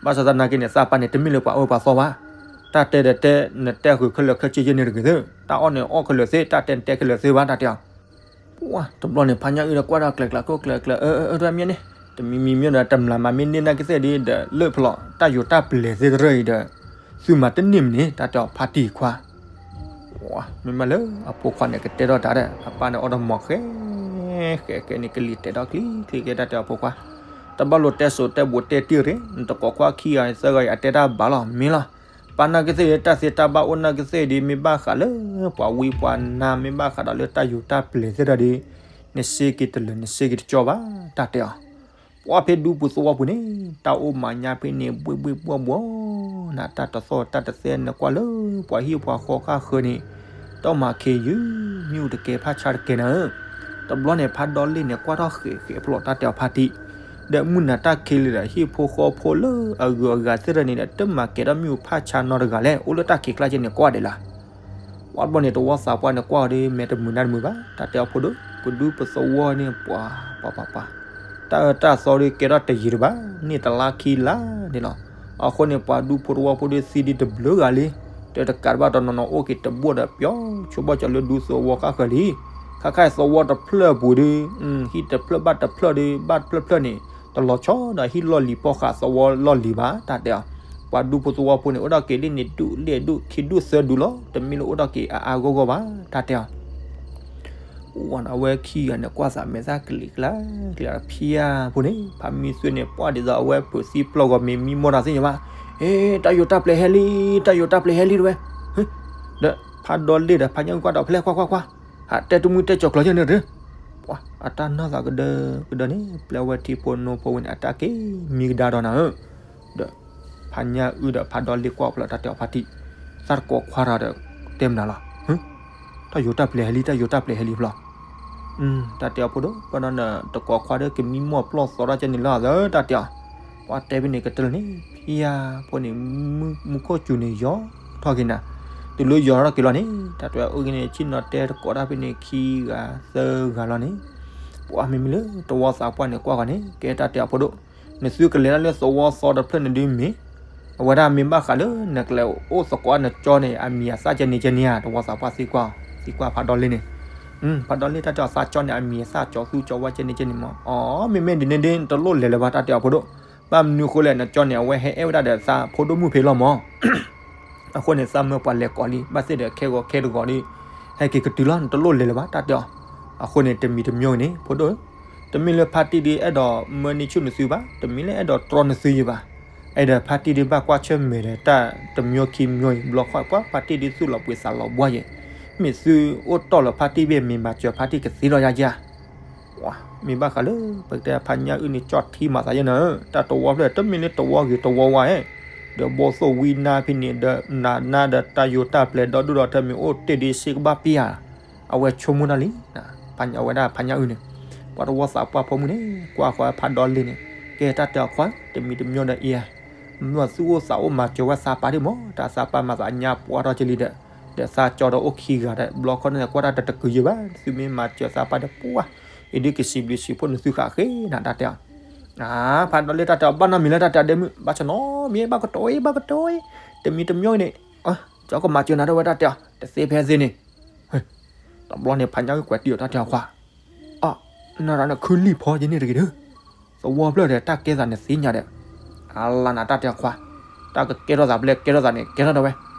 ဘၣ်ဆၣ်သနာ်က့န့ၣ် သးပၢ်န့ၣ် တမ့ၢ်လၢပှၤအၢပှၤသီဘၣ်, တၢ်တဲဒီးတဲ, နတဲဃုာ်ခဲလၢာ်ခဲဆ့ယဲၢ်န့ၣ်တဂ့ၤသ့, တၢ်အီၣ်န့ၣ်အီၣ်ခဲလၢာ်သ့, တၢ်တဲနတဲခဲလၢာ်သ့ဘၣ် တၢ်တဲအီၤ. ပှၤတဘျီန့ၣ် ဖးညၣ်အုၣ်ဒီးကွၢ်တၢ်ကျဲၤကျဲၤခိၣ်ကျဲၤကျဲၤ အၢ အၢ အၢ တမံၤမံၤမ့ၢ်ဒီး တမျးမးမ့ၢ်န့ၢ်နာ်က့သ့ၣ်ဒီး လၢဖျိး တၢ်ယိၤတၢ်ပျဲၤသ့ၣ်တရၢၢ်အံၤဒီး သုမၤတန့ၢ်မနုၤန့ၣ် တၢ်တဲအီၤဖါတံၢ်ခွါ မ့မ့ၢ်လၢအဖိခွါန့ၣ် ကတဲထီၣ်တၢ်ဒီး အပၢ်န့ၣ်အီၣ်ဒီးမီၤဃဲ, ဃဲဃဲန့ၣ် ကလံၤတဲာ်ထီၣ်ချံချံကဲ တၢ်တဲအီၤဖိခွါ, တဘၣ်လိာ်တဲစိၤတဲဘိးတဲတံၢ်ရ့ၣ်, နတကိးခွါခံဂၤသၢဂၤအံၤ အတဲတၢ်ဘၣ်လီၤ မ့ၢ်လီၤ. ပၢ်နာ်က့သ့ၣ် တၢ်သ့တၢ်ဘၣ်အိၣ်နာ်က့သ့ၣ်ဒီး မ့ၢ်ဘၣ်ဃးလၢပှၤဝံပှၤနါ မ့ၢ်ဘၣ်ဃးဒီးလၢတၢ်ယိၤတၢ်ပျဲၤသ့ၣ်တရၢၢ်ဒီး နစ့က့ၤတလၢာ် နစ့က့ၤတကၠီဘၣ် တၢ်တဲအီၤ. ပှၤဖဲဒူပူၤသဝီပူၤန့ၣ် တၢ်အိၣ်မၤညါဖဲန့ၣ် ဘှ့ၣ်ဘှ့ၣ်ဘှီၣ်ဘှီၣ် နတၢ်တသီၣ်တၢ်တသဲ နကွၢ်လၢပှၤဟံၣ်ပှၤဃီဃၣ်ဃၢၤန့ၣ် တၢ်မၤခ့ယုၢ် မ့ၣ်အူတကဲ ဖးဆါတကဲနၤဧၢ. တဘျီန့ၣ် ဖးဒီလ့ၣ်န့ၣ် ကွၢ်ထီၣ်ဃဲးဃဲးဖျိး တၢ်တဲအီၤဖါတံၢ်, ဒီးမုၢ်နၤတၢ်ခံးလံဒီး ဟံၣ်ဖိဃီဖိလၢအဂုၤအဂၤသ့ၣ်တရၢၢ်န့ၣ်ဒီး တမၤကဲၤထီၣ်မ့ၣ်အူဖးဆါနီတဂၤလဲၣ်, အိၣ်လၢတၢ်ခံးကျါကဲန့ၣ် ကွၢ်ဒဲးလၢ ပှၤတဘျီန့ၣ် တဝီသးပှၢ်န့ၣ် ကွၢ်အီၤဒီး မဲာ်တမုာ်နါတမုာ်ဘၣ် တၢ်တဲအီၤဖိဒိၣ်, ပဒူပသဝီန့ၣ် ပှၤ ပှၤ ပှၤ ပှၤ တၢ်အၢတၢ်သီဒီး ကဲထီၣ်တယံာ်တဘၣ် န့ၢ်တလါခံလါန့ၣ်လီၤ. အဃိန့ၣ် ပှၤဒူဖိတဝီဖိဒီး သံဒံးတဘျုးဂၤလံ, တတကးတဘၣ် တနီၤနီၤအိၣ်က့ၤတဘိၣ်ဒီး ပျီဆိဘီၣ်ကၠီၤလၢဒူသဝီဃၣ်ဃၢၤလံ. ခါခါအံၤသဝီတဖျၢၣ်အပူၤဒီး ဟံၣ်တဖျၢၣ်ဘၣ်တဖျၢၣ်ဒီး ဘၣ်တဖျၢၣ်ဖျၢၣ်န့ၣ် တလီၤဆီဒီးဟံၣ်လီၢ်လံၤဖီဃးသဝီလီၢ်လံၤဘၣ် တၢ်တဲအီၤ. ပှၤဒူဖိသဝီဖိန့ၣ် အိၣ်ဒီးက့ၤလံန့ၣ် ဒူၣ်လ့ၣ်ဒူၣ်ခံဒူၣ်သၢဒူၣ်လီၤ, တမ့ၢ်လၢအိၣ်ဒီးက့ၤအါအါဂီၢ်ဂီၢ်ဘၣ် တၢ်တဲအီၤ. အဝဲခံဂၤန့ၣ် ကွၢ်သးမဲာ်သၣ်ကလံၤကျါ ကလံၤဖၠါဖိန့ၣ် ဖးမံသွ့န့ၣ် ပှၢ်ဒ်သိးအဝဲပၢၤသံပျီၢ်ဂီၤမ့ၢ်မံမီၢ်တၢ်သ့ၣ်ညါဘၣ်. အ့ တၢ်ယိၤတၢ်ပျဲၤဟဲလံ, တၢ်ယိၤတၢ်ပျဲၤဟဲလံတဝဲ. ဒီးဖးဒီလ့ၣ်ဒီးဖးညၣ်အုၣ်ကွၢ်ဒီးဖဲလဲၣ် ကွၢ်ကွၢ်ကွၢ်, ဟးတဲတမုၢ်တဲကၠီၤကျီၤယဲၢ်န့ၣ်တ, ပှၤအတၢ်နီၢ်သးကဒၢကဒၢန့ၣ် ပျဲဝဲထံဖိနိဖိဝဲန့ၣ် အတၢ်က့ၤမံကဒါဒီးနၤဧၢ. ဒီးဖးညၣ်အုၣ်ဒီးဖးဒီလ့ၣ်ကွၢ်ဖျၢၣ် တၢ်တဲအီၤဖါတံၢ်, သးတကိးခွါတၢ်ဒီးတဲမနုၤလီၤ. တၢ်ယိၤတၢ်ပျဲၤဟဲလံ, တၢ်ယိၤတၢ်ပျဲၤဟဲလံဖျီၣ်. တၢ်တဲအီၤဖိဒိၣ်, ဘၣ်ဒီးနတကိးခွါဒီးကမံမီၢ်ပျီၢ်သီတၢ်ကဲန့ၣ်လီၤသၢ တၢ်တဲအီၤ. ပှၤတဲဖဲန့ၣ်ကတၢၢ်လၢန့ၣ် ဖၠါဖိန့ၣ် မူခိၣ်စူၤန့ၣ်ယီၤထီၣ်က့ၤနၤ, တုၤလၢယီၤထီၣ်က့ၤလီၤန့ၣ် တၢ်တဲအီၤအိၣ်က့ၤန့ၣ် ဆ့ၣ်နီၤတဲတကိးတၢ်ဖဲန့ၣ်ခံဂၤသၢဂၤလီၤန့ၣ်, ပှၤမ့မ့ၢ်လၢတဝီသးပှၢ်န့ၣ်ကွၢ်ဃီန့ၣ် ကဲတၢ်တဲအီၤဖိဒိၣ်, နသုကလဲၤတၢ်လၢသဝီသီတဖျၢၣ်န့ၣ်ဒုးမ့ၢ်, အဝဲဒၣ်မ့ၢ်ဘၣ်ဃးလၢနကလဲၤအိၣ်သကိးနကၠီန့ၣ် အမံၤအသၣ်ကဲန့ၣ်ကဲန့ၣ်ဧါ တဝီသးပှၢ်သံကွၢ်, သံကွၢ်ဖးဒီလ့ၣ်န့ၣ် ဖးဒီလ့ၣ် တၢ်တဲအီၤသးကၠီန့ၣ် အမံၤအသၣ်ကၠီသူကၠီဝါကဲန့ၣ်ကဲန့ၣ်မး, အီ မ့မ့ၢ်ဒ်န့ၣ်ဒ် နတလိၣ်လဲၤလၢၤဘၣ် တၢ်တဲအီၤဖိဒိၣ်, ဘၣ်မနုၤဃိလဲၣ် နကၠီန့ၣ် အဝဲဟဲအဲၣ်ဝဲဒၣ်ဒီးသးဖိဒိၣ်မုၣ်ဖဲလီၤမး အဃိန့ၣ် သးမၢပှၤလဲၤကိးလံ ဘၣ်သ့ၣ်ဒီးခဲဂီၤခဲတဂီၤဒီး ဟဲက့ၤကတုၤလီၤ နတလိၣ်လဲၤလၢၤဘၣ် တၢ်တဲအီၤ, အဃိန့ၣ် တမံၤတမံၤန့ၣ် ဖိဒိၣ်ဧၢ, တမ့ၢ်လၢဖါတံၢ်ဒ်အဲၣ်ဒိးမၢန့ၢ်ဆူၣ်နသုဘၣ်, တမ့ၢ်လၢအဲၣ်ဒိးတြီနသုယံၤဘၣ်, အဲၣ်ဒိးဖါတံၢ်ဒ်ဘၣ်ကွၢ်ဆၢၣ်မဲာ်ဒီးတၢ်တမံၤခံမံၤအံၤ ဘျီခီပှၤဖါတံၢ်ဒ်သူၣ်လီၤပှ့ၤသးလီၤဘှါယဲၢ်, မ့ၢ်သုအိၣ်တီၢ်လၢဖါတံၢ်ဘ့ၣ် မ့ၢ်မၤစၢၤဖါတံၢ်ကသ့လီၤယါယါ မ့ၢ်ဘၣ်ဃးလၢ ပကတဲဖါညၣ်အုၣ်န့ၣ် ကၠီၣ်ထံမၤသးယဲၢ်နၤဧၢ, တၢ်တဝီဖျၢၣ် တမ့ၢ်လၢတဝီဂ့ၤတဝီဝါဧဲ, ဒီးဘီသိၣ်ဝံနါဖဲန့ၣ်ဒီး နၤနါဒီးတၢ်ယိၤတၢ်ပျဲၤဒီဒူၣ်ဒီထၢမ့ၢ်အိၣ်တ့ၢ်ဒ်စ့ကဘၣ်ပျၢ်ဧါ, အဝဲဆိကမိၣ်တၢ်လံ, အဝဲဒၣ်ဖါညၣ်အုၣ်န့ၣ်, ပှၤတဝီသးပှၢ်ဖိမုၣ်န့ၣ် ကွၢ်ဃီဖးဒီလ့ၣ်န့ၣ်, ကဲတၢ်တဲအီၤခွါ တမံၤတမံၤဒီးအံၤ, မ့ၢ်သုအိၣ်သးအိၣ်မၤစၢၤဝဲသးပၢ်ဒ်မး တၢ်သးပၢ်မၤသးညါပှၢ်ထီၣ်ကလံဒီး, ဒီးသးကၠီဒီးအိၣ်ခံဂၤဒီး ဘျီခီန့ၣ် ကွၢ်တၢ်တတကုာ်ယံၤဘၣ် သုမ့ၢ်မၤစၢၤသးပၢ်ဒီးပှၢ်, အံၤဒ်ကစံးဘျုးစံးဖှိၣ်နသုဃာ်ဃ့နၤ တၢ်တဲအီၤ, ဖးဒီလ့ၣ် တၢ်တဲအီၤ ဘၣ်နီတမံၤလၢတၢ်တဲအီၤဒ့မုၣ် ဘၣ်ဆၣ်နီတမံၤ ဘၣ်ကတိၤအံၤ ဘၣ်ကတိၤအံၤ, တမံၤတမံၤန့ၣ်, ကၠီကမၤစၢၤနၤဒၣ်ဝဲ တၢ်တဲအီၤ တသ့ဖဲသ့န့ၣ်, တဘျီန့ၣ် ဖါညၣ်အုၣ်ကွဲးတံၢ်အီၤ တၢ်တဲအီၤခွါ, အ, နရၤနခုလံၣ်ဖီယန့ၣ်တဂ့ၤဒီး, သဝီဖျၢၣ်ဒီး တၢ်ကဲသးန့ၣ်သ့ၣ်ညါဒီး အလါနၤတၢ်တဲခွါ, တၢ်ကကဲထီၣ်သးဘျဲၣ်ကဲထီၣ်သးန့ၣ် ကဲထီၣ်ဒီးဝဲ,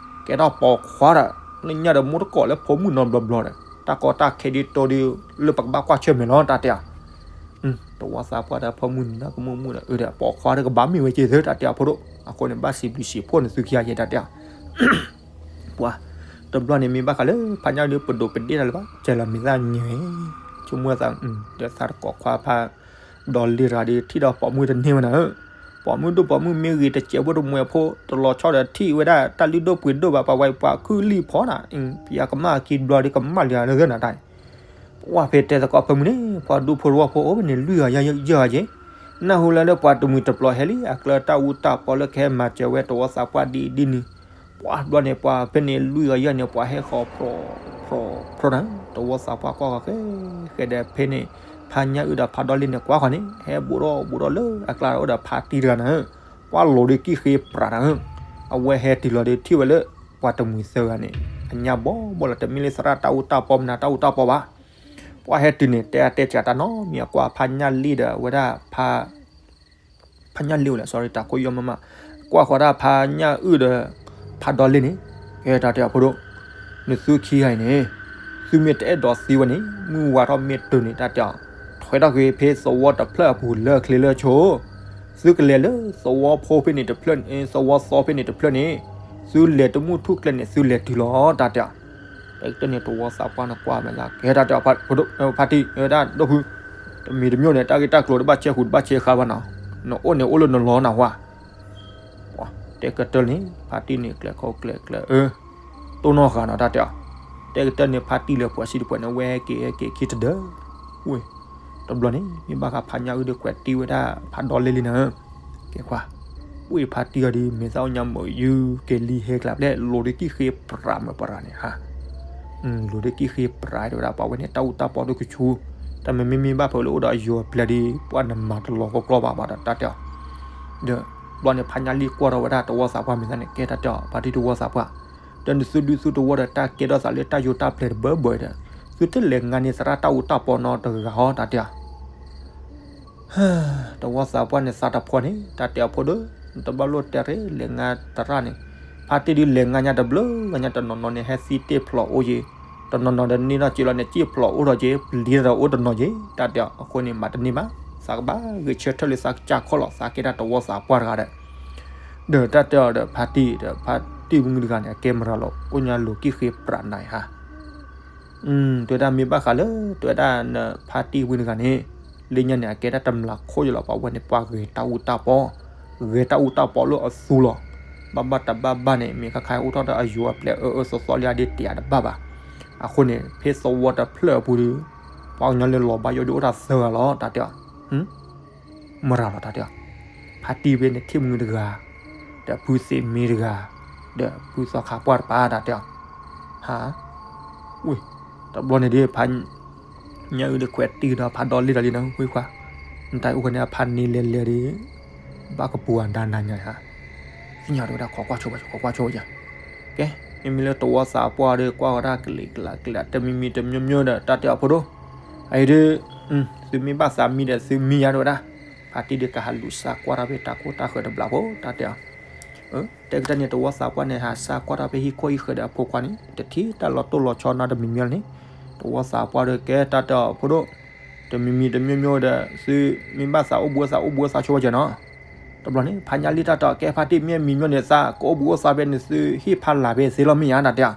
ကဲထီၣ်ပိာ်ခွါဒီး လၢညါဒီးမူတကိးလၢဖိမုၣ်နီတဘျီဘျီဒီး တၢ်ကီတၢ်ခဲဒ်တိၢ်ဒီး လၢပကဘၣ်ကွၢ်ဆၢၣ်မဲာ်လီၤ တၢ်တဲအီၤ. သဝီသးပှၢ်ဒီးဖိမုၣ်နံၤနီၢ်ကမူၣ်မူၣ်ဒီး အၢဒီး ပိာ်ခွါဒီးကဘၣ်မ့ၢ်ဝဲက့ၤသၢ တၢ်တဲအီၤဖိဒိၣ်, အဃိန့ၣ် ဘၣ်စံးဘျုးစံးဖှိၣ်နသုခံဂၤယဲ တၢ်တဲအီၤ. ပှၤ တဘျီန့ၣ်မ့ၢ်ဘၣ်ဃးလၢဖးညၣ်ဒုးပဒိးပဒ့ၣ်တၢ်လၢၤဘၣ် ကဲလီၤမ့ၢ်သၣ်ညါ, ဆိကမိၣ်သး ဒီးသးတကိးခွါဖး ဒီးလံတဂၤဒီး ထံၣ်ဒီးပိာ်မုၣ်တန့ၢ်ဝဲနၤဧၢ, ပိာ်မုၣ်ဒိၣ်ပိာ်မုၣ်မ့ၢ်ဂ့ၤ တစဲးဖိတမှဲးဖိ တလီၤဆီဒီးထံၣ်ဝဲဒၣ်တၢ်လုၢ်ဒိၣ်ပှ့ၤဒိၣ်ဘၣ် ပှၤဝဲပှၤခုၣ်လံၣ်ဖီနၤ, ပယီၤကမၣ်အခံဘျီဒီးကမၣ်လံဧါလၢသၢနၤတၢ်န့ၣ်, ပှၤဖဲတဲသကိးဖၢမုၢ်န့ၣ် ပှၤဒူဖိတဝီဖိအိၣ်ဖဲန့ၣ်လွံၢ်ဂၤယဲၢ်ဂၤက့ၤ, နၢ်ဟူလၢလၢပှၤတမှံၤတပျီၤဟဲလံ အကျၢၤတၢ်အူတၢ်ပီလၢကဟဲမၤစၢၤဝဲသဝီသးပှၢ်ဒ်အံၤဒ်နုၤ, ပှၤဘျီန့ၣ် ပှၤဖဲန့ၣ်လွံၢ်ဂၤယဲၢ်ဂၤန့ၣ် ပှၤဟဲဃီၤဖျိးဖျိးဖျိးနၤ, သဝီသးပှၢ်ကွၢ်ဃီၤဃဲဃဲဒီးဖဲန့ၣ် ဖးညၣ်အုၣ်ဒီးဖးဒီလ့န့ၣ် ကွၢ်ဃီၤန့ၣ် ဟဲဘူးထီၣ်ဘူးထီၣ်လၢအကျါဒီးအိၣ်ဒီးဖါတံၢ်တဂၤနၤဧၢ, ပှၤလိၤဒီးကံၣ်ဃ့ပြးနၤဧၢ, အဝဲဟဲတုၤလီၤဒီးထံၣ်ဝဲလၢ ပှၤတမှံၤသၢဂၤန့ၣ် အညါဘီဘီလီၤ တမ့ၢ်လၢသရၣ်တၢ်အူတၢ်ပီမနၤတၢ်အူတၢ်ပီဘၣ်, ပှၤဟဲတုၤန့ၣ် တဲအါတဲစှၤတၢ်နီတမံၤ အကွၢ်ဖးညၣ်လံဒီးအဝဲဒၣ် ဖးညၣ်လံဝဲလဲၣ် sorry တၢ်ခိၣ်ယီၢ်မးမး, ကွၢ်ဃီၤဒၣ်ဖးညၣ်အုၣ်ဒီး ဖးဒီလ့န့ၣ်, ကဲတၢ်တဲအီၤဖိဒိၣ်, နသုခံဂၤအံၤန့ၣ် သုမ့ၢ်တအဲၣ်ဒိးသံဝဲန့ၣ် မုၢ်ဝါထီၣ်မ့ၢ်တုၤန့ၣ် တၢ်တဲအီၤ, ထွဲထီၣ်က့ၤဖဲသဝီတဖျၢၣ်အပူၤလၢချ့လၢဆိ, သုကလဲၤလၢသဝီဖိဖဲန့ၣ်တဖျၢၣ်န့ၣ် သဝီသီဖဲန့ၣ်တဖျၢၣ်န့ၣ်, သုလဲၤတမုၢ်ထူၣ်ကျဲန့ၣ် သုလဲၤတုၤလီၤ တၢ်တဲအီၤ. တၢ်ကတၢၢ်န့ၣ်တဝီသးပှၢ်န့ၣ်ကွၢ်ဝဲလၢ ကဲတၢ်တဲအီၤ ဖါတံၢ် ဝဲဒၣ်ဒိၣ်ဖု, တမံၤတမံၤန့ၣ် တၢ်ဂ့ၢ်တၢ်ကျိၤတဘၣ်ဆဲဃုာ်တဘၣ်ဆဲဃါဘၣ်နီၤ, နအိၣ်န့ၣ်အိၣ်လၢနလီၤနၢ်ဟူဧါ တဲကတၢၢ်န့ၣ် ဖါတံၢ်န့ၣ်ကျဲၤခိၣ်ကျဲၤကျၢၤ အၢ, တိၢ်နီၣ်ဃာ်နီၤ တၢ်တဲအီၤ. တဲကတၢၢ်န့ၣ် ဖါတံၢ်လၢပှၤစံတပှဲၤန့ၣ် ဝဲဟဲက့ၤဟဲက့ၤခံတဒၢ, ဝ့ၢ်, တဘျီန့ၣ် မ့ၢ်ဘၣ်ဃးဖးညၣ်အုၣ်ဒီးကွဲးတံၢ်ဝဲဒၣ် ဖးဒီလ့လံနၤဧၢ, ကဲခွါ, ဝ့ၢ်ဖါတံၢ်အီၤဒီး မ့ၢ်သးအိၣ်ညါမုာ်ယုက့ၤလံဟဲကျါဖျဲၣ် လိၤဒုးကံၣ်ဃ့ပြးမးပရၤန့ၣ်ဧါ လိၤဒုးကံၣ်ဃ့ပြးတဲဝဲဒၣ် ပှၤဝဲန့ၣ် တၢ်အူတၢ်ပီဒုးကဆူ, တၢ်မ့မ့ၢ်မ့ၢ်ဘၣ်ဖဲလၢအိၣ်ဒီးအယိၤအပျဲၢ်ဒီး ပှၤနမၤတလီၤကီကီဘၣ်ဘၣ်ဒီး တၢ်တဲအီၤ. ဒီးဘျီန့ၣ် ဖးညၣ်လံကွၢ်ထီၣ်ဝဲဒၣ်တဝီသးပှၢ်မ့ၢ်သးန့ၣ် ကဲတၢ်တဲအီၤ ဖါတံၢ်တဝီသးပှၢ်, ဒီးနသုဒုးသုတဝီဒီး တၢ်ကဲထီၣ်သးလၢတၢ်ယိၤတၢ်ပျဲၤတဘၢဘၢဒီး သုတလဲၤငါန့ၢ်သရၣ်တၢ်အူတၢ်ပီနီတဂၤဟီ တၢ်တဲအီၤ. တဝီသးပှၢ်န့ၣ်သးတဖှီၣ်န့ၣ် တၢ်တဲအီၤဖိဒိၣ်, နတဘၣ်လိၣ်တဲရ့လဲၤငါသရၣ်န့ၣ်, ဖါတံၢ်ဒုးလဲၤငါညါတဘျုးဂၤညါ တနီၤနီၤန့ၣ် ဟဲသံတ့ၢ်ဖျိးအိၣ်ယ့ၤ, တနီၤနီၤဒီးန့ၢ်ထီၣ်က့ၤလီၤန့ၣ် စံၣ်ဖျိးအိၣ်ထီၣ်က့ၤ ပျံၤဒီးအိၣ်တနီၤယ့ၤ တၢ်တဲအီၤ. အဃိန့ၣ် မၤတန့ၢ်ဘၣ်, သးကဘၣ်ဂဲၤဆၢထၢၣ်လၢသးကစၢ်ခီၣ်လီၤ သးကဲဒၣ်တဝီသးပှၢ်တဂၤဒီး ဒီးတၢ်တဲအီၤဒီးဖါတံၢ်ဒီး ဖါတံၢ်ဝံတဂၤန့ၣ် အကဲမရၤလီၤ အိၣ်ညါလိၤကံၣ်ဃ့ပြးနၤဧါ. တဲဝဲဒၣ်မ့ၢ်ဘၣ်ဃးလၢ တဲဝဲဒၣ်နဖါတံၢ်ဝံတဂၤန့ၣ် လၢညါန့ၣ် အကဲဒၣ်တမျးခိၣ်ယလီၤ ပှၤဝဲန့ၣ် ပှၤဂဲၤတၢ်အူတၢ်ပီ, ဂဲၤတၢ်အူတၢ်ပီလၢအသူလီၤ. ဘၣ်ဘၣ်တဘၣ်ဘၣ်န့ၣ် မ့ၢ်ခါခါအိၣ်ထီၣ်ဒီးအယိၤအပျဲၢ်အၢအၢသီသီလၢအဒ့တ့ၢ်အတဘၣ်ဘၣ်. အဃိန့ၣ် ဖဲသဝီတဖျၢၣ်အပူၤဒီး ပှၤကညီလၢလီၤဘၣ်ယိၣ်ဒုးအိၣ်တၢ်သၢဂၤလီၤ တၢ်တဲအီၤ. မရၤလီၤ တၢ်တဲအီၤ. ဖါတံၢ်ဖဲန့ၣ် ထံၣ်မုၢ်တဂၤ, ဒီးဖုသ့ၣ်မ့ၢ်တဂၤ, ဒီးဖုသီခါပှၢ်တပၤ တၢ်တဲအီၤ. ဟါ, ဝ့ၢ်, တဘျီန့ၣ်ဒီး ဖါညၣ်အုၣ်ဒီးကွဲးတံၢ်ဒီးဖးဒီလ့ဒီးလံနၤ ဝ့ၢ်ခွါ, နတၢ်အံၤအိၣ်ခီန့ၣ် အဖးန့ၢ်လဲၤလဲၤဒီး ဘၣ်ကပူၤအဒၣ်နၤညါဧါ. သ့ၣ်ညါတဲဝဲဒၣ် ခိးကွၢ်ဆိဝဲ ခိးကွၢ်ဆိဝဲယၤ. ကဲ, မ့မ့ၢ်လၢတဝီသးပှၢ်ဒီး ကွၢ်ဝဲဒၣ်ကလံၤကျါကျါ တမံၤမံၤတမံၤမံၤဒီး တၢ်တဲအီၤဖိဒိၣ်. အအံၤဒီး သုမ့ၢ်ဘၣ်သးမံဒီး သုမံယၤတဲဝဲဒၣ်. ဖါတံၢ်ဒီးကဟးလူၤစၢကွၢ်ထီၣ်ဖဲတၢ်ခိၣ်တၢ်ဃၢၤတဘျီဖိ တၢ်တဲအီၤ. တဲကတၢၢ်န့ၣ် တဝီသးပှၢ်န့ၣ် ဟးစၢကွၢ်ထီၣ်ဖဲဟံၣ်ခိၣ်ဟံၣ်ဃၢၤဒီးအဖိခွါန့ၣ် တထံၣ်တၢ်လီၤတိၢ်လီၤဆီနီတမံၤမံၤလၢၤန့ၣ်, တဝီသးပှၢ်ဒီးကဲတၢ်တဲအီၤဖိဒိၣ်. တမံၤမံၤတမံၤမံၤဒီး သုမ့ၢ်ဘၣ်သးအိၣ်ဘှံးအိၣ်သး အိၣ်ဘှံးအိၣ်သးဆိဝဲကဲနီၤ. တဘျီန့ၣ် ဖါညၣ်လံတၢ်တဲအီၤ ကဲဖါတံၢ် မ့ၢ်မံၤမံၤန့ၣ် သးကအိၣ်ဘှံးအိၣ်သးဖဲနသုဟံၣ်ဖးလာ်ဖဲသ့လီၤ မ့ၢ်ယါ တၢ်တဲအီၤ.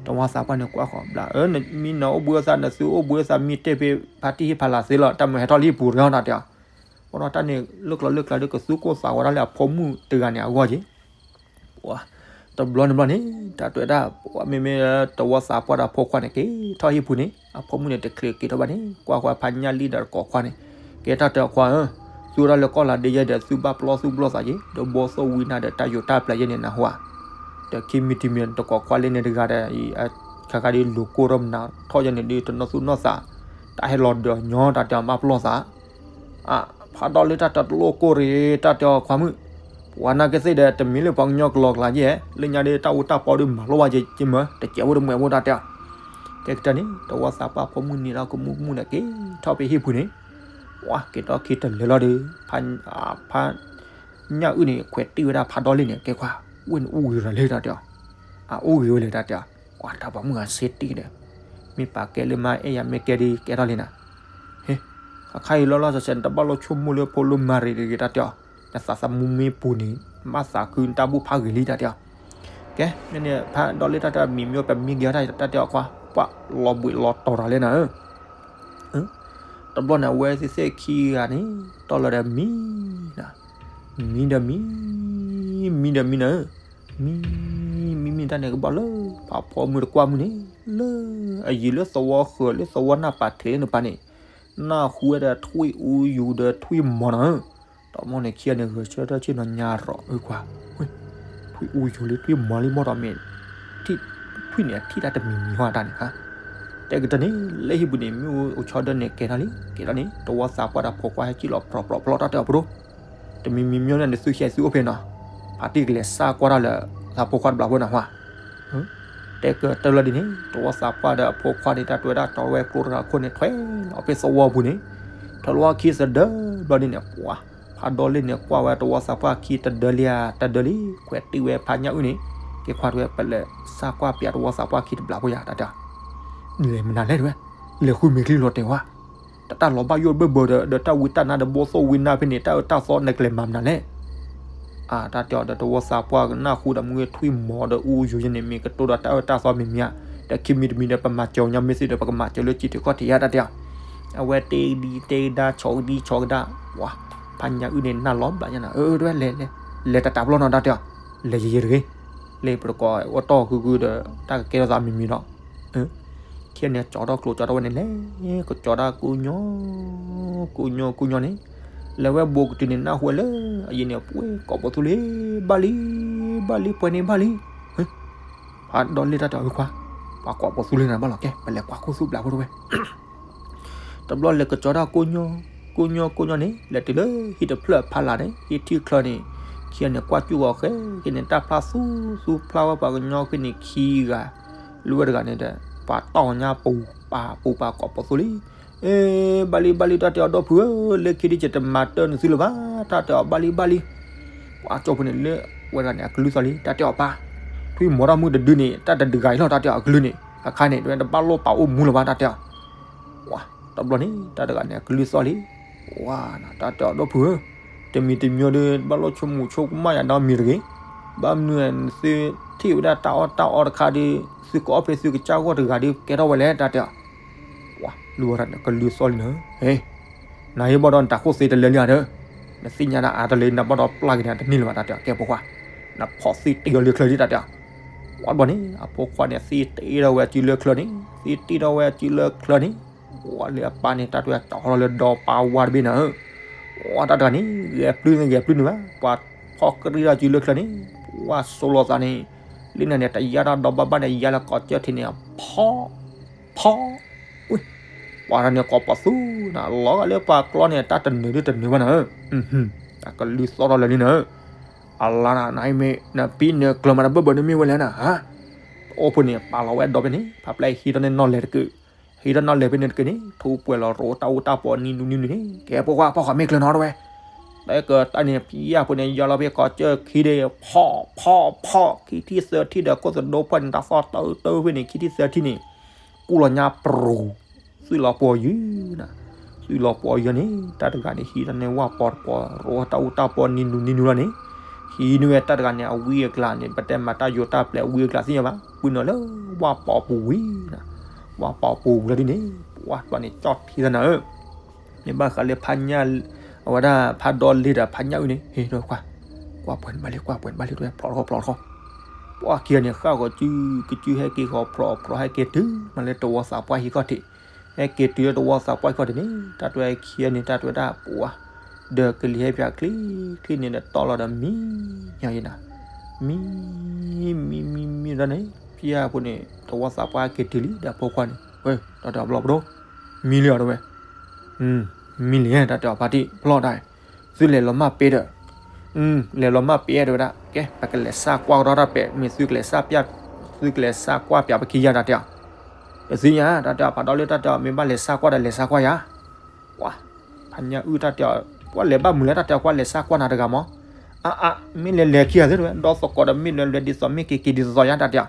တဝီသးပှၢ်န့ၣ်ကွၢ်ဃီၤဘျီ အၢ နမံၤနအိၣ်ဘှံးအိၣ်သး နသုအိၣ်ဘှံးအိၣ်သးမံၤတ့ၢ်ဖဲဖါတံၢ်ဟံၣ်ဖးလာ်သ့လီၤ တၢ်မုာ်ဟဲထီၣ်လၢဟံၣ်ပူၤတဂ့ၤ တၢ်တဲအီၤ. ဘၣ်ဒီးတၢ်န့ၣ် လၢကျီလၢကျါဒီးကသူၣ်ကိၢ်သးဂီၤဒၣ်လၢအဖိမုၣ်တဂၤန့ၣ်အဂီၢ်က့ၤ တဘျီန့ၣ်ဘျီန့ၣ် တၢ်တဲဝဲဒၣ် မ့မ့ၢ်တဝီသးပှၢ်ဒီးအဖိခွါန့ၣ် က့ၤထီၣ်ဟံၣ်ပူၤန့ၣ် အဖိမုၣ်န့ၣ် တချုးက့ၤထီၣ်ဘၣ်န့ၣ် ကွၢ်ဃီၤဖါညၣ်လံဒီးတကိးခွါန့ၣ် ကဲတၢ်တဲအီၤခွါဧၢ, သုဝဲဒၣ်လၢကီၢ်လၤဒ့ယဲဒီး သုဘၣ်ပျီသုဘျီသးက့ၤ ဒီးဘီသိၣ်ဝံနၤဒီးတၢ်ယိၤတၢ်ပျဲယဲန့ၣ် နၢ်ဟူဧါ. ဒီးခံမံၤတမံၤတကိးခွါလၢန့ၣ်တဂၤဒီး အခါခါဒ်လိာ်ကိၢ်ထီၣ်မနၤထီၣ်ယဲန့ၣ်ဒ် တနီၢ်သူၣ်နီၢ်သး တၢ်ဟဲလီၤဒီးညီ တၢ်တဲအီၤဘၣ်ပျီသး အဖးဒီးလၢတၢ်တလိၣ်ကိၢ်ရ့ၣ် တၢ်တဲအီၤခွါမုၣ်, ပှၤနာ်က့သ့ၣ်ဒီး တမံၤလၢပှၤကညီကလီၤကျါယဲ လၢညါဒီးတၢ်အူတၢ်ပီဒီးမၤလိဘၣ်က့ၤမ့ၢ် တစဲးဖိတမှဲးဖိ တၢ်တဲအီၤ. ကဲကတၢၢ်န့ၣ် တဝီသးပှၢ်ဖိမုၣ်န့ၣ်ဒီးကမူၣ်ကမူၣ်န့ၣ် က့ၤထီၣ်ဖဲဟံၣ်ပူၤန့ၣ် ပှၤက့ၤထီၣ်ခံတလၢာ်လီၤဒီး ဖါ ဖါညၣ်အုၣ်န့ၣ် ခွဲးတံၢ်ဝဲဒၣ်ဖးဒီလ့ၣ်န့ၣ် ကဲခွါ ဝ့ၢ်န့ၣ်အူဂ့ၤရၤလံတၢ်တဲအီၤ, အအူဂ့ၤဝဲလဲၣ်တၢ်တဲအီၤ, ပှၤတၢ်ပှၤမုၢ်ဂၤစ့တံၢ်ဒီး မ့ၢ်ပာ်ကဲလၢမါအဲၣ်ယၤမ့ၢ်ကဲဒ်ကဲထီၣ်လံနၤ, ဟ့ အခါအံၤလီၤလီၤဆဲးဆဲး နတဘၣ်လိၣ်ဆိကမိၣ်လၢဖိလၢမၤရံၤတဂ့ၤတၢ်တဲအီၤ, နသးသမူမ့ၢ်ပူၤန့ၣ် မၤသးခုနတၢ်ဘူၣ်ဖးဂ့ၤလံတၢ်တဲအီၤ, ကဲ မ့ၢ်န့ၣ် ဖးဒီလ့ၣ်တၢ်တဲအီၤ မံၤမ့ၢ်ပမံဂ့ၤတၢ်တဲအီၤခွါ ပှၤလီၤဘှံးလီၤတီၤတၢ်လံနၤဧၢ တဘျီန့ၣ်အဝဲသ့ၣ်သ့ၣ်ခံဂၤန့ၣ် တီၢ်လီၤဒီးမံနၤ, မံဒီးမံ, မံဒီးမံနၤဧၢ, မံ, မံမံတၢ်န့ၣ်ကဘၣ်လၢ ဖးဖီမုၢ်တကွၢ်မုၢ်န့ၣ် လၢအယံၤလၢသဝီဃၢၤလၢသဝီနၢ်ပာ်ထံးလၢနပၢ်န့ၣ် နၢ်ဟူဝဲဒီးထွံၣ်အူယူၤဒီးထွံၣ်မီၤနၤဧၢ, တဘျီန့ၣ်ခံဂၤန့ၣ် ဂဲၤဆၢထၢၣ်ဆ့ၣ်နီၤညါရီၤဧၢခွါ, ထွံၣ်အူယူၤလံထွံၣ်မီၤလံမီၢ်ဒီးမ့ၢ် ထွံၣ်န့ၣ် အထံၣ်တၢ်တမံၤမံၤဟီၣ်တၢ်န့ၣ်ဧါ, တဲကတၢၢ်န့ၣ် လၢဟံၣ်ပူၤန့ၣ် မ့ၣ်အူအိၣ်ဆီဒၢန့ၣ်ကဲထီၣ်လံ ကဲထီၣ်န့ၣ် တဝီသးပှၢ်ဒီးဖိခွါဟဲကံၣ်လီၤပြီပြီပြီတၢ်တဲအီၤပဒိၣ်, တမံၤမံၤမံၤန့ၣ် နသုဟဲသုအိၣ်ဖဲနီၤ, ဖါတံၢ်ကလဲၤစၢ်ကွၢ်တၢ်လၢ သးဖိခွါတဘျီဖိနၤဟါ တဲကတၢၢ်လီၤဒ်န့ၣ် တဝီသးပှၢ်ဒီးအဖိခွါန့ၣ် တၢ်တဲဝဲဒၣ်တီဝဲကျိတဂၤခိၣ်န့ၣ် ထွဲလီၤဖဲသဝီပူၤန့ၣ်, ထွဲလီၤခံသဒၢဘျီဒ်န့ၣ် ပှၤ ဖးဒီလ့ၣ်န့ၣ် ကွၢ်ဝဲတဝီသးပှၢ်ခံတဒၢလံဧါ တဒၢလံ ခွဲးတံၢ်ဝဲဖးညၣ်အုၣ်န့ၣ်, ကဲခွါတဲဝဲ ပလဲၤစၢ်ကွၢ်ပၠးတဝီသးပှၢ်ခံတဘျီဖိယၤ တၢ်တဲအီၤ, လဲၤမနုၤလဲၣ်တဲဝဲ, လဲၤဃုမ့ၤချံလီၤတဲာ်ဝဲ တၢ်လီၤဘၣ်ယိၣ်ဘၢၣ်ဘၢဒီး ဒီးတၢ်ဝံတၢ်နါဒီးဘိသိၣ်ဝံနၢ်ဖဲန့ၣ် တၢ်အၢတၢ်သီနကလဲၤမၤမနုၤလဲၣ်, အတၢ်တဲအီၤဒီးတဝီသးပှၢ်ကနၢ်ဟူဒီးမ့ၢ်ထွံၣ်မီၤဒီးအူယူၤယဲန့ၣ် မ့ၢ်ကတိၤဒီးတၢ်အၢတၢ်သီမံၤမံၤဧါ, ဒီးခံမံၤတမံၤဒီးပမၤစၢၤညါမ့ၢ်သ့ဒီး ပကမၤစၢၤလၢစံးထီၣ်ခီၣ်ထံးယါတၢ်တဲအီၤ, အဝဲတ့ဒံတ့ဒါ ဆီကဒံဆီကဒါ, ဝါ, ဖးညၣ်အုၣ်န့ၣ် နၢ်လီၤဘျးညါနၤ, အၢ တဲဝဲ လဲၤ လဲၤ လဲၤတတးပလီၢ်နီၤ တၢ်တဲအီၤ, လဲၤယံာ်ယံာ်တဂ့ၤ, လဲၤပတကိးအိၣ်တီၢ်ဃုာ်ဃုာ်ဒီး တၢ်ကကဲထီၣ်သးမံၤမံၤဒီး ခံဂၤန့ၣ် ကၠီထီၣ်ကျိကၠီထီၣ်ဝဲန့ၣ်လဲၣ်, ကကၠီတၢ်ကိၢ်ညီ, ကိၢ်ညီကိၢ်ညီန့ၣ်, လဲၤဝဲဘူးကတုၤန့ၣ် နၢ်ဟူဝဲလၢ အယံၤန့ၣ် ပှ့ၤကိးပသူလံ, ဘၣ်လံ, ဘၣ်လံ ပှဲၤန့ၣ်ဘၣ်လံ, ဖးဒီလ့ၣ်တၢ်တဲအီၤခွါ, ပှၤကိးပသူလံနၤ ဘၣ်လီၤ ကဲ ပလဲၤကွၢ်ခိၣ်သူဘျးဖိတဝဲ တဘျီလဲၤကကၠီတၢ်ကိၢ်ညီ, ကိၢ်ညီကိၢ်ညီန့ၣ် လဲၤတုၤလၢဟံၣ်တဖျၢၣ်ဖးလာ်န့ၣ် ဟံၣ်ထံၣ်ချၢန့ၣ်, ခံဂၤန့ၣ် ကွၢ်စူၣ်ဂီၤဃဲက့ၤန့ၣ် တၢ်ဖျါသူသူဖျါဝဲပှၤကညီဖဲန့ၣ်ခံဂၤ, လၢဝဲတဂၤန့ၣ်ဒီး ပှၤတီၢ်ညါပူၤပာ်ပူၤပာ်ကိးပသူလံ, အ့ ဘၣ်လံဘၣ်လံ တၢ်တဲအီၤဒီပုၢ်ဧၢ, လၢခံဒ်ယတမၤတၢ်နသုလၢၤဘၣ်, တၢ်တဲအီၤဘၣ်လံဘၣ်လံ ပှၤကၠီဖိန့ၣ်လၢ ဝဲတဂၤန့ၣ် အကလုၢ်သီၣ်လံ တၢ်တဲအီၤပၢ်, ထွံၣ်မီၤထီၣ်မုၢ်တဒုန့ၣ် တၢ်တဒုဂၤအံၤလီၤ တၢ်တဲအီၤအကလုၢ်န့ၣ် အခါန့ၣ် တဝဲတဘၣ်လိၣ်ပာ်အိၣ်မူလၢၤဘၣ် တၢ်တဲအီၤ, ဝါ, တဘျီန့ၣ် တၢ်တဂၤန့ၣ် အကလုၢ်သီၣ်လံ, ဝါ, တၢ်တဲအီၤဒီပုၢ်ဧၢ, တမံၤတမံၤဒီး ဘၣ်လိၣ်ဆိကမိၣ်ဆိကမးယၤဒီးမံၤတဂ့ၤ, ဘၣ်မနုၤနသုထံၣ်ဝဲဒၣ်တၢ်အီၣ်တၢ်အီတခါဒီး သုကအီၣ်ဖဲသုကစၢ်ဂီၢ်တဂၤဒီး ကဲထီၣ်ဝဲလဲၣ် တၢ်တဲအီၤ ဝါ, လုၢ်ဝဲဒၣ်န့ၣ် ကလုၢ်သီၣ်လံနၤ, ဟ့, နၤဟ့ၣ်ဘၣ်ဒီးနတၢ်ခိၣ်သ့တလၢလံဧါဒီး, နသ့ၣ်ညါဒၣ်အါတလၢနဘၣ်ဒီးပျၢ်က့ၤန့ၣ်တန့ၢ်လၢၤဘၣ် တၢ်တဲအီၤ ကဲဖိခွါ, နဖီၣ်သံတ့အီၤလၢချၢလံ တၢ်တဲအီၤ, ဝါဘျီန့ၣ် အဖိခွါန့ၣ် သံတ့ထီၣ်ဝဲအစုလၢချၢန့ၣ်, သံတ့ထီၣ်ဝဲအစုလၢချၢန့ၣ်, ဝါလၢအပၢ်န့ၣ် တၢ်တဲဝဲကၠီထီၣ်လၢဒီပၢ်ဝါတဘ့ၣ်နၤဧၢ, ဝါတၢ်တဂၤန့ၣ် ဂဲၤပျုၢ်န့ၣ်ဂဲၤပျုၢ်န့ၣ်ဘၣ်, ပှၤဖီၣ်ကရံၣ်ထီၣ်စုလၢချၢန့ၣ်, ဝါစိလီၤသးန့ၣ်, လၢန့ၣ်န့ၣ် တယါတၢ်ဒီဘၣ်ဘၣ်န့ၣ် ယါလၢကိးကၠၢၢ်ထံးန့ၣ် ဖီၣ်, ဖီၣ်, ဝ့ၢ်, ပှၤတဂၤန့ၣ်ကိးပသူနၤ, လီၤဂာ်လၢပှၤကျီန့ၣ် တၢ်တနၢၤဒ်တနၢၤဘၣ်နၤဧၢ, တၢ်ကလုၢ်သီၣ်ထီၣ်လၢာ်လံနၤဧၢ, အလါနၤ နမ့ၢ်နပံနကျၢၤမးတဘၢၣ်ဘၢၣ်န့ၣ်မ့ၢ်ဝဲလဲၣ်နၤ, တအိၣ်ဖိန့ၣ် ပာ်လီၤဝဲဒီဘ့ၣ်န့ၣ် ဖးပျဲဟံးထီၣ်န့ၢ်နီၢ်လဲၤတကုး, ဟံးထီၣ်နီၢ်လဲၤဖဲန့ၣ်တကုးန့ၣ် ထူပှဲၤလီၤရိတၢ်အူတၢ်ပီနံၤနူနံၤနူၤန့ၣ် ကဲဖိခွါ ဖီၣ်ဃီမ့ၢ်ကျၢၤနီတဝဲ, တၢ်ကတၢၢ်န့ၣ် ဖံးယၢ်ဖိန့ၣ်ယီၤလီၤဖဲကိးကၠၢၢ်ခံဒီး ဖီၣ်ဖီၣ်ဖီၣ် ခံထံၣ်သၢထံၣ်ဒီး ခိၣ်သဒိဖီၣ်န့ၣ် တၢ်သီၣ်တၢတၢဖဲန့ၣ် ခံထံၣ်သၢထံၣ်န့ၣ် ကူၣ်လီၤညါပရူၤ သုးလီၤပှီၤယုၢ်နၤ, သုးလီၤပှီၤယုၢ်န့ၣ် တၢ်တဂၤန့ၣ် ဟံးထီၣ်န့ၢ်ဝၣ်ပီၤတပီၤ ရိတၢ်အူတၢ်ပီနံၤနူနံၤနူလီၤန့ၣ်, ဟံးန့ၢ်ဝဲတၢ်တဂၤန့ၣ် အဝံအကျါန့ၣ် ပတဲမၤတၢ်ယိၤတၢ်ပျဲအဝံအကျါသ့ၣ်ညါဘၣ် ဝံၤနီၤလၢဝၣ်ပီၤပူၤဝံၤနၤ, ဝၣ်ပီၤပူၤဝံၤလီၤဒ်န့ၣ် ပှၤတဘျီန့ၣ် ကၠီၣ်ထံသနၤဧၢ မ့ၢ်ဘၣ်ဃးလၢဖးညၣ်, အဝဲဒၣ်ဖးဒီလ့ၣ်ဒီးဖးညၣ်အုၣ်န့ၣ် ဟ့ၣ်ဒီးကွၢ်, ကွၢ်ပှဲၤနဘၣ်လံ ကွၢ်ပှဲၤနဘၣ်လံ တဝဲဖျိးထီၣ်ဖျိးထီၣ်, ပှၤခံဂၤန့ၣ် ဃၣ်ဂီၤစုကစုဟဲက့ၤဃီၤဖျိးဖျိးဟဲက့ၤတုၤမးလၢတဝီသးပှၢ်ဟံၣ်ခီၣ်ထံး, ဟဲက့ၤတုၤလၢတဝီသးပှၢ်ဟံၣ်ခီၣ်ထံးန့ၣ် တၢ်တဝဲခံဂၤန့ၣ် တၢ်တဝဲဒၣ်ပှၤ, ဒီးကလံၤဟဲပၠးချံချံန့ၣ်ဒီးတီၢ်လီၤဒီးမံ, ညီယဲနၤ, မံ, မံမံမံတၢ်န့ၣ် ဖံယၢ်ဖိန့ၣ် တဝီသးပှၢ်ဟဲက့ၤတုၤလံဒီးဖိခွါန့ၣ် ဝဲ တၢ်တဲအီၤဘျီပဒိၣ်, မံလံအီၤတဝဲ မံလံ တၢ်တဲအီၤဖါတံၢ်ဖျီၣ်တၢ်, သုလဲၤလီၤမၢ်ပ့ၤဒီး, လဲၤလီၤမၢ်ပ့ၤအဲၣ်တဝဲဒၣ် ကဲ ပကလဲၤစၢ်ကွၢ်ကဒီးတၢ်ပဲာ် မ့ၢ်သုကလဲၤစၢ်ပျၢ်, သုကလဲၤစၢ်ကွၢ်ပၠးပခံယါတၢ်တဲအီၤ, တသ့ၣ်ညါ တၢ်တဲအီၤဖးဒီလ့ၣ် တၢ်တဲအီၤ မ့ၢ်ဘၣ်လဲၤစၢ်ကွၢ်ဒီးလဲၤစၢ်ကွၢ်ယါ, ပှၤ, ဖါညၣ်အုၣ်တၢ်တဲအီၤ ပှၤလဲၤဘၣ်မုာ်လဲၣ် တၢ်တဲအီၤ ကွၢ်လဲၤစၢ်ကွၢ်နၤတဂၤမး, အါအါ မ့ၢ်လဲၤလဲၤခံဂၤသ့ၣ်တဝဲ ဒီသကိးဒီးမ့ၢ်လဲၤလဲၤဒ်သိးမ့ၢ်က့ၤက့ၤဒ်သိးသိးညါ တၢ်တဲအီၤ,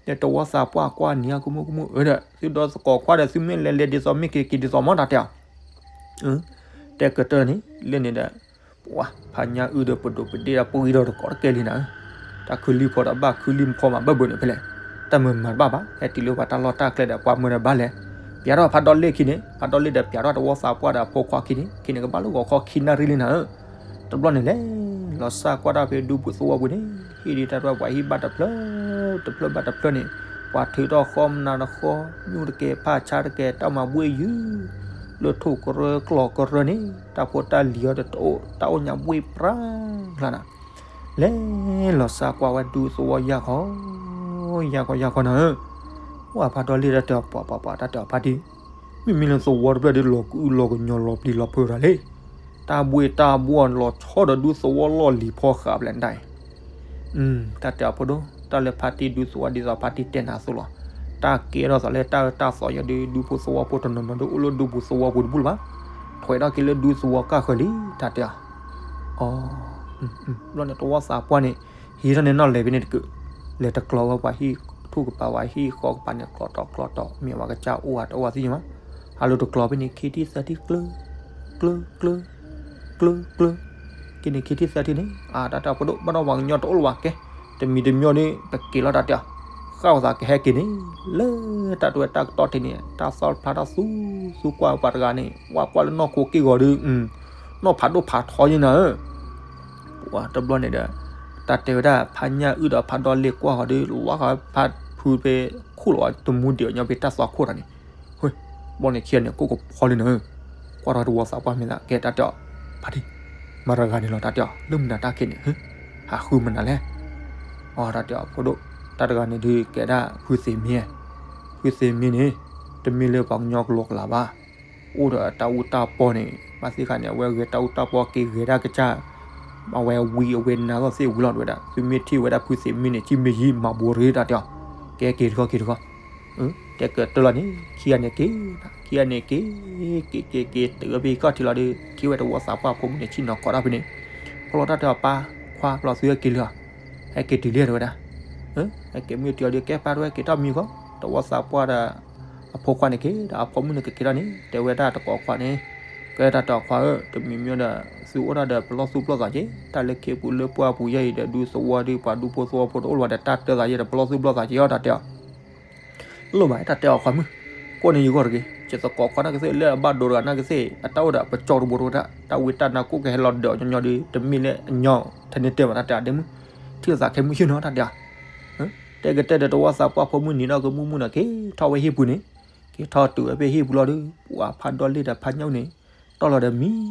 ဒီးတဝီသးပှၢ်ကွၢ်နံၤအကမူၣ်ကမူၣ် အၢဒီး သုဒီသကိးခွါဒီး သုမ့ၢ်လဲၤလဲၤဒ်သိးမ့ၢ်က့ၤက့ၤဒ်သိးမး တၢ်တဲအီၤ, တဲကတၢၢ်န့ၣ် လၢန့ၣ်ဒီး ပှၤဖါညၣ်အုၣ်ဒီးပဒိးပဒ့ၣ်ဒီး ပှၤအံၤဒီးတကိးတကဲလံနၤဧၢ, တၢ်ခုလံဖီဒီးဘၣ်ခုလံဖီမးဘၢၣ်ဘၢၣ်န့ၣ်ဖဲလဲၣ်, တၢ်မုာ်မၤတဘၣ်ဘၣ် ဟဲတုၤလၢပှၤတၢ်လီၢ်တၢ်ကျဲဒီး ပှၤမၢဒီးဘၣ်လဲၤ, ပၠးထီၣ်ဖးဒီလ့ၣ်ခံန့ၣ် ဖးဒီလ့ၣ်ဒီး ပၠးထီၣ်တဝီသးပှၢ်ဒီးအဖိခွါခံန့ၣ် ခံန့ၣ်ကဘၣ်လၢဂီၤခီခံနၣ်ရံၣ်လံနၤဧၢ, တဘျီန့ၣ်လဲၤ လီၤစၢ်ကွၢ်တၢ်ဖဲဒူပူၤသဝီပူၤန့ၣ် ဟံၣ်ဒ်တၢ်တဝဲပှၤဟံၣ်ဘၣ်တဖျၢၣ် တဖျၢၣ်ဘၣ်တဖျၢၣ်န့ၣ် ပှၤထုးထီၣ်ဃီမနၤတဃီ ညူၣ်တကဲၤဖးဆါတကဲၤ တၢ်မၤဘှ့ၣ်ယုၢ် လၢထိၣ်ကရၢကျီၤကရၢန့ၣ် တၢ်ဖိတၢ်လံၤအီၤတအိၣ် တၢ်အိၣ်ညါဘှ့ၣ်ပြၢ်ကျါနၤ, လဲၤလီၤစၢ်ကွၢ်ဝဲဒူသဝီယၢ်ခီ ယၢ်ခီယၢ်ခီနၤဧၢ, ဝဲဖးဒီလ့ၣ်တၢ်တဲအီၤ ပှၤပှၤပှၤ တၢ်တဲအီၤဖါတံၢ်, မ့မ့ၢ်လၢသဝီတဖျၢၣ်ဒီး လီၤကအုလီၤကညီလီၤပျံၤလီၤဖုးတၢ်လံ, တၢ်ဘှ့ၣ်တၢ်ဘှီၣ်လီၤဆီဒီးဒူသဝီလီၢ်လံၤဖီဃာ်ဖဲလဲၣ်ဒၣ်အံၤ တၢ်တဲအီၤဖိဒိၣ် တၢ်လၢဖါတံၢ်ဒူသဝီဒ်သိးဖါတံၢ်တဲနၤအသိးလီၤ, တၢ်ကဲထီၣ်သးလၢတၢ်အၢတၢ်သီယဲၢ်ဒီး ဒူဖိသဝီဖိတနီၤနီၤဒီး အိၣ်လၢဒူပူၤသဝီပူၤတဘူၣ်လၢၤဘၣ်, ထွဲးထီၣ်က့ၤလၢဒူသဝီကၢ်ဃၢၤလံ တၢ်တဲအီၤ, အီ, ဘျီန့ၣ်တဝီသးပှၢ်န့ၣ် ဟံးထီၣ်န့ၣ်နီၣ်လဲၤဖဲန့ၣ်တကုး, လဲၤတကျီဝဲပှၤဟံၣ်ထူၣ်ကပၤ ပှၤဟံၣ်ဃီကပၤန့ၣ် ကျီတီၤကျီတီၤ မ့ၢ်ဝဲကစၢ်အိၣ်ဝဲတအိၣ်ဝဲသ့ၣ်ညါမး, ဟးလိၤတကျီဖဲန့ၣ် ခံထံၣ်သၢထံၣ်ကျၢ ကျၢ ကျၢ ကျၢ ကျၢ, က့ၤန့ၣ်ခံထံၣ်သၢထံၣ်န့ၣ် အတၢ်တဲအီၤဖိဒိၣ် ဘၣ်ဒီးပှၤကညီတအိၣ်လၢၤဘၣ်ကဲ, တမံၤတမံၤန့ၣ် ပက့ၤလီၤတၢ်တဲအီၤ, ဃၣ်ဝဲသးကဟဲက့ၤန့ၣ် လၢတၢ်တဝဲတၢ်ကတီၢ်ထံးန့ၣ် တၢ်သီဖျါထီၣ်သူသူကွၢ်ပှၤတဂၤန့ၣ် ဝဲကွၢ်လၢနီၢ်ခိက့ၢ်ဂီၤဒီး နီၢ်ဖးဒိၣ်ဖးထီယဲၢ်နၤဧၢ ပှၤတဘျီန့ၣ်ဒီး တၢ်တဲဝဲဒၣ် ဖါညၣ်အုၣ်ဒီးဖးဒီလ့ၣ်ကွၢ်ဃီၤဒီး လီၤဃာ်ဖးဖုဖဲခိၣ်လီၤ တမူဒံးအီၤညီဖဲတၢ်သွါခိၣ်တၢ်န့ၣ်, ဟ့ၣ်, ဘျီန့ၣ်ခံဂၤန့ၣ် ကိၢ်ကဖီလံနၤဧၢ, ကွၢ်ထီၣ်တဝီသးပှၢ်မ့ၢ်သးကဲတၢ်တဲအီၤ, ဖါတံၢ်, မၤတဂၤန့ၣ်လီၤ တၢ်တဲအီၤ လၢမနုၤတၢ်ခဲန့ၣ် ဟ့ၣ်, ဟးဃုမနုၤလဲၣ်, အီ တၢ်တဲအီၤဖိဒိၣ်, တၢ်တဂၤန့ၣ်ဒုးကဲဒၣ်ဖုသ့ၣ်မံ, ဖုသ့ၣ်မံန့ၣ် တမ့ၢ်လၢပှၤကညီကလီကလီဘၣ် အိၣ်ဒီးတၢ်အူတၢ်ပီန့ၣ် ဘၣ်သ့ၣ်သ့ၣ်န့ၣ် အဝဲဂဲၤတၢ်အူတၢ်ပီက့ၤဂဲၤဒၣ်ကစၢ်, အဝဲဝံအဝဲနါသီၣ်သ့ၣ်ဝံၤလီၤတဝဲဒၣ် သုမ့ၢ်ထံၣ်ဝဲဒၣ်ဖုသ့ၣ်မံန့ၣ် ကံမ့ၢ်ယံၤမၤဘိရ့တၢ်တဲအီၤ, ကဲက့ၤတခီက့ၤတခီ, တဲကတၢၢ်လီၤန့ၣ် ခံဂၤန့ၣ်က့ၤ, ခံဂၤန့ၣ်က့ၤ, က့ၤက့ၤက့ၤတုၤဝဲဖဲကီၢ်ထံးလီၤဒီး ထံၣ်ဝဲတဝီသးပှၢ်ဖိမုၣ်န့ၣ် ဆ့ၣ်နီၤကိးတၢ်ဖဲန့ၣ်, ဖီလီၤတၢ်တဲအီၤပၢ်, ခွါပျီသုဟဲက့ၤလံဧါ, ဟဲက့ၤတုၤလံတဝဲဒၣ်, ဟဲက့ၤမုၢ်တံၤအီၤဒီး ကဲပၢ်တဝဲက့ၤထီၣ်မံၤဃီ, တဝီသးပှၢ်ဒီး အဖိခွါန့ၣ်က့ၤ ဒီးအဖိမုၣ်န့ၣ်ကက့ၤထီၣ်န့ၣ် တဲဝဲဒၣ်တကိးခွါန့ၣ်, ကဲတၢ်တဲအီၤခွါဧၢ, တမံၤမံၤဒီး သုအိၣ်ဒၣ်ဒီးပလီၢ်သူၣ်ပလီၢ်သးက့ၤ တၢ်လၢခ့ပူၤလၢပှၢ်ပူၤယဲအံၤဒီး ဒူသဝီဒီးပှၤဒူဖိသဝီဖိတအိၣ်လၢၤဘၣ်ဒီး တၢ်တၢ်သးယဲဒီးပလီၢ်သူၣ်ပလီၢ်သးက့ၤအီၤ တၢ်တဲအီၤ လိၣ်ဘၣ်တၢ်တဲအီၤခွါမုၣ်, ကိးန့ၣ်ယဂီၢ်တဂ့ၤ, ယသကိးခွါနာ်ကသ့ၣ် လၢအဘၣ်ဒိတဂၤနာ်ကသ့ၣ် အတၢ်အိၣ်ဒီးပကၠီတဘိတဝဲဒၣ် တၢ်ဝံတၢ်နါကိၢ်ကဟဲလီၤဒၢးညီညီဒီး တမ့ၢ်လၢအညီ ထဲန့ၣ်တဲဘၣ်တၢ်တဲအီၤဒ့မုၣ်, ထံၣ်လိာ်သးခဲမုၢ်ဆ့ၣ်နီၤတၢ်တဲအီၤ, တဲကတဲဒီးတဝီသးပှၢ်ဖိမုၣ်နံၤဒီးကမုၢ်မုၢ်နီၤက့ၤထီၣ်ဝဲဟံၣ်ပူၤန့ၣ်, က့ၤထီၣ်တုၤဝဲဖဲဟံၣ်ပူၤလီၤဒီး ပှၤဖးဒီလ့ၣ်ဒီးဖးညၣ်အုၣ်န့ၣ် တီၢ်လီၤဒီး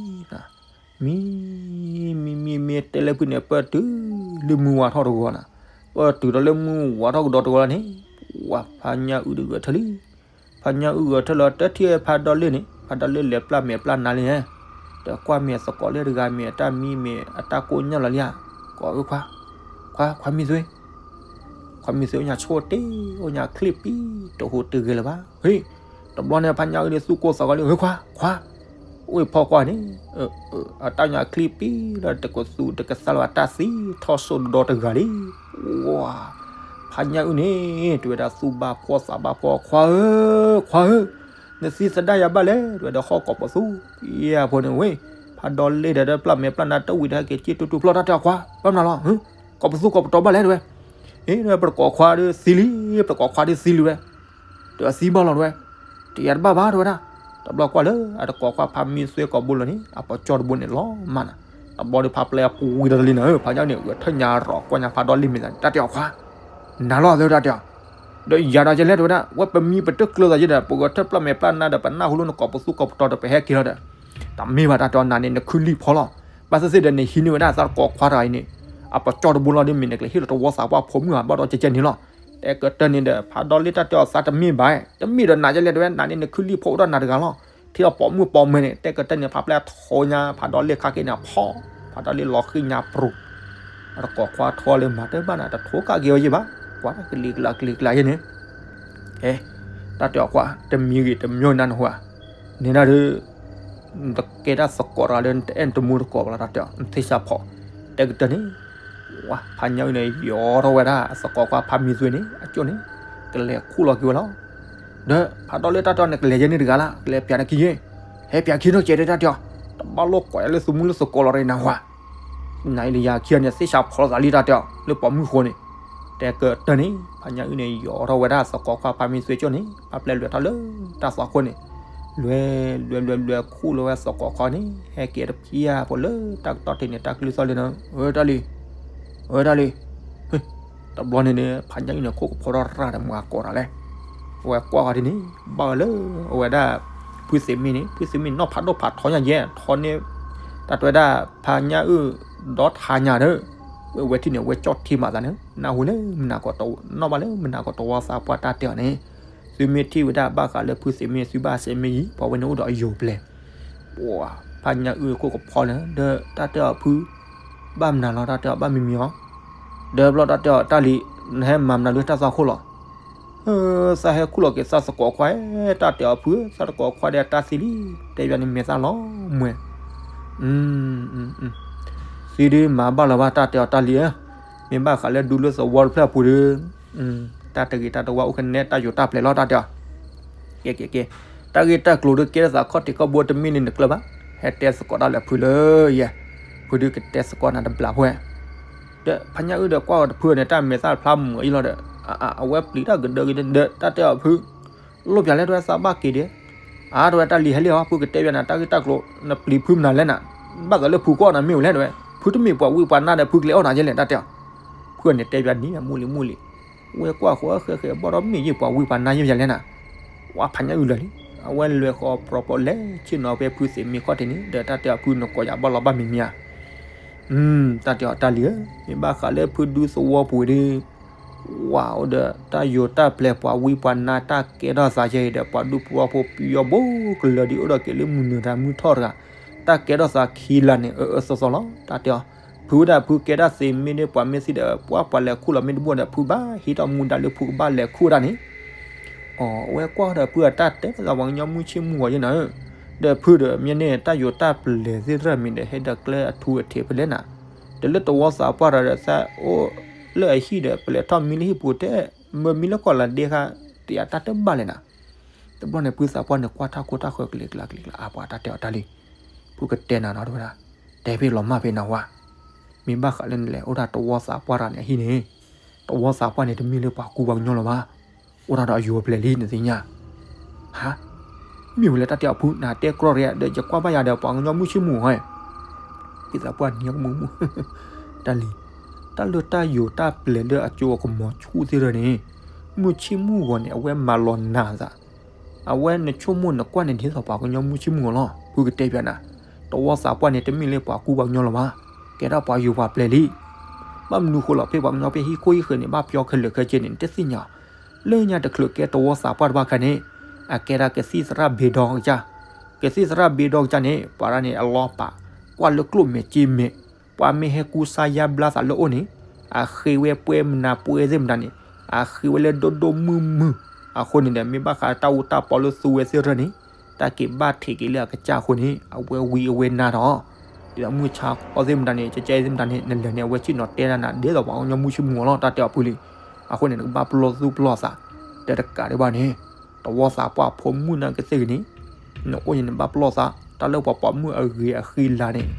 မံ မံ မံ မံ မ့ၢ်တဲလၢဖုန့ၣ် ပၢၢ်တုၤလၢမုၢ်ဝါထီၣ်တဂီၤနၤ, ပၢၢ်တုၤဒီးလၢမုၢ်ဝါထီၣ်ကဒီးတဂီၤလီၤန့ၣ်, ပှၤဖးညၣ်အုၣ်ဒီးဂဲၤထၢၣ်လံ, ဖးညၣ်အုၣ်ဂဲၤထၢၣ်လီၤ တထံၣ်ဖးဒီလ့ၣ်န့ၣ် ဖးဒီလ့ၣ်လဲၤပျၢ်မဲာ်ပျၢ်နါလံန့ၣ်, ဒီးကွၢ်မဲာ်သကိးလၢတဂၤမဲာ်အတၢ်မံမဲာ်အတၢ်ကိၢ်ညၣ်လီၤလံဧါ, ကိးအၢခွါ, ခွါ ခွါမံသွ့ ခွါမံသွ့အိၣ်ညါဆိၣ်တ့ၢ် အိၣ်ညါချံပံ တဟူးတဂဲၤလၢၤဘၣ်, ဟ့ၣ်, တဘျီန့ၣ်ဖးညၣ်အုၣ်န့ၣ်သူၣ်ကိၢ်သးဂီၤလံ ဟ့ၣ်ခွါ, ခွါ, အိၣ်ဖီကွၢ်န့ၣ်, အတၢ်ညါချံပံလၢတကသူးတကသါလၢၤဘၣ် တၢ်သံထီၣ်စိၣ်ဒီဒီတဂၤလံ, ဝါ ဖးညၣ်အုၣ်န့ၣ် တဝဲဒၣ်သူၣ်ဘၣ်ဖှီၣ်သးဘၣ်ဖှီၣ် ခွါဧၢ, ခွါဧၢ, နသံသဒၣ်ယၤဘၣ်လဲၣ် တဝဲဒၣ်ဟီၣ်ကိးပသူ, ယဲၢ်ဖိန့ၣ်ဝဲ, ဖးဒီလ့ၣ်ဒီးပျၢ်မဲာ်ပျၢ်နါတဝံၤဒီးဟဲက့ၤစ့ၢ်တူၢ်တူၢ်ဖျီၣ်တၢ်တဲအီၤခွါ, ဘၣ်မနုၤလီၤ, ကိးပသူကိးပတီၤဘၣ်လဲၣ်တဝဲ, အ့ ပတကိးခွါဒီးသံလံ, ပတကိးခွါဒီးသံလံဝဲ, တဝဲသံဘၣ်လီၤတဝဲ, တယၤတဘၣ်ဘၣ်တဝဲဒၣ်, တဘျီကွၢ်လၢအတကိးခွါဖးမံသွ့ကိးဘိလီၤန့ၣ် အပီၤကၠီတဘိန့ၣ်လီၤမးနၤ, တဘျီဒီးဖးပျဲၢ်အပူၤဝံၤဒီးတလံနၤဧၢ ဖးညၣ်န့ၣ် ဂဲၤထၢၣ်ညါရီၤကွၢ်ညါဖးဒီလ့ၣ်မ့ၢ်သးန့ၣ် တၢ်တဲအီၤခွါ, နၤလီၤသ့တၢ်တဲအီၤ, ဒီးယၤဒီးယလဲၣ်တဝဲဒၣ် ဝဲပမံပတကျၢၤသးယဲဒီး ပဂဲၤထၢၣ်ပျၢ်မဲာ်ပျၢ်နါဒီး ပနၢ်ဟူလၢနကိးပသူကိးပတီၤဒီး ပဟဲက့ၤလီၤဒီး, တမ့ၢ်ဘၣ်တၢ်တဲအီၤ နၤန့ၣ် နခုလံၣ်ဖီလီၤ, ဘၣ်သ့ၣ်သ့ၣ်ဒီးနဟံးန့ၢ်ဝဲဒၣ်သးတကိးခွါတဂၤအံၤန့ၣ်, အပီၤကၠီတဘိလီၤဒီးမ့ၢ်နကလဲၤဟ့ၣ်လီၤတဝီသးပှၢ်ဖိမုၣ်ဧါ ဘၣ်ဒီးကဲကဲန့ၣ်လီၤ, တဲကတၢၢ်န့ၣ်ဒီး ဖးဒီလ့ၣ်တၢ်တဲအီၤသးတမ့ၢ်ဘၣ်, တမ့ၢ်ဒီးနၤယဲလဲၣ်တဝဲ နၤန့ၣ် နခုလံၣ်ဖီအိၣ်ဒီးနၤတဂၤလီၤ, ထံၣ်အီၤပိာ်မုၣ်ပိာ်မၢၤန့ၣ် တဲကတၢၢ်န့ၣ် ဖးပျဲၢ်အထိညါ ဖးဒီလ့ၣ်ခါက့ၤန့ၣ် ဖီ, ဖးဒီလ့ၣ်လီၤဃံညါပြူၤ အတကိးခွါထီၣ်လၢမၤတဘၣ်နၤ တထိကးက့ၤအီၤယဲဘၣ်, ကွၢ်ကလံၤကျါကလံၤကျါယဲန့ၣ်, အဲ, တၢ်တဲအီၤကွၢ် တမံၤဂ့ၤတမံၤနၤနဟူဧါ, န့ၣ်ဒၣ်ဒီး, နတကဲဒၣ်သကိးတဂၤလၢနတအဲၣ်နတမူတကိးဘၣ်လီၤ တၢ်တဲအီၤ နသ့ၣ်ဆၣ်ဖီၣ်, တဲကတၢၢ်န့ၣ်, ဝါ ဖါညၣ်အုၣ်န့ၣ် ယီၤထီၣ်ဝဲဒၣ်သကိးခွါဖါမံသွ့န့ၣ် အကၠိၣ်န့ၣ်, ကလဲၤခူၣ်လီၤက့ၤဝဲလီၤ. ဒီးဖးဒိၣ်လၢတၢ်တဲအီၤန့ၣ် ကလဲၤယဲန့ၣ်တဂၤလၢ် ကလဲၤပၠးနခံယဲ, ဟဲပၠးခံနီၣ်ကဲးဒီးတၢ်တဲအီၤ, တဘၣ်လိာ်ကွဲးလၢသုမူလၢသကိးလီၤရ့နၤဝါ နအံၤလၢယၤခံဂၤန့ၣ် သ့ၣ်ဆၣ်ဖီၣ်သးလံတၢ်တဲအီၤ လၢပိာ်မုၣ်ဃိန့ၣ်, တဲကတၢၢ်န့ၣ် ဖါညၣ်အုၣ်န့ၣ် ယီၤထီၣ်ဝဲဒၣ်သကိးခွါဖါမံသွ့ကၠိၣ်န့ၣ် ဘၣ်ပျဲလွဲၤထီၣ်လၢတၢ်သွါခိၣ်န့ၣ်, လွဲၤ လွဲၤ လွဲၤ လွဲၤ ခူၣ်လီၤဝဲသကိးခွါန့ၣ် ဟဲက့ၤတဖျၢၣ်ဖိလၢတၢ်ကတီၢ်ထံးန့ၣ် တၢ်ကလုၢ်သီၣ်လံနီၤ, အၢ တၢ်လံၤ, အၢ တၢ်လံၤ, တဘျီန့ၣ်န့ၣ် ဖါညၣ်အုၣ်န့ၣ် ခိၣ်ကဖီထီၣ်ရၣ်ဒီး မၤကိးတၢ်လဲၣ်, အဝဲကွၢ်ဃီဒ်န့ၣ် ဘၣ်ဝဲလၢ အဝဲဒၣ် ဖုသ့ၣ်မ့ၢ်န့ၣ် ဖုသ့ၣ်မ့ၢ်နီၢ်ဖးဒိၣ်ဖးထီညါယဲ ထီန့ၢ် တၢ်တဲဝဲဒၣ် ဖါညၣ်အုၣ် ဒီထါညါဒီး ဝဲထံၣ်န့ၣ် အဝဲကၠီၣ်ထံမးသးန့ၣ် နၢ်ဟူလၢမုၢ်နၤကီး နီၣ်ဘၣ်လၢမုၢ်နၤကီး တဝီသးပှၢ်တၢ်တဲအီၤန့ၣ်, သုမ့ၢ်ထံၣ်ဝဲဒၣ်ဘၣ်ဃးလၢဖုသ့ၣ်မ့ၢ် သုဘၣ်စဲးမ့ၢ်ယံၤ ပှၤဝဲန့ၣ်အိၣ်ဒီးအယိၤပျဲၢ် ပှၤဖါညၣ်အုၣ်ခိၣ်ကဖီလၢ ဒီးတၢ်တဲအီၤဖု ဘၣ်မနုၤလီၤ တၢ်တဲအီၤဘၣ်မံမံအီၤ, ဒီးဘျီတၢ်တဲအီၤတၢ်လံၤ နဟဲမၤမနုၤလၢတၢ်သွါခိၣ်လီၤ, သးဟဲခူၣ်လီၤက့ၤသးသကိးခွါ, တၢ်တဲအီၤဖု သးသကိးခွါဒီးတၢ်သံလံ, တဲယွၤန့ၣ်မဲာ်သၣ်လီၤမှဲၤ သံဒုမၤဘၣ်လီၤဘၣ် တၢ်တဲအီၤတၢ်လံၤဧၢ, မ့ၢ်ဘၣ်ဃးလၢဒူလၢသဝီတဖျၢၣ်အပူၤဒီး တၢ်တဂ့ၤတၢ်တဝါအိၣ်ကနဲ တၢ်ယိၤတၢ်ပျဲၤလီၤ တၢ်တဲအီၤ, ကဲကဲကဲ, တၢ်ဂ့ၢ်တၢ်ကျိၤဒီးကဲထီၣ်သးခီၣ်ထံးခီၣ်ဘိ တမ့ၢ်လၢနကျၢၤဘၣ်, ဟဲတဲသကိးတၢ်လၢဖုလၢယဲ, ဖုဒုကတဲသကိးနၤတဘျီဖိဧါ, ဒီးဖါညၣ်အုၣ်ဒီးကွၢ်အီၤတဖုန့ၣ် တၢ်မဲာ်သၣ်ဖျါမုာ်အံၤလီၤဒီး အဝဲပျံၤတၢ်ကဒၢကဒၢ ဒီးတၢ်တဲအီၤဖု လိၣ်ပၠးလဲၣ် တဝဲသးဘၣ်က့ၤဒံး, အါ တဝဲတၢ်လံၤဟဲလံအီၤ ဖုကတဲပၠးနၤ တၢ်ဂ့ၢ်တၢ်ကျိၤ နပျံၤဖုမနုၤလဲၣ်နၤ, ဘၣ်သးလၢဖုကအိၣ်နၤမ့ၢ်အိၣ်လဲၣ် တဝဲ ဖုတမ့ၢ်ပှၤဝံပှၤနါဒီး ဖုကလဲၤအီၣ်နၤယဲလဲၣ် တၢ်တဲအီၤ, ဖုန့ၣ်တဲပၠးနံၤမူလံမူလံ, ဝဲကွၢ်ဃီဃဲဃဲဘီၣ်ဒီးမ့ၢ်ယဲပှၤဝံပှၤနါယဲယလဲၣ်နၤ, ဝဲဖါညၣ်အုၣ်လၢာ်လံ, အဝဲလဲၤဃီၤပြီပြီလဲၤဆ့ၣ်နီၤဖဲဖုသ့ၣ်မ့ၢ်ခီၣ်ထံးန့ၣ် ဒီးတၢ်တဲအီၤဖုနကိးယၤဘၣ်လီၤဘၣ်မံၤမံၤဧါ တၢ်တဲအီၤတၢ်လံၤဧၢ, မ့ၢ်ဘၣ်ဃးလၢဖုဒူသဝီပူၤဒီး ဝၤအိၣ်ဒီးတၢ်ယိၤတၢ်ပျဲၤပှၤဝံပှၤနါတၢ်ကဲထီၣ်သးယဲအံၤဒီး ပှၤဒူဖိပှၤဖိပယီၤဘိကလၢာ်ဒ်အိၣ်ဒီးက့ၤလၢမုၢ်နုာ်တၢ်မုၢ်ထီၣ်တဂၤ, တၢ်ကဲထီၣ်သးခံလါန့ၣ် အၢအၢသီသီလီၤ တၢ်တဲအီၤ, ဖုဝဲဒၣ်ဖုကဲဒၣ်သ့မ့ၢ်ဒီးပှၤမ့ၢ်သံဒီး ပှၤပှၤလဲၤခူၣ်လီၤမ့ၢ်တဘိၣ်ဒီး ဖုဘၣ်ဟံးထီၣ်မူဒါလၢဖုကဘၣ်လဲၤခူၣ်ဝဲဒၣ်န့ၣ် အီၤ အဝဲကွၢ်ဒီးဖုအတၢ်တဲလီၤပှၤကညီမုၢ်ဆ့ၣ်မုၢ်ဂီၤယဲနၤဧၢ, ဒီးဖုဒီးမ့ၢ်န့ၣ် တၢ်ယိၤတၢ်ပျဲၤသ့ၣ်တဖၣ်မ့ၢ်ဒီး ဟဲဒီးကျဲအထူအထံးဖဲလဲၣ်နၤ, ဒီးလၢတဝီသးပှၢ်ဒီး သးအိၣ်လၢအဟံၣ်ဒီး ပလဲၤထီၣ်မံလၢဟံၣ်ပူၤတဲ မၢမံလၢကီၢ်လၤဒ့ခါ တယၤတၢ်တဘၣ်လဲၣ်နၤ, တဘျီန့ၣ် ဖုသးပှၢ်န့ၣ် ကွၢ်ထၣ်ခိၣ်ထၣ်ဃၢၤကလံၤကျါကလံၤကျါ အါပှၤတၢ်တဲအီၤတၢ်လံ, ဖုကတဲနၤနီၤတဝဲဒၣ်, တဲဖဲလီၤမၢ်ဖဲနၤဝါ, မ့ၢ်ဘၣ်ဃးလၢနလဲၤအိၣ်ဒၣ်တဝီသးပှၢ်တဂၤန့ၣ်အဟံၣ်န့ၣ်, တဝီသးပှၢ်န့ၣ် တမ့ၢ်လၢပှၤကူပှၤကညီလီၤဘၣ်, အိၣ်ဒၣ်ဒီးအယိၤအပျဲၤလံနသ့ၣ်ညါ, ဟါ, မ့ၢ်ဝဲလၢတၢ်တဲအီၤဖု နတဲကြီတဂၤ ဒီးယကွၢ်ဘၣ်ယၤဒီးပှၤကညီမုၢ်ဆ့ၣ်မုၢ်ဂီၤ, ဖုသးပှၢ်နံၤကမူးမူး, တၢ်လံ, တၢ်လၢတၢ်ယိၤတၢ်ပျဲၤလၢအကၠိအကမီၤဆူၣ်သ့ၣ်တဖၣ်န့ၣ်, မုၢ်ဆ့ၣ်မုၢ်ဂီၤန့ၣ် အဝဲမၤလီၤနၤသး အဝဲနဆိကမိၣ်နကွၢ်န့ၣ် ဒ်သိးပှၤကညီမုၢ်ဆ့ၣ်မုၢ်ဂီၤလီၤ. ဖုကတဲပၠးနၤ, တဝီသးပှၢ်န့ၣ် တမ့ၢ်လၢပှၤကူပှၤကညီလီၤဘၣ်. ကဲထီၣ်ပှၤယိၤပှၤပျဲၤလံ. ဘၣ်မနုၤဃိလီၤ ဖဲပှၤကညီဖဲဟံၣ်ခိၣ်ဟံၣ်ဃၢၤန့ၣ် ဘၣ်ပျီခဲလၢာ်ခဲဆ့န့ၣ် နတသ့ၣ်ညါ, လၢညါတချုးကဲတဝီသးပှၢ်တဖၣ်ခါန့ၣ်, အကဲဒၣ်ကသံၣ်သရၣ်ဘ့ဒီကစၢ်, ကသံၣ်သရၣ်ဘ့ဒီကစၢ်န့ၣ် ပှၤတဂၤန့ၣ် အလီၤပာ်, ကွၢ်လၢကျိၣ်မဲာ်စ့မဲာ် ပှၤမ့ၢ်ဟဲကူစါယါဘျါသးလၢအအိၣ်န့ၣ်, အဃ့ဝဲပှဲၤမနၤပှဲၤသ့ၣ်မတၤန့ၣ်, အဃ့ဝဲလၢဒိၣ်ဒိၣ်မုၢ်မုၢ်, အဃိန့ၣ်ဒီး မ့ၢ်ဘၣ်ဃးတၢ်အူတၢ်ပီလၢသူဝဲသ့ၣ်တဖၣ်န့ၣ်, တၢ်က့ၤဘၣ်ထံးက့ၤလၢအကစၢ်အဃိန့ၣ် အဝဲဝံအဝဲနါဒီး, ဒ်သိးမုၢ်ဆါခီသ့ၣ်မတၤန့ၣ် ကကဲသ့ၣ်မတၤန့ၣ် နလဲၤန့ၣ် အဝဲဆ့ၣ်နီၤတဲဒၣ်နၤ ဒ်သိးပှၤကညီမုၢ်ဆ့ၣ်မုၢ်ဂီၤလီၤ တၢ်တဲအီၤဖုလံ. အဃိန့ၣ် နကဘၣ်ပလီၢ်သူၣ်ပလီၢ်သး, ဒီးတကးဒံးဘၣ်န့ၣ်, တဝီသးပှၢ်ဖိမုၣ်နၢ်ကသ့ၣ်ဂ့ၤန့ၣ်, နအိၣ်န့ၣ်နဘၣ်ပလီၢ်သး, တၢ်လၢပှၤပိာ်မုၣ်အဂ့ၤအဃံလၤန့ၣ်,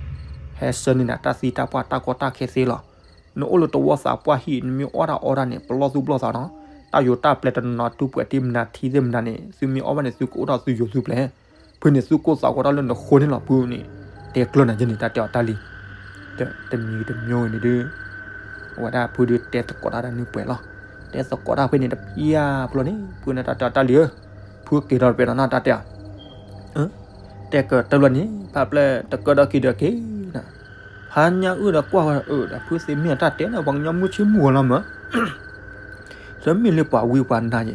ဟဲဆှၢန့ၢ်နၤတၢ်သံတၢ်ပှၢ်တၢ်ကီတၢ်ခဲသ့လီၤ. နအိၣ်လၢတဝီသးပှၢ်ဟံၣ် နမ့ၢ်အီၣ်တၢ်အီတၢ်န့ၣ် ပလီၢ်သူၣ်ပလီၢ်သးနီၤ, တၢ်ယိၤတၢ်ပျဲၤတနီၤနီၤ ထူးပှဲၤထံမနၤထံသ့ၣ်မတၤန့ၣ် သုမ့ၢ်အီၣ်ဘၣ်န့ၣ် သုကအိၣ်ထီၣ်သုယိၤသုပျဲၤ, ဖုန့ၣ်သုကိၢ်သးကီတၢ်လၢနဃိန့ၣ်လီၤ ဖုန့ၣ်, တဲကျၢၤနၤယဲန့ၣ် တၢ်တဲအီၤတၢ်လံ. တမံၤတမံၤန့ၣ်ဒုး, အဝဲဒၣ်ဖုဒုးတဲသကိးတၢ်ဒီးနုၢ်ပှဲၤလီၤ. တဲသကိးတၢ်ဖဲန့ၣ်တပျၢ်ဖျိန့ၣ် ဖုန့ၣ်တၢ်တဲအီၤတၢ်လံဧၢ, ဖုက့ၤဒီးတပဲာ်နီၤ တၢ်တဲအီၤ တဲကတၢၢ်လီၤန့ၣ် ဖးပျဲၢ်တကၢၢ်ဒီးက့ၤဒီးက့ၤနၤ, ဖါညၣ်အုၣ်ဒီးကွၢ်ဝဲဒီး အၢ ဒီးဖုသ့ၣ်မ့ၢ်အတၢ်တဲဒီး ပှၤကညီမုၢ်ဆ့ၣ်မုၢ်ဂီၤလီၤမး, ဒီးမ့ၢ်လၢပှၤဝံပှၤနါယဲ,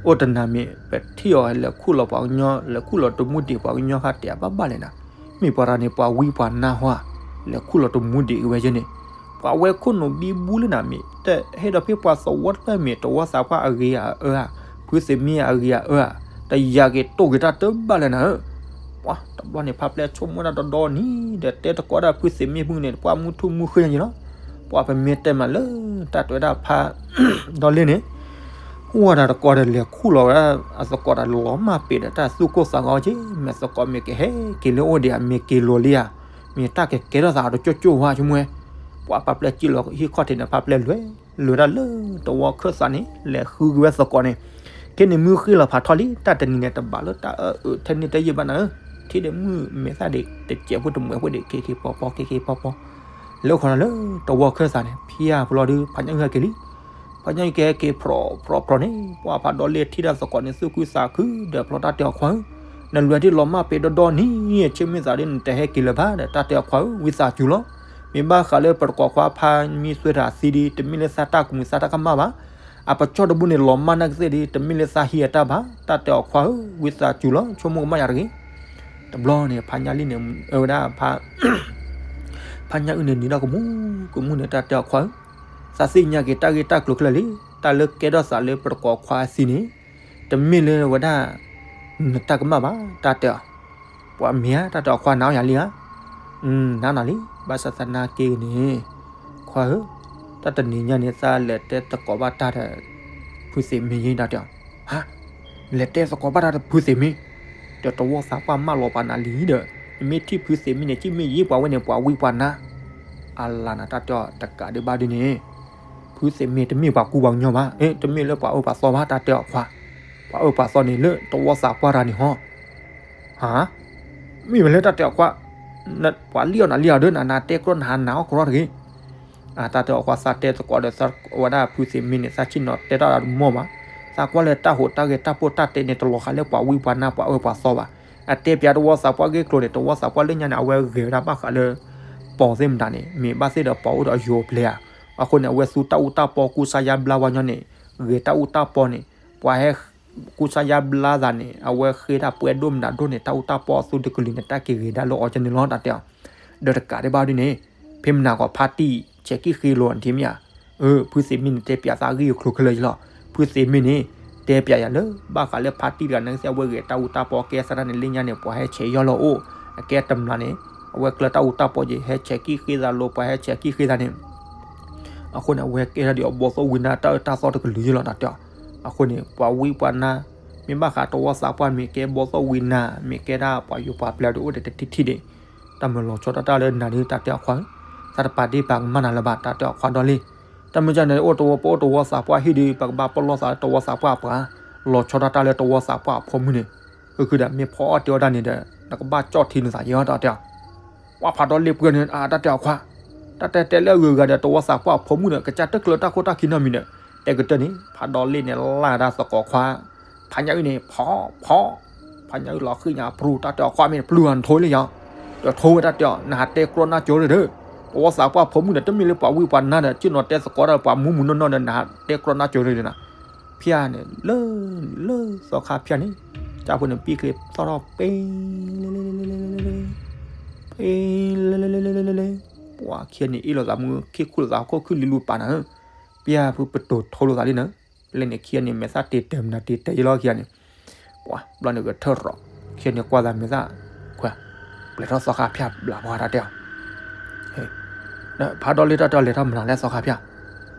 အိၣ်တနၤမ့ၢ် ပထံၣ်အီၤလဲၤခူၣ်လီၤပှၤကညီ လဲၤခူၣ်လီၤတမူဒံးပှၤကညီခါတဲဘၣ်ဘၣ်လဲၣ်နၤ, မ့ၢ်ပှၤတဂၤန့ၣ် ပှၤဝံပှၤနါဟီ, လဲၤခူၣ်လီၤတမူဒံးက့ၤဝဲယဲန့ၣ်, ပှၤဝဲခိၣ်နူာ်ဘံဘူလၢနၤမ့ၢ် တဟ့ၣ်ဒီးဖဲပှၤသဝီတဖျၢၣ်မ့ၢ် တဝီသးပှၢ်အဂ့ၤအအၢဧါ, ဖုသ့ၣ်မ့ၢ်အဂ့ၤအအၢဧါ, တယာ်က့ၤတိၢ်က့ၤတၢ်တဘၣ်လဲၣ်နၤဧၢ, ပှၤတဘျီန့ၣ် ဖါပျဲၢ်ဆိကမိၣ်ဒၣ်ဒီဒီနံၤဒီး တဲသကိးဒၣ်ဖုသ့ၣ်မ့ၢ်ဖုန့ၣ် ပှၤမုၢ်ထူၣ်မုၢ်ဃ့ညါယံၤလီၤ. ပှၤပမ့ၢ်တဲမးလၢတၢ်တဲဝဲဒၣ်ဖါ ဒီလ့ၣ်န့ၣ် အိၣ်ဝဲဒၣ်တကိးဒီးလဲၤခူၣ်လီၤဝဲဒၣ်အသကိးတၢ်လီၤမၢ်ပ့ၤဒီး တၢ်သူၣ်ကိၢ်သးဂီၤက့ၤ မ့ၢ်သကိးမ့ၢ်ကဟဲက့ၤလၢအိၣ်ဒံးဧါ မ့ၢ်က့ၤလိၤလံဧါ, မ့ၢ်တၢ်ကကဲထီၣ်သးအီၤတကၠိၢ်ကၠိၢ်ဝဲဆိကမိၣ်ဝဲ, ပှၤဖါပျဲၢ်စံၣ်လီၤဟံၣ်ခီၣ်ထံးန့ၣ် ဖါပျဲၢ်လဲၤ လဲၤဒၣ်လၢတဝီခၢၣ်သးန့ၣ် လဲၤဃုက့ၤဝဲသကိးန့ၣ်, ခဲန့ၣ်မုၢ်ဃ့လီၤဖးထီလံ တၢ်တနံၤန့ၣ် တဘၣ်လၢတၢ်အၢအၢထဲန့ၣ်ထဲယံာ်ဘၣ်နၤဧၢ, ထံၣ်ဒီးမုၢ်မဲာ်သၣ်ဒံး တစဲးဖိတမှဲးဖိဒံး က့ၤက့ၤပီၤပီၤ က့ၤက့ၤပီၤပီၤ, လဲၤအိၣ်ခိးနၤလၢတဝီခၢၣ်သးန့ၣ် ဖဲအပူၤလီၤဒုး ဖါညၣ်အုၣ်ဟဲက့ၤလံ. ဖါညၣ်အုၣ်ကဟဲက့ၤဖြီဖြီဖြီန့ၣ် ပှၤဖးဒီလ့ၣ်ထံၣ်ဒၣ်သကိးန့ၣ် သူၣ်ခုသးခုဒီးဖျီတၢ်တဲအီၤခွါဧၢ, နလွဲၤထံၣ်လီၤမၢ်ပ့ၤဒီဒီနံၤ ဆ့မုၢ်သးဒ်နတဟဲက့ၤလၢၤဘၣ်ဒီး တၢ်တဲအီၤခွါဧၢ ဝံသးစူၤလီၤ. မ့ၢ်ဘၣ်ဃးလၢပတကိးခွါဖါမံသွဲတၢ်သံဒ် တမ့ၢ်လၢသးတၢ်ကမုာ်သးတၢ်ကမၣ်ဘၣ်, အပကၠီၣ်တဘိန့ၣ် လီၤမၢ်နၢ်ကသ့ၣ်ဒ် တမ့ၢ်လၢသးဟံးအတၢ်ဘၣ်, တၢ်တဲအီၤခွါဧၢ ဝံသးစူၤလီၤ ဆိကမိၣ်ကမၣ်ယၤတဂ့ၤ. တဘျီန့ၣ် ဖါညၣ်လံၣ်န့ၣ် အဝဲဒၣ် ဖါညၣ်အုၣ်န့ၣ် နံၤဒီးကမူၣ်ကမူၣ်န့ၣ် တၢ်တဲအီၤခွါဧၢ, သးသ့ၣ်ညါက့ၤတၢ်ဂ့ၢ်တၢ်ကျိၤခဲလၢာ်လံ, တၢ်လၢကဲထီၣ်သးလၢပတကိးခွါသံန့ၣ် တမ့ၢ်လၢဝဲဒၣ် နတၢ်ကမၣ်ဘၣ် တၢ်တဲအီၤ, ပှၤမ့ၢ်ဧါ တၢ်တဲအီၤခွါ နၤအီၣ်ယၤလံဧါ, နၤနီၤလံ, ဘၣ်ဆၣ်သနာ်က့န့ၣ် ခွါဧၢ, တၢ်တနံၤညါန့ၣ် သးလဲၤတဲသကိးဘၣ်တၢ်ဒီး ဖုသ့ၣ်မ့ၢ်ယံၤ တၢ်တဲအီၤ, ဟါ, လဲၤတဲသကိးဘၣ်တၢ်ဒီးဖုသ့ၣ်မ့ၢ်, ဒီးတဝီသးပှၢ်မၢလီၤပှၤနၤလံဒီး နမ့ၢ်ထံၣ်ဖုသ့ၣ်မ့ၢ်န့ၣ် ကမ့ၢ်ယံၤပှၤဝဲန့ၣ် ပှၤဝံပှၤနါ, အလါနၤ တၢ်တဲအီၤတကးဒံးဘၣ်ဒ်န့ၣ် ဖုသ့ၣ်မ့ၢ်တမ့ၢ်ပှၤကူပှၤကညီဘၣ်, တမ့ၢ်လၢပှၤအၢပှၤသီဘၣ် တၢ်တဲအီၤခွါ, ပှၤအၢပှၤသီန့ၣ်လၢတဝီသးပှၢ်တဂၤန့ၣ်ဟီ ဟါ, မ့ၢ်ဝဲလၢတၢ်တဲအီၤခွါ, ပှၤလံၣ်အီၤနၤလံၣ်အီၤဒီး နၤတဲကြီနဟါနၤအီၣ်ကြီတဂ့ၤ. တၢ်တဲအီၤခွါ သးတဲသကိးဒီး သးဝဲဒၣ်ဖုသ့ၣ်မ့ၢ်န့ၣ် သးဆ့ၣ်နီၤတဲတၢ်ဒီးတမီၢ်ဘၣ်, သးကွၢ်လၢတၢ်ဟူးတၢ်ဂဲၤတၢ်ပိၢ်တၢ်တဲန့ၣ် တလီၤဃာ်လၢပှၤဝံပှၤနါပှၤအၢပှၤသီဘၣ်, အတဲပၠးတဝီသးပှၢ်ဂ့ၢ်ကျိၤန့ၣ် တဝီသးပှၢ်လၢညါန့ၣ် အဝဲဂဲၤဝဲဒၣ်ဘၣ်ဃးလၢ ပီၢ်သ့ၣ်မတၤန့ၣ် မ့ၢ်ဘၣ်သ့ၣ်ဒီးပီၢ်အိၣ်ဒီးအယိၤပျဲဧါ, အဃိန့ၣ် အဝဲသူတၢ်အူတၢ်ပီကူစါယါဘျါဝဲညီန့ၣ် ဂဲၤတၢ်အူတၢ်ပီန့ၣ် ပှၤဟဲ ကူစါယါဘျါသးန့ၣ် အဝဲဃ့တၢ်ပှဲၤဒိၣ်မတၤဒိၣ်န့ၣ် တၢ်အူတၢ်ပီအသူတကလုာ်န့ၣ် တၢ်က့ၤဂ့ၤဒၣ်လၢအီၤကန့ၣ်လီၤ တၢ်တဲအီၤ, ဒီးတကးဒံးဘၣ်ဒ်န့ၣ် ဖဲမနၤကီးဖါတံၢ် ဆဲးကံၣ်ဃ့လိာ်နထံၣ်မ့ၢ်ဧါ, အၢ ဖုသ့ၣ်မ့ၢ်န့ၣ် တဲပၠးသးဂ့ၢ်အကျိၤခဲလၢာ်လီၤ, ဖုသ့ၣ်မ့ၢ်န့ၣ် တဲပၠးယၤလၢ ဘၣ်ဃးလၢဖါတံၢ်တဂၤန့ၣ် ကသ့ၣ်အဝဲဂဲၤတၢ်အူတၢ်ပီကဲသးတၢ်န့ၣ် လၢညါန့ၣ် ပှၤဟဲဆဲးယီၤလၢအအိၣ်, အကဲတမျးန့ၣ် အဝဲကျၢၤတၢ်အူတၢ်ပီက့ၤ ဟဲဆဲးကံၣ်ဃ့သးလိာ် ပှၤဟဲဆဲးကံၣ်ဃ့သးန့ၣ် အဃိန့ၣ် အဝဲကဲထီၣ်ဒံးအဘီသိၣ်ဝံနါတၢ်အၢတၢ်သီတကလုာ်ယလီၤ တၢ်တဲအီၤ, အဃိန့ၣ် ပှၤဝံပှၤနါ မ့ၢ်ဘၣ်ဃးတဝီသးပှၢ်မ့ၢ်ကဲဘီသိၣ်ဝံနါ မ့ၢ်ကဲဒၣ်ပှၤယိၤပှၤပျဲၢ်ဒီးအိၣ်ဒီးတထံၣ်ထံၣ်ဒံး, တၢ်မၤလီၤဆီဒၣ်တၢ်လၢနၤဒုး တၢ်တဲအီၤခွါဧၢ, သးတပာ်ဒ့ၣ်ပာ်ကမၣ်နၤလၢၤဘၣ် တၢ်တဲအီၤခွါဒီလံ, တၢ်မုၢ်ကၢ်န့ၣ် အိၣ်တဝီပအိၣ်တဝီသးပှၢ်ဟံၣ်ဒီး ပကဘၣ်ပလီၢ်သးလၢတဝီသးပှၢ်အပှၤ, လီၤဆီဒၣ်တၢ်လၢတဝီသးပှၢ်အဖိမုၣ်န့ၣ်, ဃုာ်ဒီးမ့ၢ်ဖီအီၣ်တ့ၢ်အီၣ်တၢ်န့ၣ်ဒီး နကဘၣ်ကၠီၣ်ထံနသးယဲၢ် တၢ်တဲအီၤ ပှၤဖးဒီလ့ၣ်ပှဲၤန့ၣ် အတၢ်တဲအီၤခွါ, တၢ်တဲတဲလၢအဂုၤအဂၤဒီး တဝီသးပှၢ်အဖိမုၣ်န့ၣ် ကစၢ်တကျၢၤတၢ်ခိၣ်တၢ်ခံနီတမံၤဒီး တဲကတၢၢ်န့ၣ် ဖးဒီလ့ၣ်န့ၣ် လၢ်ဒၣ်သကိးခွါ, ဖးညၣ်အုၣ်န့ၣ် ဖီဖီ, ဖးညၣ်အုၣ်လီၤဃံၣ်ညါပရူၤ တၢ်တဲအီၤခွါမ့ၢ် ပျုၢ်အနထိလၢယီၤ, ဒီးထိဝဲတၢ်တဲအီၤ နဟးတဲကြီနါကၠိတဒၢ, တဝီသးပှၢ်ဖိမုၣ်ဒီး တမ့ၢ်လၢပှၤဝံပှၤနါဒီး ကၠိၣ်နီၤတဲသကိးဒီးပှၤမူမူနီၢ်နီၢ်ဒီး နဟးတဲကြီနါကၠိတဒၢနၤ, ဖဲန့ၣ် လၢ လၢသီခါဖၠၣ်န့ၣ် ကၢ်ဖိန့ၣ် ပံၣ်ချ့သီၣ်ထီၣ်ပ့ ပ့ လၢ လၢ လၢ လၢ လၢ လၢ ပှၤခံဂၤန့ၣ် အ့ၣ်လိာ်သးမုၢ် ခ့ၣ်ခူၣ်လိာ်သး ဟီၣ်ခိၣ်ခုၣ်လံလူပာ်နၤဧၢ, ပျၢ်ဖုပတိၤထိလိာ်သးလံနၤ, ပျဲၢ်န့ၣ်ခံဂၤန့ၣ် မဲာ်သၣ်တ့ၢ်တၢ်မနုၤတ့ၢ်တၢ်ယဲလီၤခံဂၤန့ၣ်, ပှၤဘျီန့ၣ်ကထၢၣ်ရီး, ခံဂၤန့ၣ်ကွၢ်သးမဲာ်သၣ်, ခွဲး, ပျဲၢ်ထီၣ်သီခါဖၠၣ်ဘျးဘီတၢ်တဲအီၤ ဖးဒီလ့ၣ်တၢ်တဲအီၤ လဲၤထီၣ်မနုၤလဲၣ်သီခါဖၠၣ်,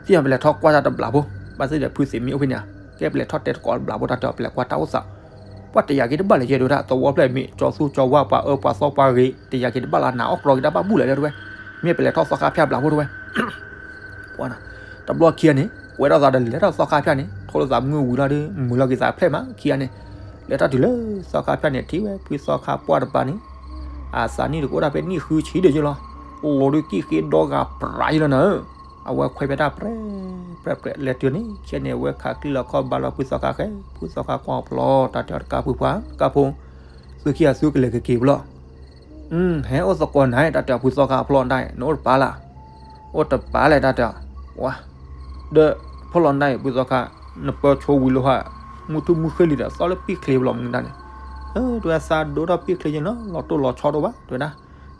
သ့ၣ်ညါပလဲၤထီၣ်ကွၢ်တၢ်တဘျးဖိ, ဘၣ်သ့ၣ်ဒီးဖုသ့ၣ်မ့ၢ်အိၣ်ဖဲန့ၣ်ဧါ, ကဲပလဲၤထီၣ်တဲသကိးတဘျးဖိတၢ်တဲအီၤ ပလဲၤကွၢ်တၢ်အိၣ်သး, ပှၤတယာ်က့ၤတဘၣ်လၢၤယဲဒိၣ်ဒၣ် သဝီဖျၢၣ်မ့ၢ် ကၠီသူကၠီဝါ ပှၤအၢပှၤသီပှၤဂ့ၤ တယာ်က့ၤတဘၣ်လၢၤ နၤအီၣ်ကြီက့ၤတၢ်ဘၣ်ဘူၣ်လဲၣ်လၢတဝဲ, မ့ၢ်ပလဲၤထီၣ်သီခါဖၠၣ်ဘျးဖိတဝဲ ပှၤနၤ, တဘျီခံဂၤန့ၣ် ကွဲးထီၣ်သးဒီးလဲၤထီၣ်သီခါဖၠၣ်န့ၣ် ထိလိာ်သးမုၢ်ဝံၤလီၤဒီး မုာ်လီၤက့ၤသးဖျဲၣ်မးခံဂၤန့ၣ်, လဲၤထီၣ်တုၤလၢသီခါဖၠၣ်န့ၣ် ထံၣ်ဝဲဖုသီခါပှၢ်တပၤန့ၣ်, အသးနံၣ်တကအိၣ်ဒၣ်ဖဲနံၣ်ဃုဆံဒီးယလီၤ, လီၤဒုးကံၣ်ဃ့ဒီဂၤပြးယလီၤနၤဧၢ, အဝဲခွဲးဖဲတၢ်ပြဲး ပြဲးပြဲးလဲၤတုၤန့ၣ် ခံဂၤန့ၣ် အဝဲခးကျံလီၤခီၣ်ဘါလီၤဖုသီခါဃဲ, ဖုသီခါကွၢ်အီၤဖျီ တၢ်တဲအီၤတကးဖုပှၤ တကးဖိ, သုခံဂၤသုကလဲၤကက့ၤဖျီ ဟဲအိၣ်သကိးနၤ တၢ်တဲအီၤဖုသီခါဖျီဒၣ် နအိၣ်တပၤလၢ်, အိၣ်တပၤလဲၣ်တၢ်တဲအီၤ, ဝါ, ဒီးဖျီနၤ ဖုသီခါ, နပၢဆိဝံၤလိဟါ, မုၢ်ထူၣ်မုၢ်ဃ့လံဒီး သီလၢပံၣ်ချ့ဖျီမုၢ်ဒၣ်န့ၣ်, တဝဲသးဒိၣ်ထီၣ်ပံၣ်ချ့ယနီၤ လီၤတိၢ်လီၤဆီတအိၣ်ဘၣ် တဝဲဒၣ်,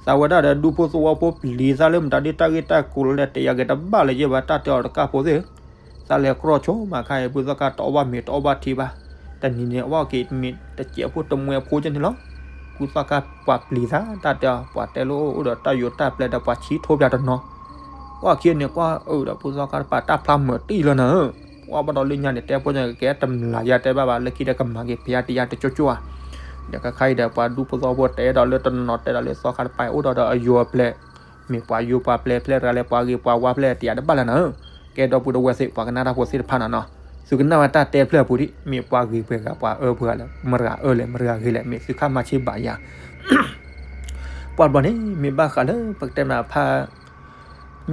သးဝဲဒၣ်ဒီးဒူဖိသဝီဖိပျံၤသးလၢမတၤဒ် တၢ်ဂ့ၢ်တၢ်ကျိၤလၢတယာ်က့ၤတဘၣ်လၢၤယဲဘၣ် တၢ်တဲအီၤတကးဖိသ့ၣ် သးလဲၤကြီဆိမးခါအံၤ ဖုသီခါတအီၣ်ဘၣ်မ့ၤတအီၣ်ဘၣ်ထံဘၣ်, တနံၤန့ၣ်အဝဲက့ၤမ့ၢ်တစဲးဖိတမှဲဖိကန့ၣ်လီၤ, ဖုသီခါပှၤပျံၤသး တၢ်တဲအီၤ ပှၤတဲလိၣ်အိၣ်ဒီးတၢ်ယိၤတၢ်ပျဲဒီးပှၤဆံထိပၠးတနီၤ, ပှၤခံန့ၣ်ကွၢ်အၢဒီးဖုသီခါတပၤတၢ်ဖျါမုာ်တံၢ်လီၤနၤဧၢ, ပှၤဘၣ်ဒီးလၢညါန့ၣ် တဲဖိန့ၣ် ကကဲတမျးယၤတဲဘၣ်ဘၣ် လၢခံဒီးကမၤက့ၤဖဲယါတယါတကၠိၣ်ကၠိၣ်ဧါ, ဒီးခါခါအံၤဒီးပှၤဒူဖိသဝီဖိတဲဒီးလၢတနီၤနီၤတဲဒီးလၢသီခါတပၤအိၣ်ဒီးဒီးအယိၤအပျဲၢ် မ့ၢ်ပှၤယိၤပှၤပျဲၢ်ဖျဲၣ်တဂၤလဲၣ် ပှၤဂ့ၤပှၤဝါဖျဲၣ်တယါတဘၣ်လၢနၤဧၢ, ကဲဒီပုၢ်ဒီဝဲၢ်သ့ၣ် ပှၤကနၣ်တၢ်ဖိသ့ၣ်တဖၣ်နၤနီၤ, သုကနၣ်ဝဲတၢ်တဲဖျၢၣ်အပူၤဒ် မ့ၢ်ပှၤဂ့ၤပှဲၤဂၤ ပှၤအၢပှဲၤဂၤလဲၣ် မတၤဂၤအၢလဲၣ် မတၤဂၤဂ့ၤလဲၣ် မ့ၢ်သုခါမၤဆ့ဘၣ်ယၤ ပှၤဘျီန့ၣ် မ့ၢ်ဘၣ်ဃးလၢပကတဲမးဖး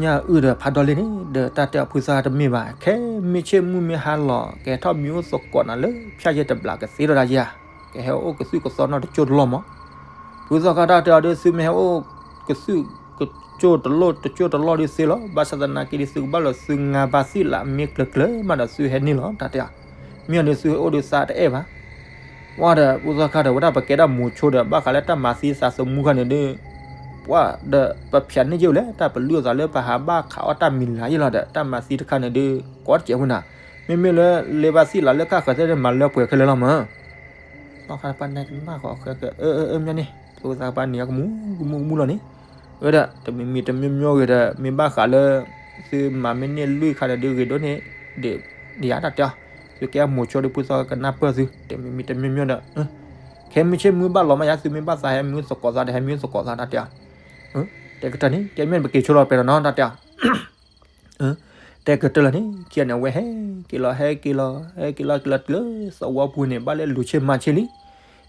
ညၣ်အုၣ်ဒီးဖးဒီလ့ၣ်န့ၣ် ဒီးတၢ်တဲအီၤဖုသီခါတမ့ၢ်ဘၣ် ခဲမ့ၢ်ဆ့ၣ်မုၢ်မ့ၢ်ဟါလီၤ ကဟဲထီၣ်မံအိၣ်သကိးနၤလၢဖၠၣ်ယဲၢ်တဘျးကသ့ဒီးဒၣ်ယၤ, ကဟဲအိၣ်ကသုၣ်ကသီနီတကၠိၢ်တလီၢ်မး, ဖုသီခါတၢ်တဲအီၤဒီး သုမ့ၢ်ဟဲအိၣ်ကသုၣ်ကၠိၢ်တလီၢ်တကၠိၢ်တလီၢ်ဒုးသ့လီၤ, ဘၣ်ဆၣ်သနာ်က့ဒီး သုကဘၣ်လီၤသုငါဘါသ့ၣ်လး မ့ၢ်ကျၢၤကျၢၤမးဒီးသုဟဲန့ၢ်လီၤ တၢ်တဲအီၤ, မ့ၢ်အီၤဒီးသုဟဲအိၣ်ဒီးသးတအဲၣ်ဘၣ် ဝံၤဒီး ဖုသီခါဒီး ဝဲဒၣ်ပကဲဒၣ်မိၤဆိဒီး ဘၣ်ဃးလၢတၢ်မၤသံသးသမူခါန့ၣ်ဒုး ပှၤဒီးပဖျဲးန့ၢ်ယဲၢ်လၢ တၢ်ပလုၢ်အသးလၢပဟးဘၣ်ခးအီၣ်တၢ်မံၤလၤယဲၢ်လီၤဒီး တၢ်မၤသံတခါန့ၣ်ဒုး ကိးတစဲးဖိနၤ, မ့မ့ၢ်လၢလ့ဘါသ့ၣ်လးလၢခါဃၢၤသ့ၣ်န့ၣ် မၤလၢပှဲၤခဲလၢာ်လီၤမး သီခါတပၤန့ၣ်ကနၣ်ဃီၤဃဲက အၢ အၢ အၢ မ့ၢ်န့ၣ် ဖုသီခါတပၤန့ၣ် ကမူကမူကမူလီၤန့ၣ်, ဝဲဒၣ် တမံၤမံၤတမံၤမံၤဂ့ၤဒီး မ့ၢ်ဘၣ်ဃးလၢ သုမၤမ့ၢ်န့ၢ်လွံၢ်ခါဒီး ဒုးဂ့ၤဒိၣ်န့ၣ် ဒီးယၤတၢ်တဲအီၤ, သုကဲမိၤဆိဒီး ဖုသီခါကနၢ်ပၢၢ်သု တမံၤမံၤတမံၤမံၤဒီး ခဲမုၢ်ဆ့ၣ်မုၢ်ဘၣ်လီၤမးယါ သုမ့ၢ်ဘၣ်သးဟဲမံသကိးသးဒီး ဟဲမံသကိးသးတၢ်တဲအီၤ, တဲကတၢၢ်န့ၣ် ကဲမ့ၢ်ပက့ၤဆိလီၤပဲာ်ဒီးနီၤ တၢ်တဲအီၤ တဲကတၢၢ်လၢန့ၣ် ခံဂၤန့ၣ် အဝဲဟဲက့ၤလီၤ ဟဲက့ၤလီၤ ဟဲက့ၤလီၤ က့ၤလီၤတုၤလၢသဝီပူၤန့ၣ် ဘၣ်လၢလူၤဆ့ၣ်မၤဆ့ၣ်လံ,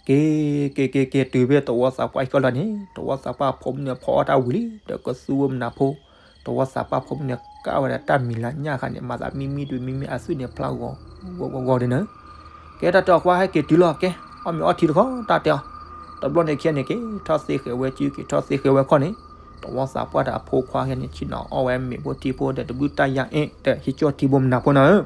က့ၤ က့ၤ က့ၤ က့ၤတုၤဖဲသဝီသးပှၢ်ဟံၣ်ဃီလီၤန့ၣ် သဝီသးပှၢ်ဖိမုၣ်န့ၣ် ဖီအီၣ်တၢ်ဝံၤလံ ဒီးကသူဝဲမနၤဖိ, သဝီသးပှၢ်ဖိမုၣ်န့ၣ် ကးဝဲဒၣ်တၢ်မံၤလၤညၣ်ဃါန့ၣ် မၤသးမံမံတမံၤမံၤ အသွံၣ်န့ၣ်ဖျါဂီၤဂီၤဂီၤဂီၤဒ်န့ၣ်, ကဲတၢ်တဲအီၤ ခွါဟဲက့ၤတုၤလီၤ ကဲ အီၣ်မ့ၤအီထံတခီ တၢ်တဲအီၤ, တဘျီန့ၣ်ခံဂၤန့ၣ် က့ၤထီၣ်သ့ဃဲၤဝဲစု က့ၤထီၣ်သ့ဃဲၤဝဲခီၣ်န့ၣ် သဝီသးပှၢ်ဒီးအဖိခွါခဲန့ၣ် ဆ့ၣ်နီၤအီၣ်ဝဲမ့ၤဖိထံဖိဒီးတဘုၣ်တၢ်ယါအ့ၣ် ဒီးဟံးကၠီၣ်ထံဘိမနၤဖိနၤဧၢ,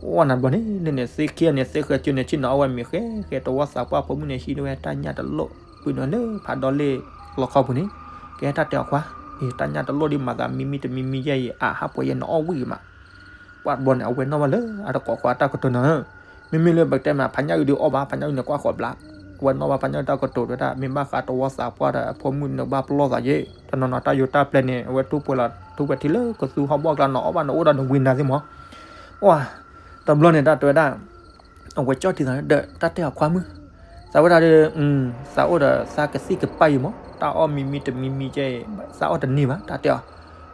အိၣ်နၤဘျီန့ၣ် လၢန့ၣ်သ့ခံဂၤန့ၣ် သ့ဃဲၤစုန့ၣ် ဆ့ၣ်နီၤအီၣ်ဝဲမ့ၤဃဲဃဲ သဝီသးပှၢ်ဖိမုၣ်န့ၣ် ဟံးန့ၢ်ဝဲတၢ်ညၣ်တလိၣ် ပုၢ်နုာ်လၢဖးဒီလ့ၣ်လီခီပူၤန့ၣ်, ကဲတၢ်တဲအီၤခွါ, အ့ တၢ်ညၣ်တလိၣ်ဒ်မၤသးမံမံတမံၤမံၤယဲအံၤ အဟးပှဲၤယဲန့ၣ်အီၣ်ဝံၣ်ဂ့ၤမး, ပှၤတဘျီန့ၣ် အဝဲနီၣ်ဘၣ်လၢအတကိးခွါတၢ်ကတိၤနၤဧၢ, မ့မ့ၢ်လၢပကတဲမး ဖးညၣ်အုၣ်ဒုးအီၣ်ဘၣ် ဖးညၣ်အုၣ်န့ၣ်ကွၢ်ဃီၤဘျါ, အဝဲနီၣ်ဘၣ်ဖးညၣ်အုၣ်တၢ်ကတိၤတဲဝဲဒၣ် မ့ၢ်ဘၣ်ဃးသဝီသးပှၢ်ဒီးအဖိမုၣ်န့ၣ်ဘၣ်ပလီၢ်သးယဲ, တနီၤနီၤတၢ်ယိၤတၢ်ပျဲန့ၣ် အဝဲထူၣ်ပှဲၤလီၤ ထူၣ်ပှဲၤထံလၢကသူဟီၣ်ဘီၣ်ကျါနီၤ အီၣ်ဘၣ်န့ၣ်အိၣ်ဒီးနဝံနၤသ့ၣ်မး, ဝါ တဘျီန့ၣ် တၢ်တဲဝဲဒၣ် အဝဲကၠီၣ်ထံသးဒီး တၢ်တဲအီၤခွါမုၣ်, သးဝဲဒၣ်ဒီး သးအိၣ်ဒီးသးကသံၣ်ကပာ်အံၤမး တၢ်အီၣ်မံမံတမံၤမံၤကဲအံၤ သးအီၣ်တန့ၢ်ဘၣ် တၢ်တဲအီၤ,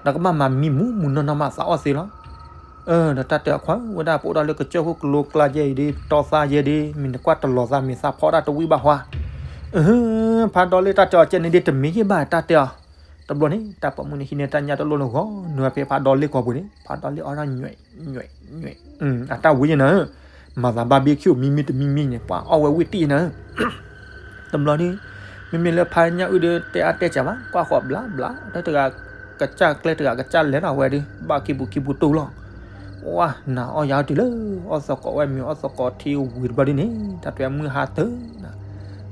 နကဘၣ်မၤမံမူးမူးနီၢ်နီၢ်မး သးအီၣ်သ့လီၤ, ဒီးတၢ်တဲအီၤခွါဧၢ ဝဲဒၣ်ပအိၣ်ဒၣ်လၢကစၢၢ်ခိၣ်ကလိကျါယဲအံၤဒ် ပတီၢ်သၣ်ယဲဒ် မ့ၢ်နကွၢ်တလီၤသးမ့ၢ်သးဖီဒၣ်တဝံၣ်ဘၣ်ဟါ, ဖးဒီလ့ၣ်တၢ်တဲအီၤကဲန့ၣ်ဒ်တမ့ၢ်ယဲဘၣ် တၢ်တဲအီၤ, တဘျီန့ၣ် တၢ်ပိာ်မုၣ်န့ၣ်ဟံးန့ၢ်တၢ်ညၣ်တလိၣ်န့ၣ်ဂီၤ နုာ်ဖဲဖးဒီလ့ၣ်ကီၢ်ပူၤန့ၣ် ဖးဒီလ့ၣ်အီၣ်ဒၣ်ညွဲး ညွဲး ညွဲး အတၢ်ဝံၤယဲနၤ, မၤသးဘၣ်ဘ့ၣ်ခံအိၣ်မံမံတမံၤမံၤန့ၣ် ပှၤအီၣ်ဝဲဝံၣ်တံၢ်နၤ, တဘျီန့ၣ် မ့မ့ၢ်လၢဖးညၣ်အုၣ်ဒီးတဲအါတဲစှၤဘၣ် ကွၢ်ဃီၤဘျါဘျါ တဂၤကစၢ်ကျဲတဂၤကစၢ်လဲၤလီၤဝဲဒီး ဘၣ်ခံပူၤခံပူၤတူၢ်လီၤ, ဝါ နၤအီၣ်ယၤအီၣ်တုၤလၢ အီၣ်သကိးဝဲမ့ၤအီၣ်သကိးထံဝံၤတဘျီဒ်န့ၣ် တၢ်တဲမုၢ်ဟါတၢၤ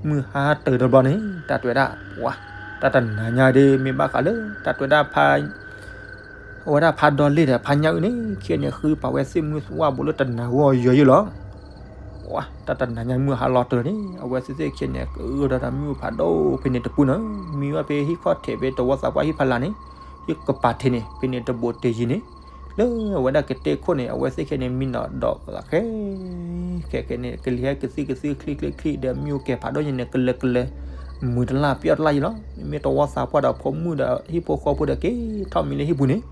မုၢ်ဟါတၢၤတဘျီန့ၣ် တၢ်တဲဝဲဒၣ် ဝါ တၢ်တနၤညါဒ်မ့ၢ်ဘၣ်ဃးလၢ တၢ်တဲဝဲဒၣ်ဖး အဝဲဒၣ်ဖးဒီလ့ၣ်ဒီးဖးညၣ်အုၣ်န့ၣ် ခံဂၤန့ၣ် ဃုပာ်ဝဲသ့ၣ်မုၢ်ဝၣ်ဘိးလၢတနၤဂီၢ်ယဲယဲလီၤ, ဝါ တၢ်တနၤညါမုၢ်ဟါလီၤတၢၤန့ၣ် အဝဲသ့ၣ်သ့ၣ်ခံဂၤန့ၣ် ကအိၣ်ဒီးတၢ်မုၢ်ဖးဒိၣ်ဖဲန့ၣ်တပူၤန့ၣ် မံဝဲဖဲဟံၣ်ခီၣ်ထံးဖဲသဝီသးပှၢ်ဟံၣ်ဖးလာ်န့ၣ် ဟံၣ်ကပၤထံးန့ၣ် ဖဲန့ၣ်တဘိးတယံၤန့ၣ် လၢအဝဲဒၣ်ကတဲခိၣ်န့ၣ် အဝဲသ့ၣ်ခံဂၤန့ၣ် မံနီၤဒီးဃဲ ခဲခဲန့ၣ် ကလံၤဟဲကသံၣ်ကသံၣ်ချံချံချံဒီး မံအိၣ်ကဲၤဖးဒိၣ်ညါန့ၣ် ကလဲၤကလဲၤ မုၢ်တလၢ်ပျီၢ်တလၢ်ယံၤလီၤ. မ့မ့ၢ်သဝီသးပှၢ်ဒီးဖိမုၣ်ဒီးဟံၣ်ဖိဃီဖိဒီးက့ၤထီၣ်မံလၢဟံၣ်ပူၤန့ၣ်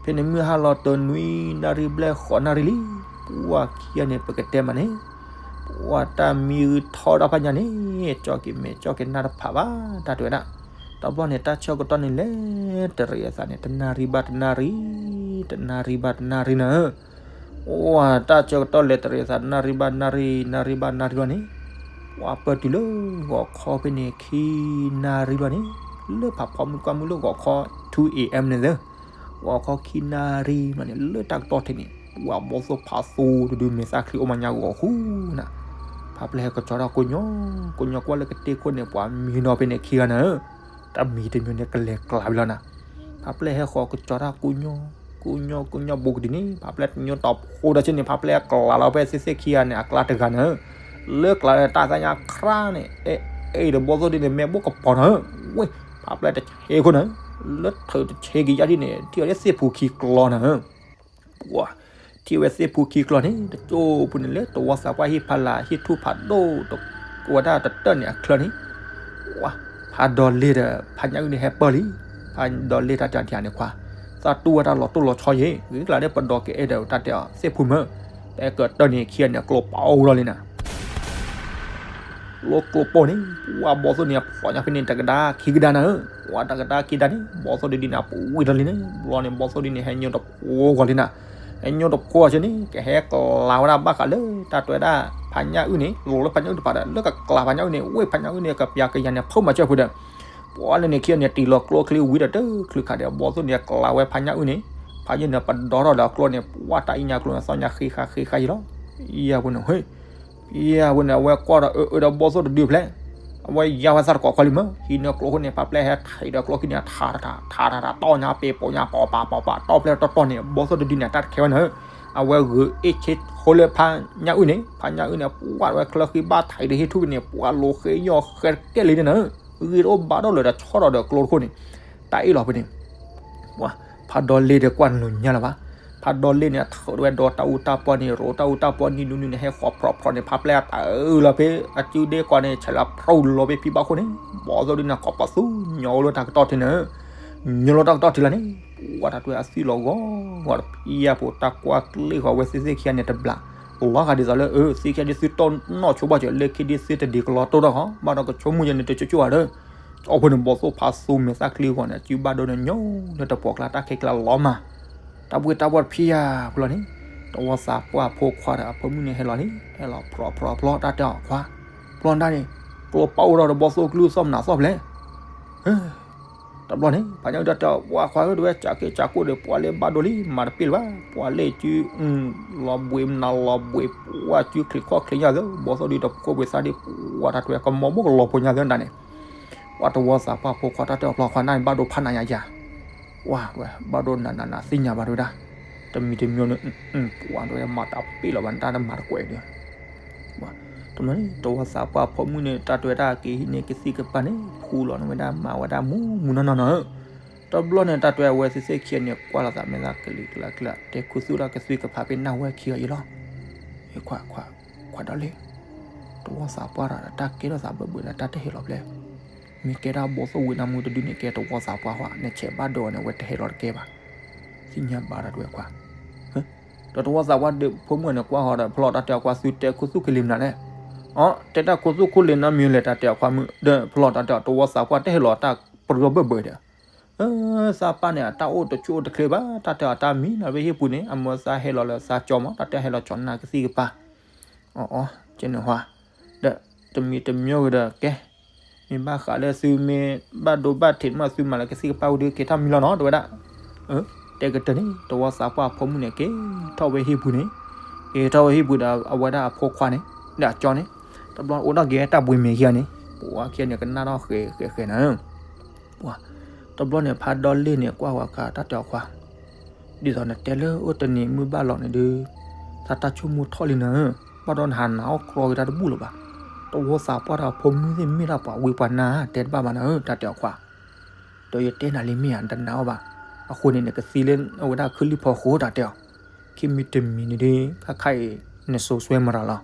ဖဲန့ၣ်မုၢ်ဟါလီၤတၢၤနွံနၣ်ရံၣ်ဘျဲၣ်ဃိးနၣ်ရံၣ်လံ. ပှၤခံဂၤန့ၣ် ပကတဲမးန့ၣ် ပှၤတၢ်မံဂုၤထီၣ်ဒၣ်ဖးညါန့ၣ် ကၠီက့ၤမဲာ်ကၠီက့ၤနၢ်တဖးဘၣ် တၢ်တဲဝဲဒၣ်. တဘျီန့ၣ် တၢ်ဆၢကတီၢ်န့ၣ်လဲၤ တရံးအသးန့ၣ် တနၣ်ရံၣ်ဘၣ်တနၣ်ရံၣ် တနၣ်ရံၣ်ဘၣ်တနၣ်ရံၣ်နၤဧၢ ပှၤတၢ်ဆၢကတီၢ်လဲၤတရံးအသး နၣ်ရံၣ်ဘၣ်နၣ်ရံၣ် နၣ်ရံၣ်ဘၣ်နၣ်ရံၣ်လီၤန့ၣ် ပှၤပၢၢ်တုၤလၢဂီၤခီဖဲန့ၣ် ခံနၣ်ရံၣ်လီၤန့ၣ် လၢဖးဖီမုၢ်ကွၢ်မုၢ်လၢဂီၤခီ two A M န့ၣ်သၢ ဂီၤခီခံနၣ်ရံၣ်လီၤန့ၣ် လၢတၢ်ကတီၢ်ထဲန့ၣ် ပှၤဘီၣ်သိၣ်ဖးသိတဒု မဲာ်သၣ်ချံအိၣ်မးညါဂီၤဃုနၤ ဖးပျဲၢ်ဟဲကစီၤတၢ်ကိးညီ ကိးညီကွၢ်လၢကတဲခိၣ်န့ၣ် ပှၤမံနီၤဖဲန့ၣ်ခံဂၤနၤဧၢ တၢ်မံတမံၤန့ၣ် ကလဲၤကျးဝံၤလီၤနၤ. ဖးပျဲၢ်ဟဲဃီၤကစီၤတၢ်ကိးညီ ကိးညီကိးညီဘူးကဒံန့ၣ် ဖးပျဲၢ်တညီတီၤဖိဒီးဆ့န့ၣ် ဖးပျဲၢ်အကျးလီၤဖဲသ့ၣ်သ့ၣ်ခံဂၤန့ၣ် အကျါတဂၤနၤဧၢ လၢကျးတၢ်သၣ်ညါခရၣ်န့ၣ် အဲ အဲၣ်ဒီးဘီၣ်သိၣ်ဒုန့ၣ် မဲာ်ဘိၣ်ကပီၤနၤဧၢ, ဝ့ၢ် ဖးပျဲၢ်တဆ့ခိၣ်နၤဧၢ, လၢထုးတဆ့ကယါဒ်န့ၣ် ထံၣ်အီၤလၢသ့ၣ်ဖူခံကျီနၤဧၢ, ပှၤ ထံၣ်ဝဲသ့ၣ်ဖူခံကျီန့ၣ် တကၠိဖိန့ၣ်လၢတဝီသးပှၢ်ဟံၣ်ဖးလၢ် ဟံၣ်ထူၣ်ဖးဒိၣ် ဝဲဒၣ်တတၢၢ်န့ၣ်အချၢန့ၣ်, ဝါ ဖးဒီလ့ၣ်ဒီး ဖးညၣ်အုၣ်န့ၣ်ဟဲပၢၢ်လံ, ဖးဒီလ့ၣ်တၢ်တဲအီၤဒ်န့ၣ်ခွါ, သးတူၢ်ဝဲတၢ်လီၤတိၢ်လီၤဆီယ့ၣ်, ဂ့ၤကျါဒီးပဒီးကအဲၣ်ဒီးတၢ်တဲအီၤသ့ၣ်ဖူမၢ, တဲကတၢၢ်န့ၣ်ခံဂၤန့ၣ် ကျိပာ်အိၣ်လီၤလံနၤ ကျိကျိပိၢ်န့ၣ် ပှၤဘီၣ်သိၣ်န့ၣ် ဖီၣ်ညါဖဲန့ၣ် တကဒါခံကဒါနၤဧၢ, ပှၤတကဒါခံကဒါန့ၣ် ဘီၣ်သိၣ်ဒုဒုန့ၣ် အပူၤဝံၤဒီးလံန့ၣ် ဘျီန့ၣ် ဘီၣ်သိၣ်ဒုန့ၣ် ဟဲညိတဖိဂီၤလံနၤ, ဟဲညိတဖိဂီၤဆၢန့ၣ် ကဟဲကျါဝဲဒၣ်ဘၣ်ဃးလၢတၢ်တဲဝဲဒၣ် ဖးညၣ်အုၣ်န့ၣ် လီၤလၢဖးညၣ်အုၣ်တပၤဒီး လၢကကျါဖးညၣ်အုၣ်န့ၣ် ဝ့ၢ်ဖးညၣ်အုၣ်န့ၣ် ကပျးကယၤန့ၣ် ဖုးမၤစၢၢ်ဖုးဒီး ပှၤလၢန့ၣ်ခံဂၤန့ၣ် တံၢ်လီၤကျိချံဝံၤဒီးတချုးခါဒီး ဘီၣ်သိၣ်န့ၣ် ကျါဝဲဖးညၣ်အုၣ်န့ၣ်, ဖးညၣ်န့ၣ် ပဒီထီၣ်ဒီးအကျိန့ၣ် ပှၤတၢ်အံၤညါကျိန့ၣ် သီၣ်ညါဃ့ဃာ်ဃ့ဃာ်ယံၤလီၤ, ယဲၢ်ဖိန့ၣ် ဟ့ၣ် ယဲၢ်ဖိန့ၣ် အဝဲကွၢ်ဒီးအၢအၢဒီးဘီၣ်သိၣ်တဒုဖျဲၣ်, အဝဲယါဝဲသးတကိးခွါလံမၢ, ဟံးန့ၢ်ကျိခိၣ်န့ၣ် ဖးပျဲၢ်ဟဲထံးဒီးကျိခံန့ၣ် ထးထးထးထးထး တီၢ်ညါပ့ၤပိာ်ညါ ပီၤပၤပီၤပၤ တီၢ်ဖျဲၣ်တီၢ်တီၢ်န့ၣ် ဘီၣ်သိၣ်တဒုန့ၣ် တၢ်တခဲဝဲနၤဧၢ, အဝဲဂုာ်အ့ၣ်ဆ့ထိလၢဖးညၣ်အုၣ်န့ၣ်, ဖးညၣ်အုၣ်န့ၣ် ပှၤဝဲချၢဃံဘၣ်ထံးဒီးဟံၣ်ထူၣ်ဖဲန့ၣ် ပှၤလိၤဃ့ယီၢ်ဃဲတကဲလံန့ၣ်နၤဧၢ, ဂ့ၤတအိၣ်ဘၣ်ဒီးလၢၤဒီးဆီၣ်ဒီးကျိတခိၣ်န့ၣ်, တၢ်အ့ၣ်လီၤဖဲန့ၣ် ပှၤ ဖးဒီလ့ၣ်ဒီးကွၢ်နုာ်ညါလၢၤဘၣ်, ဖးဒီလ့ၣ်န့ၣ် အထုးဝဲဒီးတၢ်အူတၢ်ပီၢ်န့ၣ် ရိးတၢ်အူတၢ်ပီၢ်န့ၣ် နုနုန့ၣ် ဟဲဃီၤဖြီးဖြီးန့ၣ် ဖးပျဲၢ်အတၢ်အၢၣ်လီၤဖဲ အစုဒ့ကွၢ်န့ၣ် ဆဲးလၢဖျိလီၤဖဲဖံဘၣ်ခိၣ်န့ၣ် ဘီၣ်သိၣ်ဒုန့ၣ် ကိးပသူ ညီလၢတၢ်ကတီၢ်ထံနၤဧၢ, ညီလၢတၢ်ကတီၢ်ထံလီၤန့ၣ် ပှၤတၢ်တဲအသွံၣ်လီၤဂီၤဂီၤဒီး ဖံယဲၢ်ဖိတၢ်ကွၢ်ကျ့ၣ်ဃီၤဝဲသ့ၣ်သ့ၣ်ခံဂၤန့ၣ်တဘျီ, လီၤဂာ်ဒ်သိးလၢ အၢ သ့ၣ်ခံဂၤဒ်သုတီၢ်နီၣ်ဆိဘၣ်စၢၤ လၢခံဒ်သုတဒံးကလီတိၢ်ထီၣ်ဃီ ဘၣ်ဒီးကဆိကမိၣ်ယဲန့ၣ် တကၠိကၠိဧါဒီး ကၠီဖိန့ၣ် ဘီၣ်သိၣ်ဖးသူမဲာ်သၣ်ချံဂီၤန့ၣ် အစုဘၣ်ဒိန့ၣ် ညီလၢတပှီၢ်ကျါတၢ်ခဲကျါလီၤမး, တၢ်ဘှ့ၣ်တၢ်ဘှီၣ်တဖံးယၤဖုလီၤန့ၣ်, တဝီသးပှၢ်ဖိခွါဒီးအဖိမုၣ်န့ၣ်ဟဲလီၤလံ, ဟဲလီၤဖြီးဖြီးဖြီးတၢ်တဲအီၤခွါ, ပျီၢ်ဒၣ်န့ၣ်, ကျိပာ်အိၣ်ထီၣ်ဒီးဘီၣ်သိၣ်ကျုသီၣ်မနုၤသီၣ်ဖျဲၣ် တဘျီန့ၣ် ဖးညၣ်အုၣ်တၢ်တဲအီၤ ပှၤခွါဧၢ တဝဲကးက့ၤကးကိၣ်ဒီး ပှၤလၢဘၣ်ဒိလံ မၤတပ့ၢ်လၢၤဘၣ် ပှၤလၢစု လီၤဘှံးမနုၤလီၤဘှံး ပှၤစုချံးခီၣ်ချံးညါသၢ ဘီၣ်သိၣ်ဒုတဖိဘှံးသးဒ် ပှၤတၢ်ထွဲကမီၤဘိၣ်ကလီၤဖိညါသၢတၢ်န့ၣ် ပှၤတဝီသးပှၢ်ဖိခွါတၢ်တဲအီၤ ပျီခွါန့ၣ်ဘၣ်ဒိဖးနးယၤယၤ ပှၤတဝဲဘၣ်ဒိနးနးနးသ့ၣ်ညါဘၣ်တဝဲဒၣ် တမံၤတမံၤန့ၣ် ပှၤတဝဲမၤတပ့ၢ်လၢၤဘၣ်န့ၣ် တၢ်တမၤတကွဲးဒီး တဘျီန့ၣ် တဝီသးပှၢ်ဖိမုၣ်န့ၣ် တၢ်တဝဲဒၣ်က့ၤဟံးန့ၢ်ကသံၣ်ကပၤန့ၣ် ဖူလီၤန့ၢ်ဝဲဒၣ်မၤဝဲဒၣ်မူမူနီၢ်နီၢ်နီၢ်ဧၢ တဘျီန့ၣ် တၢ်တဝဲအဝဲသ့ၣ်သ့ၣ်ခံဂၤန့ၣ် ကွၢ်လိာ်သးမဲာ်သၣ်ကလံၤကျါကျါ တဲခူသူၣ်ဒီးကသံၣ်ကပၤဖဲနၢ်ဝဲခံဂၤအံၤလီၤ ခွါ ခွါဒီးလံ တဝီသးပှၢ်တၢ်တၢ်ကဲထီၣ်သးဘၢၣ်ဘၢၣ်ဒီးတၢ်တဟဲလီၤဖျဲၣ် မ့ၢ်ကဲဒၣ်ဘီၣ်သိၣ်ဝံၤနၢမူတဒုန့ၣ် ကဲတဝီသးပှၢ်ဟီ နဆဲးဘၣ်ဒိအီၤန့ၣ် အဝဲတဟဲလီၤတကဲဘၣ် သ့ၣ်ညါဘၣ်တၢ်တဝဲခွါ ဒီးတဝီသးပှၢ်ဒီးဖိမုၣ်န့ၣ် ကွၢ်ဃီဒီး ဖျီၣ်တၢ်တဲအီၤခွါ သုတဲခူသူၣ်ကလံၤမနုၤလဲၣ် အီ တဲတၢ်ခူသူၣ်ခူလံၤနီတမံၤလဲၣ် တၢ်တဲအီၤခွါမုၣ် ဒီးဖျီၣ်တၢ်တဲအီၤ တဝီသးပှၢ်တဟဲလီၤတၢ်ပရၢဘၢၣ်ဘၢၣ်ဒီး သးပၢ်န့ၣ် အတၢ်အိၣ်တဆူၣ်အိၣ်တချ့ဘၣ် တၢ်တဲအီၤတၢ်မံနီၤ ဖဲဟံၣ်ပူၤန့ၣ် အမၢသးဟဲလီၤလၢသးကၠီမး တၢ်တဲဟဲလီၤကၠီနၢ်ကသံၣ်ကပၤ အီ အီ ကဲန့ၣ်ဟါ ဒီး တမံၤတမံၤဂ့ၤဒီးကဲ မ့ၢ်ဘၣ်ဃးလၢသုမ့ၢ်ဘၣ်ဒိဘၣ်ထံးမး သုမၤလၢကသံၣ်ကပၤဝံၤဒီး က့ၤထီၣ်မံလီၤနီၤ တဝဲဒၣ် တဲကတၢၢ်န့ၣ် တဝီသးပှၢ်အဖိမုၣ်န့ၣ် က့ၤထီၣ်ဝဲဟံၣ်ပူၤန့ၣ် က့ၤထီၣ်ဝဲဟံၣ်ပူၤဒီး အဝဲဒၣ်အဖိခွါန့ၣ် ဒီးအကၠီန့ၣ် တဘျီအိၣ်ဒီးက့ၤတၢ်ဘှံးမဲာ်ခံဂၤန့ၣ် ပှၤခံဂၤန့ၣ် ကနၣ်ထီၣ်ဃဲၤဃဲၤဃဲၤနၤ ပှၤ တဘျီန့ၣ် ဖးဒီလ့ၣ်န့ၣ် ကွၢ်ဝဲခါ တၢ်တဲအီၤခွါ ဒ်သိးနတဲလၢအိၣ်တနံၤမုၢ်ဘၣ်လီၤန့ၣ်ဒီး သးတၢ်ဆိကမိၣ်ထီၣ်လံနၤဧၢ, ဘၣ်ဒီးနဟးနာ်အီၣ်ကြီက့ၤတၢ်တဘူၣ်လၢၤဘၣ်. တဝီသးပှၢ်ဒီးအဖိမုၣ်သ့ၣ်မ့ၢ်ဒၣ်ပှၤဝံပှၤနါ တဲတဘၣ်ဘၣ်နၤဧၢ တၢ်တဲအီၤခွါ, ဒီးယတဲနၤလံမ့ၢ်ဧါ နတနာ်အီၤဘၣ်. အဃိန့ၣ် နကသံလၢအဝဲဒၣ်ခုၣ်လံၣ်ဖီဃိ တၢ်တဲအီၤ, ခံမံၤတမံၤန့ၣ်ဒီး ခါခါအံၤ နစိၤစွဲမရၤလီၤ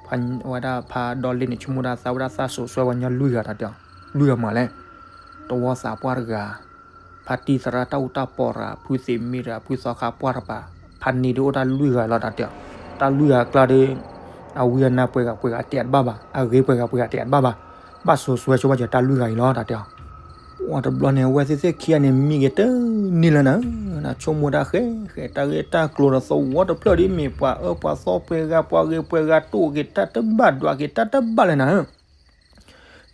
ဖးဝဲဒၣ်ဖးဒီလ့ၣ်န့ၣ် ဆိကမိၣ်ဒၣ်သးဝဲဒၣ်သးစိၤစွဲဝဲညါလွံၢ်ဂၤ တၢ်တဲအီၤ, လွံၢ်ဂၤမးလဲၣ်, တဝီသးပှၢ်တဂၤ, ဖါတံၢ်သရၣ်တၢ်အူတၢ်ပီၢ်တဂၤ, ဖုသ့ၣ်မ့ၢ်တဂၤ, ဖုသီခါပှၢ်တပၤ, ဖါန့ၢ်ဒုးအိၣ်တၢ်လွံၢ်ဂၤလီၤ တၢ်တဲအီၤ, တၢ်လွံၢ်ဂၤအကျါဒီး အဝံအနါပှဲၤဂၤပှဲၤဂၤတဲတဘၣ်ဘၣ်, အဂ့ၤပှဲၤဂၤပှဲၤဂၤတဲတဘၣ်ဘၣ်, ဘၣ်စိၤစွဲဆိဘၣ်စၢၤတၢ်လွံၢ်ဂၤအံၤလီၤ တၢ်တဲအီၤ ဝဲတဘျီန့ၣ်အဝဲသ့ၣ်သ့ၣ်ခံဂၤန့ၣ် မံက့ၤတန့ၢ်လၢနၤဧၢ, နဆိကမိၣ်တၢ်ဃဲဃဲ တၢ်ဂ့ၢ်တၢ်ကျိၤဒီးသဝီတဖျၢၣ်ဒ်မ့ၢ်ပှၤအၢပှၤသီပှဲၤဂၤ ပှၤဂ့ၤပှဲၤဂၤ တိၢ်က့ၤတၢ်တဘၣ်ဒွးက့ၤတၢ်တဘၣ်လၢနၤဧၢ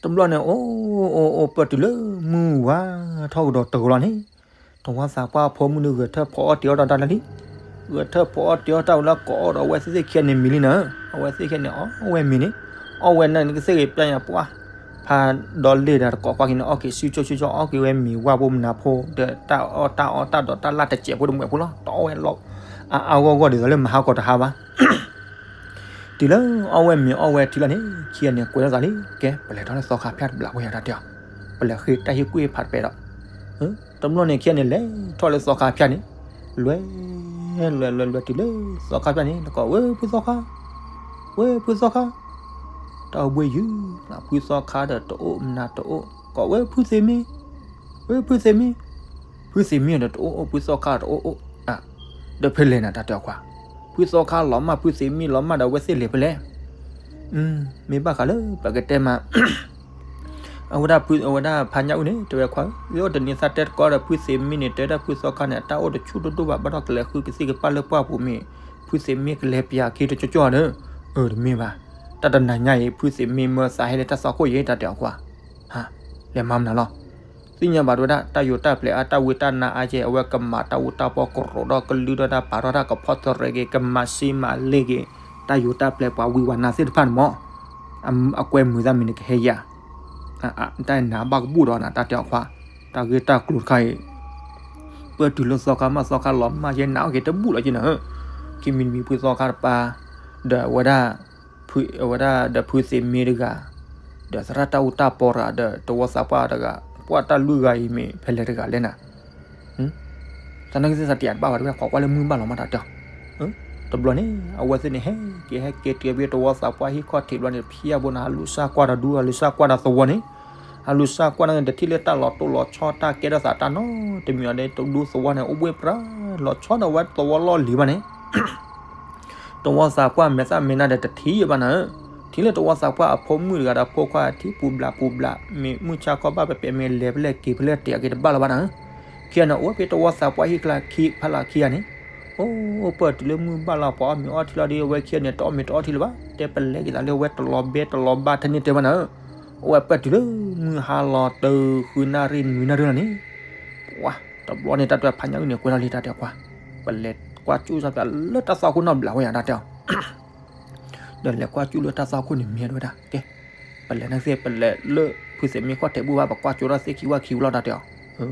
တဘျီန့ၣ် အိၣ်အိၣ်အိၣ်ပၢၢ်တုၤလၢမုၢ်ဝါထီၣ်ကဒီးတဂီၤလီၤန့ၣ်, တဝီသးပှၢ်အဖိမုၣ်န့ၣ် ဂဲၤထၢၣ်ဖီအီၣ်တ့ၤအီၣ်တၢ်တၢ်လၢလံ, ဂဲၤထၢၣ်ဖီအီၣ်တ့ၤအီၣ်တၢ်ဝဲလၢကိးအီၣ်ဒီးအဝဲသ့ၣ်သ့ၣ်ခံဂၤန့ၣ်မံၤလံနၤဧၢ, အဝဲသ့ၣ်ခံဂၤန့ၣ် အီၣ်ဝဲမ့ၤန့ၣ်, အီၣ်ဝဲန့ၣ်နကသ့ၣ်ဂ့ၤပျၢ်ညါပှၢ်, ဖးဒီလ့ၣ်ဒီးတကိးကွၢ်က့ၤန့ၣ် အီၣ်က့ၤစုကၠီစုကၠီ အီၣ်က့ၤဝဲမ့ၤဝါဖိမနၤဖိ ဒီးတၢ်အီၣ်တၢ်အီတၢ်ဒီးတၢ်လၢ်တစဲးဖိတမှဲးဖိလီၤ, တအီၣ်ဝဲလီၤ, အါအါဂီၢ်ဂီၢ်ဒ်သိးလၢမဟါကီးတဟါဘၣ် တ တုၤလၢအီၣ်ဝဲမ့ၤအီၣ်ဝဲထံလီၤန့ၣ် ခံဂၤန့ၣ်ကွဲးလိာ်သးလံ ကဲ ပလဲၤထီၣ်လၢသီခါဖၠၣ်တဘျီဝဲယၤတၢ်တဲအီၤ, ပလဲၤဃ့တၢ်ဟ့ၣ်ကူၣ်ဟ့ၣ်ဖးတပဲဒီး, တဘျီန့ၣ် ခံဂၤန့ၣ်လဲၤထီၣ်လၢသီခါဖၠၣ်န့ၣ်, လွဲ လွဲ လွဲ တုၤလၢသီခါဖၠၣ်န့ၣ် နကိးဝဲဖုသီခါ, ဝဲဖုသီခါ, တၢ်အိၣ်ဘှံးယုၢ်, ဖုသီခါဒီးတအိၣ်မနၤတအိၣ်, ကိးဝဲဖုသ့ၣ်မ့ၢ်, ဝဲဖုသ့ၣ်မ့ၢ်, ဖုသ့ၣ်မ့ၢ်ဒီးတအိၣ်အိၣ် ဖုသီခါတအိၣ်အိၣ်, ဒီးဖဲလဲၣ်နၤတၢ်တဲအီၤခွါ, ဖုသီခါလီၤမၢ် ဖုသ့ၣ်မ့ၢ်လီၤမၢ်ဒီးအဝဲသ့ၣ်လဲၤဖဲလဲၣ်, မ့ၢ်ဘၣ်ဃးလၢပကတဲမး အဝဲဒၣ်ဖု အဝဲဒၣ်ဖါညၣ်အုၣ်န့ၣ် တဲဝဲခွါဧၢ, ယအိၣ်တနံၤသးတဲတကီဒီး ဖုသ့ၣ်မ့ၢ်န့ၣ် တဲဒၣ်ဖုသီခါန့ၣ် အတၢ်အိၣ်တဆူၣ်ဒိၣ်ဒိၣ်ဘၣ် ဘၣ်ဒီးကလဲၤဃုကသံၣ်ကပၢ်လၢပှၢ်ပူၤမ့ၢ်, ဖုသ့ၣ်မ့ၢ်ကလဲၤပျးခ့တကၠီကၠီဒီး, အၢ တမ့ၢ်ဘၣ်, တၢ်တနၤညါအံၤ ဖုသ့ၣ်မ့ၢ်မၢသးဟဲလၢတၢ်သွၣ်ခိၣ်အံၤ တၢ်တဲအီၤကွၢ်, ဟါ, လဲၤမၤမနုၤလီၤ သ့ၣ်ညါဘၣ်တဝဲဒၣ် တၢ်ယိၤတၢ်ပျဲၤအါ တၢ်ဝံတၢ်နါအါကဲ အဝဲကမၤတၢ်အူတၢ်ပီ ကရိးထီၣ်ကလုၢ်ထီၣ်တၢ် ပာ်ထီၣ်တၢ်ကဖီၣ်သရဲက့ၤ ကမၤစ့မၤလ့က့ၤ, တၢ်ယိၤတၢ်ပျဲၤပှၤဝံဝဲနၤသ့ၣ်တဖၣ်န့ၣ်မး, အကွဲမုာ်သးမံၤန့ၣ်ကဟဲယၤ, တၢ်နးဘၣ်ကဘူၣ်ဒီးနၤ တၢ်တဲအီၤခွါ, တၢ်ဂ့ၢ်တၢ်ကျိၤတခါအံၤ ပၢၢ်တုၤလၢသီခါမး သီခါလီၤမၢ်ယဲနးအီၣ်က့ၤတဘူၣ်လီၤက့ၤနၤဧၢ, ခံမံၤတမံၤဖုသီခါတပၤ, ဒီးအဝဲဒၣ် ဖု အဝဲဒၣ်ဒီးဖုသ့ၣ်မ့ၢ်တဂၤ, ဒီးသရၣ်တၢ်အူတၢ်ပီတဂၤဒီးတဝီသးပှၢ်တဂၤ, ပှၤတၢ်လွံၢ်ဂၤအံၤမ့ၢ်ဖဲလဲၣ်တဂၤလဲၣ်နၤ, သနာ်က့သးတယၤတဘၣ်ဘၣ်တဝဲ ခိးကွၢ်လၢမုၢ်ဘၣ်လီၤမးတၢ်တဲအီၤ, တဘျီန့ၣ် အဝဲသ့ၣ်န့ၣ်ဟဲက့ၤဟဲက့ၤတုၤဖဲတဝီသးပှၢ်ဟံၣ်ခီၣ်ထံးဘျီန့ၣ် ဖျါဘိနၤ ဟးလူၤစၢ်ကွၢ်ဒီးဒူ ဟးလူၤစၢ်ကွၢ်ဒီးသဝီန့ၣ်, ဟးလူၤစၢ်ကွၢ်န့ၣ် တထံၣ်လၢတၢ်လီၤတိၢ်လီၤဆီတၢ်ကဲထီၣ်သးတၢ်နီတမံၤအီၤဒီး တဒူသဝီန့ၣ် အိၣ်ဘှ့ၣ်ပြၢလီၤဆီဒီးဝဲသဝီလီၢ်လံၤဘၣ်န့ၣ် တဝီသးပှၢ်မဲာ်သၣ်မဲာ်နါဒီးတထံၣ်ဘၣ်နၤဧၢ, ထံၣ်လၢတဝီသးပှၢ်အဖိမုၣ်တဂၤဒီးဖိခွါထံပူၤဘျးပူၤဘျး မ့ၢ်မုၢ်ဆါခီဘၣ်ပဲပဲမ့ၢ်လဲၤဖဲလဲၣ်က့ၤဖဲလဲၣ်တဲာ်က့ၤတဘၣ်လၢၤဘၣ်နၤဧၢ, ခံဂၤန့ၣ် အိၣ်ဖဲတဝီသးပှၢ်ဟံၣ်ကျါခံဖးလၢခံဂၤန့ၣ်, အိၣ်ပၢၢ်တုၤလၢမုၢ်ဘၣ်လီၤ ပှၤအီၣ်မ့ၤအီထံလီၤဒီး အဝဲခံဂၤန့ၣ် တအီၣ်မ့ၤတအီထံလၢၤဘၣ် တဲပလဲၤက့ၤသးလၢအဝဲတလီၤဘဲတလီၤဘၣ်ထဲန့ၣ်တဲဘၣ်နၤဧၢ, အိၣ်ဝဲပၢၢ်တုၤလၢမုၢ်ဟါလီၤတဃုနၣ်ရံၣ်နွံနၣ်ရံၣ်လီၤန့ၣ် ပှၤ တဘျီန့ၣ် တၢ်တဲဖးညၣ်အုၣ်န့ၣ်ကွဲးလီၤလံ တၢ်တဲကွၢ်, ပလဲၤကွၢ်ကၠူၣ်စၢ်ပျးလၢတၢ်သွၣ်ခိၣ်နီတဘျီဝဲယၤ တၢ်တဲအီၤ, ဒီးလဲၤကွၢ်ကၠူၣ်လၢတၢ်သွၣ်ခိၣ်န့ၣ်မ့ၢ်ဝဲဒၣ် ကဲ, ပလဲၤန့ၣ်သ့ၣ် ပလဲၤလၢဖုသ့ၣ်မ့ၢ်ခီၣ်ထံးဘူၣ်ဘၣ် ပကွၢ်ကၠိထီၣ်သ့ၣ်ခံဝၣ်ခံဝံၤလီၤ တၢ်တဲအီၤ,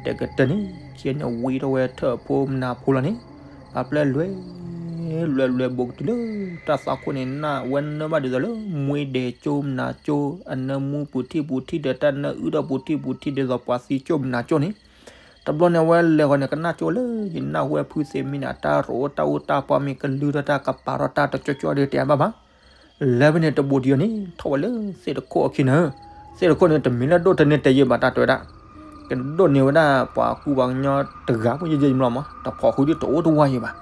တဲကတၢၢ်န့ၣ် ခံဂၤန့ၣ်ဝံထီၣ်ဝဲထၢၣ်ဖိမနၤဖိလီၤန့ၣ်, ပှၤပျဲလွဲ လွဲလွဲဘူးကတုၤလၢ တၢ်သွၣ်ခိၣ်န့ၣ် နၢ်ဝဲနၢဘၣ်ဒ်သိးလၢ မှ့ဒဲးကၠိမနၤကၠိ အနၢမူပူၤထံၣ်ပူၤထံၣ်ဒီးတၢ်နၢအုၣ်ထီၣ်ပူၤထံၣ်ပူၤထံၣ်ဒ်သိးပှၤသံကၠိမနၤကၠိန့ၣ်, တဘျီန့ၣ်အဝဲလဲၤဃီန့ၣ် ကနၣ်ကၠိလၢယနၢ်ဟူဝဲဖုသ့ၣ်မ့ၢ်န့ၣ် အတၢ်ရိးတၢ်အူတၢ်ပီမ့ၢ်ကလုၢ်ထီၣ်တၢ်ကပၤထီၣ်တၢ်တကၠီကၠီဒီးတဲအါဘၣ်ဘၣ် လဲၤဖဲန့ၣ်တဘူးဒံးအီၤန့ၣ် ထီၣ်ဝဲလၢသ့ၣ်တခိၣ်အခံနၤဧၢ, သ့ၣ်တခိၣ်န့ၣ် တမ့ၢ်လၢဒိၣ်တန့ၢ်တဲယဲၢ်ဘၣ် တၢ်တဲဝဲဒၣ်, ကဒိၣ်န့ၢ်ဝဲဒၣ်ပှၤကူပှၤကညီတဂၤမ့ၢ်ယဲၢ်ယဲၢ်မလီၤမး တဖီၣ်ဃုဒ်တအိၣ်တဝါယဲၢ်ဘၣ်,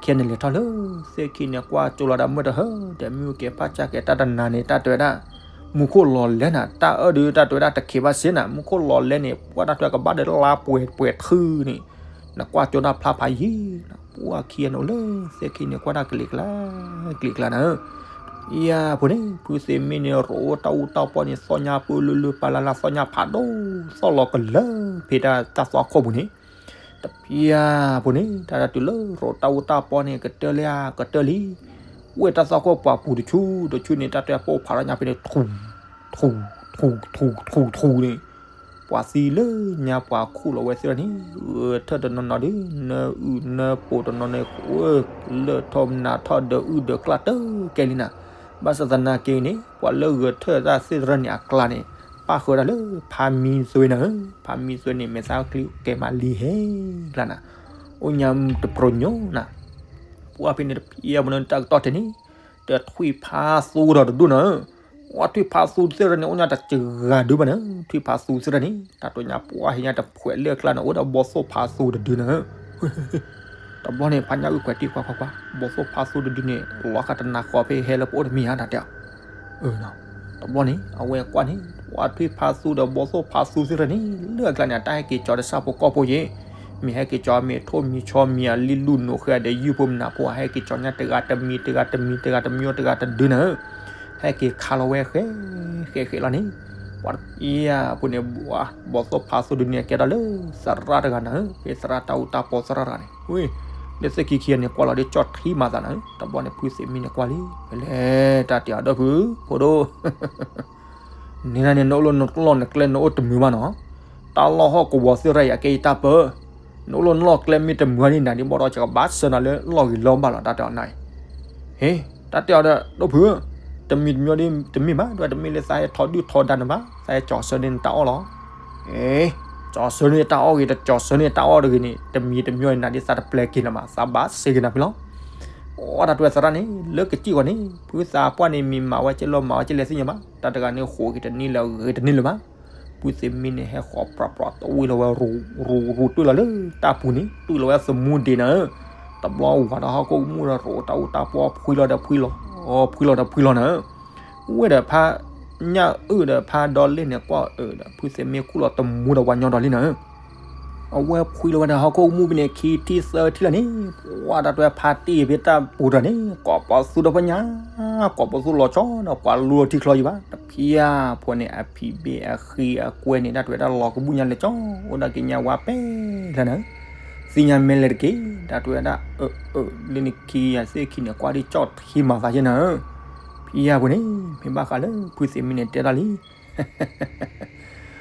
ခဲန့ၣ်လဲၤထီၣ်လၢသ့ၣ်ခံန့ၣ်ကွၢ်ကၠိလီၤဒီးမုၢ်တဟၢဒီးမုၢ်ကဲၤဖးကၠၢ်ကဲၤတၢ်တနၤန့ၣ် တၢ်တဲဝဲဒၣ်, မူခိၣ်လီၤလဲၣ်နၤ တၢ်အၢဒုးတၢ်တဲဝဲဒၣ်တခံးဘၣ်စ့ၢ်နၤ မူခိၣ်လီၤလဲၣ်န့ၣ် ပှၢ်တၢ်ထွဲကဘၣ်ဒီးလါပှဲၤပှဲၤထုးန့ၣ် နကွၢ်ကၠိတၢ်ဖျါဖးယံၤ, ပှၢ်ခံဂၤန့ၣ်အိၣ်လၢသ့ၣ်ခံန့ၣ် ကွၢ်တၢ်ကလံၤကျါ, ကလံၤကျါနၤဧၢ, ယၤဖိန့ၣ် ဖုသ့ၣ်မ့ၢ်န့ၣ် ရိးတၢ်အူတၢ်ပီန့ၣ် သီၣ်ညါပၢလုလုပၤလၢ်လၢ် သီၣ်ညါဖးဒိၣ် သီၣ်လီၤကလၢာ် ဖဲတၢ်သွၣ်ခိၣ်ပူၤန့ၣ်, တပျၢ်ဖိန့ၣ် တၢ်တၢ်တုၤလၢရိးတၢ်အူတၢ်ပီန့ၣ် ကတၢၢ်လံဧါ ကတၢၢ်လံ, ဝဲတၢ်သွၣ်ခိၣ်ပှၤပူၤတဆူတဆူန့ၣ် တၢ်တၢ်ပိၢ်ဖးထီၣ်ညါဖဲန့ၣ် ထူ ထူ ထူ ထူ ထူ ထူန့ၣ် ပှၤသံလၢညါပှၤခူၣ်လီၤဝဲသ့ၣ်န့ၣ်, ဂဲၤထၢၣ်တနီၤနီၤဒီး နၢအုၣ်နၢပိာ်တနီၤန့ၣ် လၢၢ်ထီၣ်မနၤထီၣ်ဒီးအုၣ်ဒီးကျၢ်တကဲလံနၤ, ဘၣ်ဆၣ်သနာ်က့န့ၣ် ပှၤလၢဂဲၤထၢၣ်တၢ်သ့ၣ်တဖၣ်န့ၣ်အကျါန့ၣ် ပၣ်ဃုာ်ဒၣ်လၢဖးမံသွ့နၤဧၢ, ဖးမံသွ့န့ၣ် မဲာ်သၣ်ချံကဲၤမးလံဟဲလၢနၤ, အိၣ်ညါတပြိညိၣ်နၤ, ပှၢ်ဖဲန့ၣ်တပျၢ်ဖိန့ၣ် တၢ်ကတီၢ်ထဲန့ၣ် တထွံၣ်ဖးသူဒီးတဒူၣ်နၤဧၢ, ပှၢ်ထွံၣ်ဖးသူသ့ၣ်တဖၣ်န့ၣ် အိၣ်ညါတစှၤဒုဘၣ်နၤ, ထွံၣ်ဖးသူသ့ၣ်တဖၣ်န့ၣ် တၢ်တိၢ်ညါပှၢ်ဟ့ၣ်ညါတဖှဲးလၢအကျါန့ၣ် အိၣ်ဒီးဘီသိၣ်ဖးသူတဒုနၤဧၢ တဘျီန့ၣ် ဖးညၣ်အုၣ်ခွဲးတံၢ်ကွၢ်ကွၢ်ကွၢ် ဘီသိၣ်ဖးသူတဒုန့ၣ် လီၤဃာ်တနၤဃီဖဲဟဲလၢပအိၣ်တမံၤဧါ တၢ်တဲအီၤ, တဘျီန့ၣ် အဝဲကွၢ်န့ၣ် ပှၢ်ထွံၣ်ဖးသူဒီးဘီသိၣ်ဖးသူသ့ၣ်တဖၣ်န့ၣ် လၢအကျါန့ၣ် အတၢ်ဟဲက့ၤကၠီတၢ်ဆၣ်ဖိကီၢ်ဖိယဲၢ်, မ့ၢ်ဟဲက့ၤကၠီမ့ၢ်ထိၣ်မံၤဆီမံၤအလံၣ်လူၢ်နိးဃဲဒီးယုၢ်ဖိမနၤဖိ ဟဲက့ၤကၠီညါတဂၤတမံၤတဂၤတမံၤတဂၤတမံၤတဂၤတဒုနၤဧၢ, ဟဲက့ၤခးလီၤဝဲဃဲ ဃဲဃဲလီၤန့ၣ်, ပှၤတပျၢ်ဖိန့ၣ် ဘီသိၣ်ဖးသူတဒုန့ၣ် ကဲထီၣ်လၢသရၣ်တဂၤနၤဧၢ, ဖဲသရၣ်တၢ်အူတၢ်ပီသရၣ်တဂၤန့ၣ်, ဝဲ လၢသ့ၣ်ခံခံဂၤန့ၣ် ကွၢ်လီၤဒီးကၠီၣ်ထံမၤသးနၤဧၢ, တဘျီန့ၣ် ဖုသ့ၣ်မ့ၢ်န့ၣ်ကွၢ်လံ, ဖဲလဲၣ် တၢ်တဲအီၤဒီးဖု ဖိဒိၣ် န့ၣ်နၤန့ၣ် နအိၣ်လၢနလီၢ်နကျဲနအိၣ်တမုာ်ဘၣ်နီၤ, တၢ်လီၢ်ဟီၣ်ကဝီၤသ့ၣ်တဖၣ်အံၤ အကဲယတၢ်ပၢ, နအိၣ်လၢနလီၢ်ကျဲမ့ၢ်တမုာ်ဘၣ်န့ၣ် နၤဒ်ဘၣ်ဒီး ယကဘၣ်ဆှၢနၤလၢလီၢ်ဂ့ၤလီၢ်ဘၣ်လီၤ တၢ်တဲအီၤနၤအံၤ, ဟ့ၣ် တၢ်တဲအီၤဒီး ဒိၣ်ဖုဧၢ, တမံၤတမံၤဒ်တမ့ၢ်ဘၣ်, တမ့ၢ်လၢသးဟဲထီဒုၣ်ထီဒါနၤဘၣ်, သးဟဲကၠီၤဆၢန့ၢ်နတၢ်အီၣ်လီၤ. အ့, ကၠီၤဆၢန့ၢ်တၢ်အီၣ်ဂ့ၤ တကၠီၤဆၢန့ၢ်တၢ်အီၣ်တဂ့ၤန့ၣ် တမံၤတမံၤန့ၣ် နၤဒ်သးတပျဲက့ၤနၤဘၣ်, သးဘၣ်စ့က့ၤနၤဖဲလီၤ. အိၣ် တၢ်တဲသရၣ်န့ၣ် လၢကစံၣ်ဂီၤန့ၣ် ဖုသးပှၢ်န့ၣ် မံၤမၤဝဲကဲလီၤမၤဝဲကဲလဲၣ်သ့ၣ်ညါဘၣ်, တၢ်တဂၤန့ၣ် ဃိးက့ၤတန့ၢ်လၢၤဂ့ၤတန့ၢ်လၢၤဘၣ်. ဖုသ့ၣ်မံန့ၣ် ဟဲဃီၤပြးပြးတဝံၤလီၤဝဲ ရူၤရူၤတွံၢ်လီၤလၢတၢ်ပူၤန့ၣ် တွံၢ်လီၤဝဲသမူဒ့နၤဧၢ, တဘျီဝၤဒီးဟီၣ်ခိၣ်ကမူၣ်ဒီး ရိးတၢ်အူတၢ်ပီဖှံလီၤဒီးဖှံလီၤ, ဖှံလီၤဒီးဖှံလီၤနၤဧၢ. ဝဲဒီးဖးညၣ်အုၣ်ဒီးဖးဒီလ့ၣ်န့ၣ် ကွၢ်အၢဒီး ဖုသ့ၣ်မံကူၣ်လီၤသမူဒီးပှၤညီဒီးလံနၤဧၢ. အဝဲဖှံလီၤဝဲဒီးဟီၣ်ခိၣ်ကမူၣ်ဖဲန့ၣ် ခံထံၣ်သၢထံၣ်လီၤန့ၣ်, ပှၤတၢ်တဲဖးတ့ၢ်ဖဲတၢ်ပူၤတၢ်န့ၣ် ကိးပသူဒီးဖဲညါ, ကိးပသူလီၤဆီဒီးပှၤလူၤထံချီယံၤဘၣ်, တဖံးဖိန့ၣ် အဖံးဘ့ၣ်အဃံအကွဲန့ၣ် တၢ်တဲဝဲဒၣ်လီၤကဘူၣ်ညါလဲၤကၠီ အိၣ်ဒၣ်က့ၤညါဝါပဲၢ်လၢနၤဧၢ, သ့ၣ်ညါမ့ၢ်လဲၤတက့ၢ်, တၢ်တဲဝဲဒၣ် အၢ အၢ လၢနခံဂၤသ့ၣ်ခံန့ၣ် ကွၢ်ဒ်ကၠီၣ်ထံမၤသးယဲနၤဧၢ. ဖံးဖိန့ၣ် မ့ၢ်ဘၣ်ဃးလၢဖုသ့ၣ်မံန့ၣ်တဲတၢ်လံ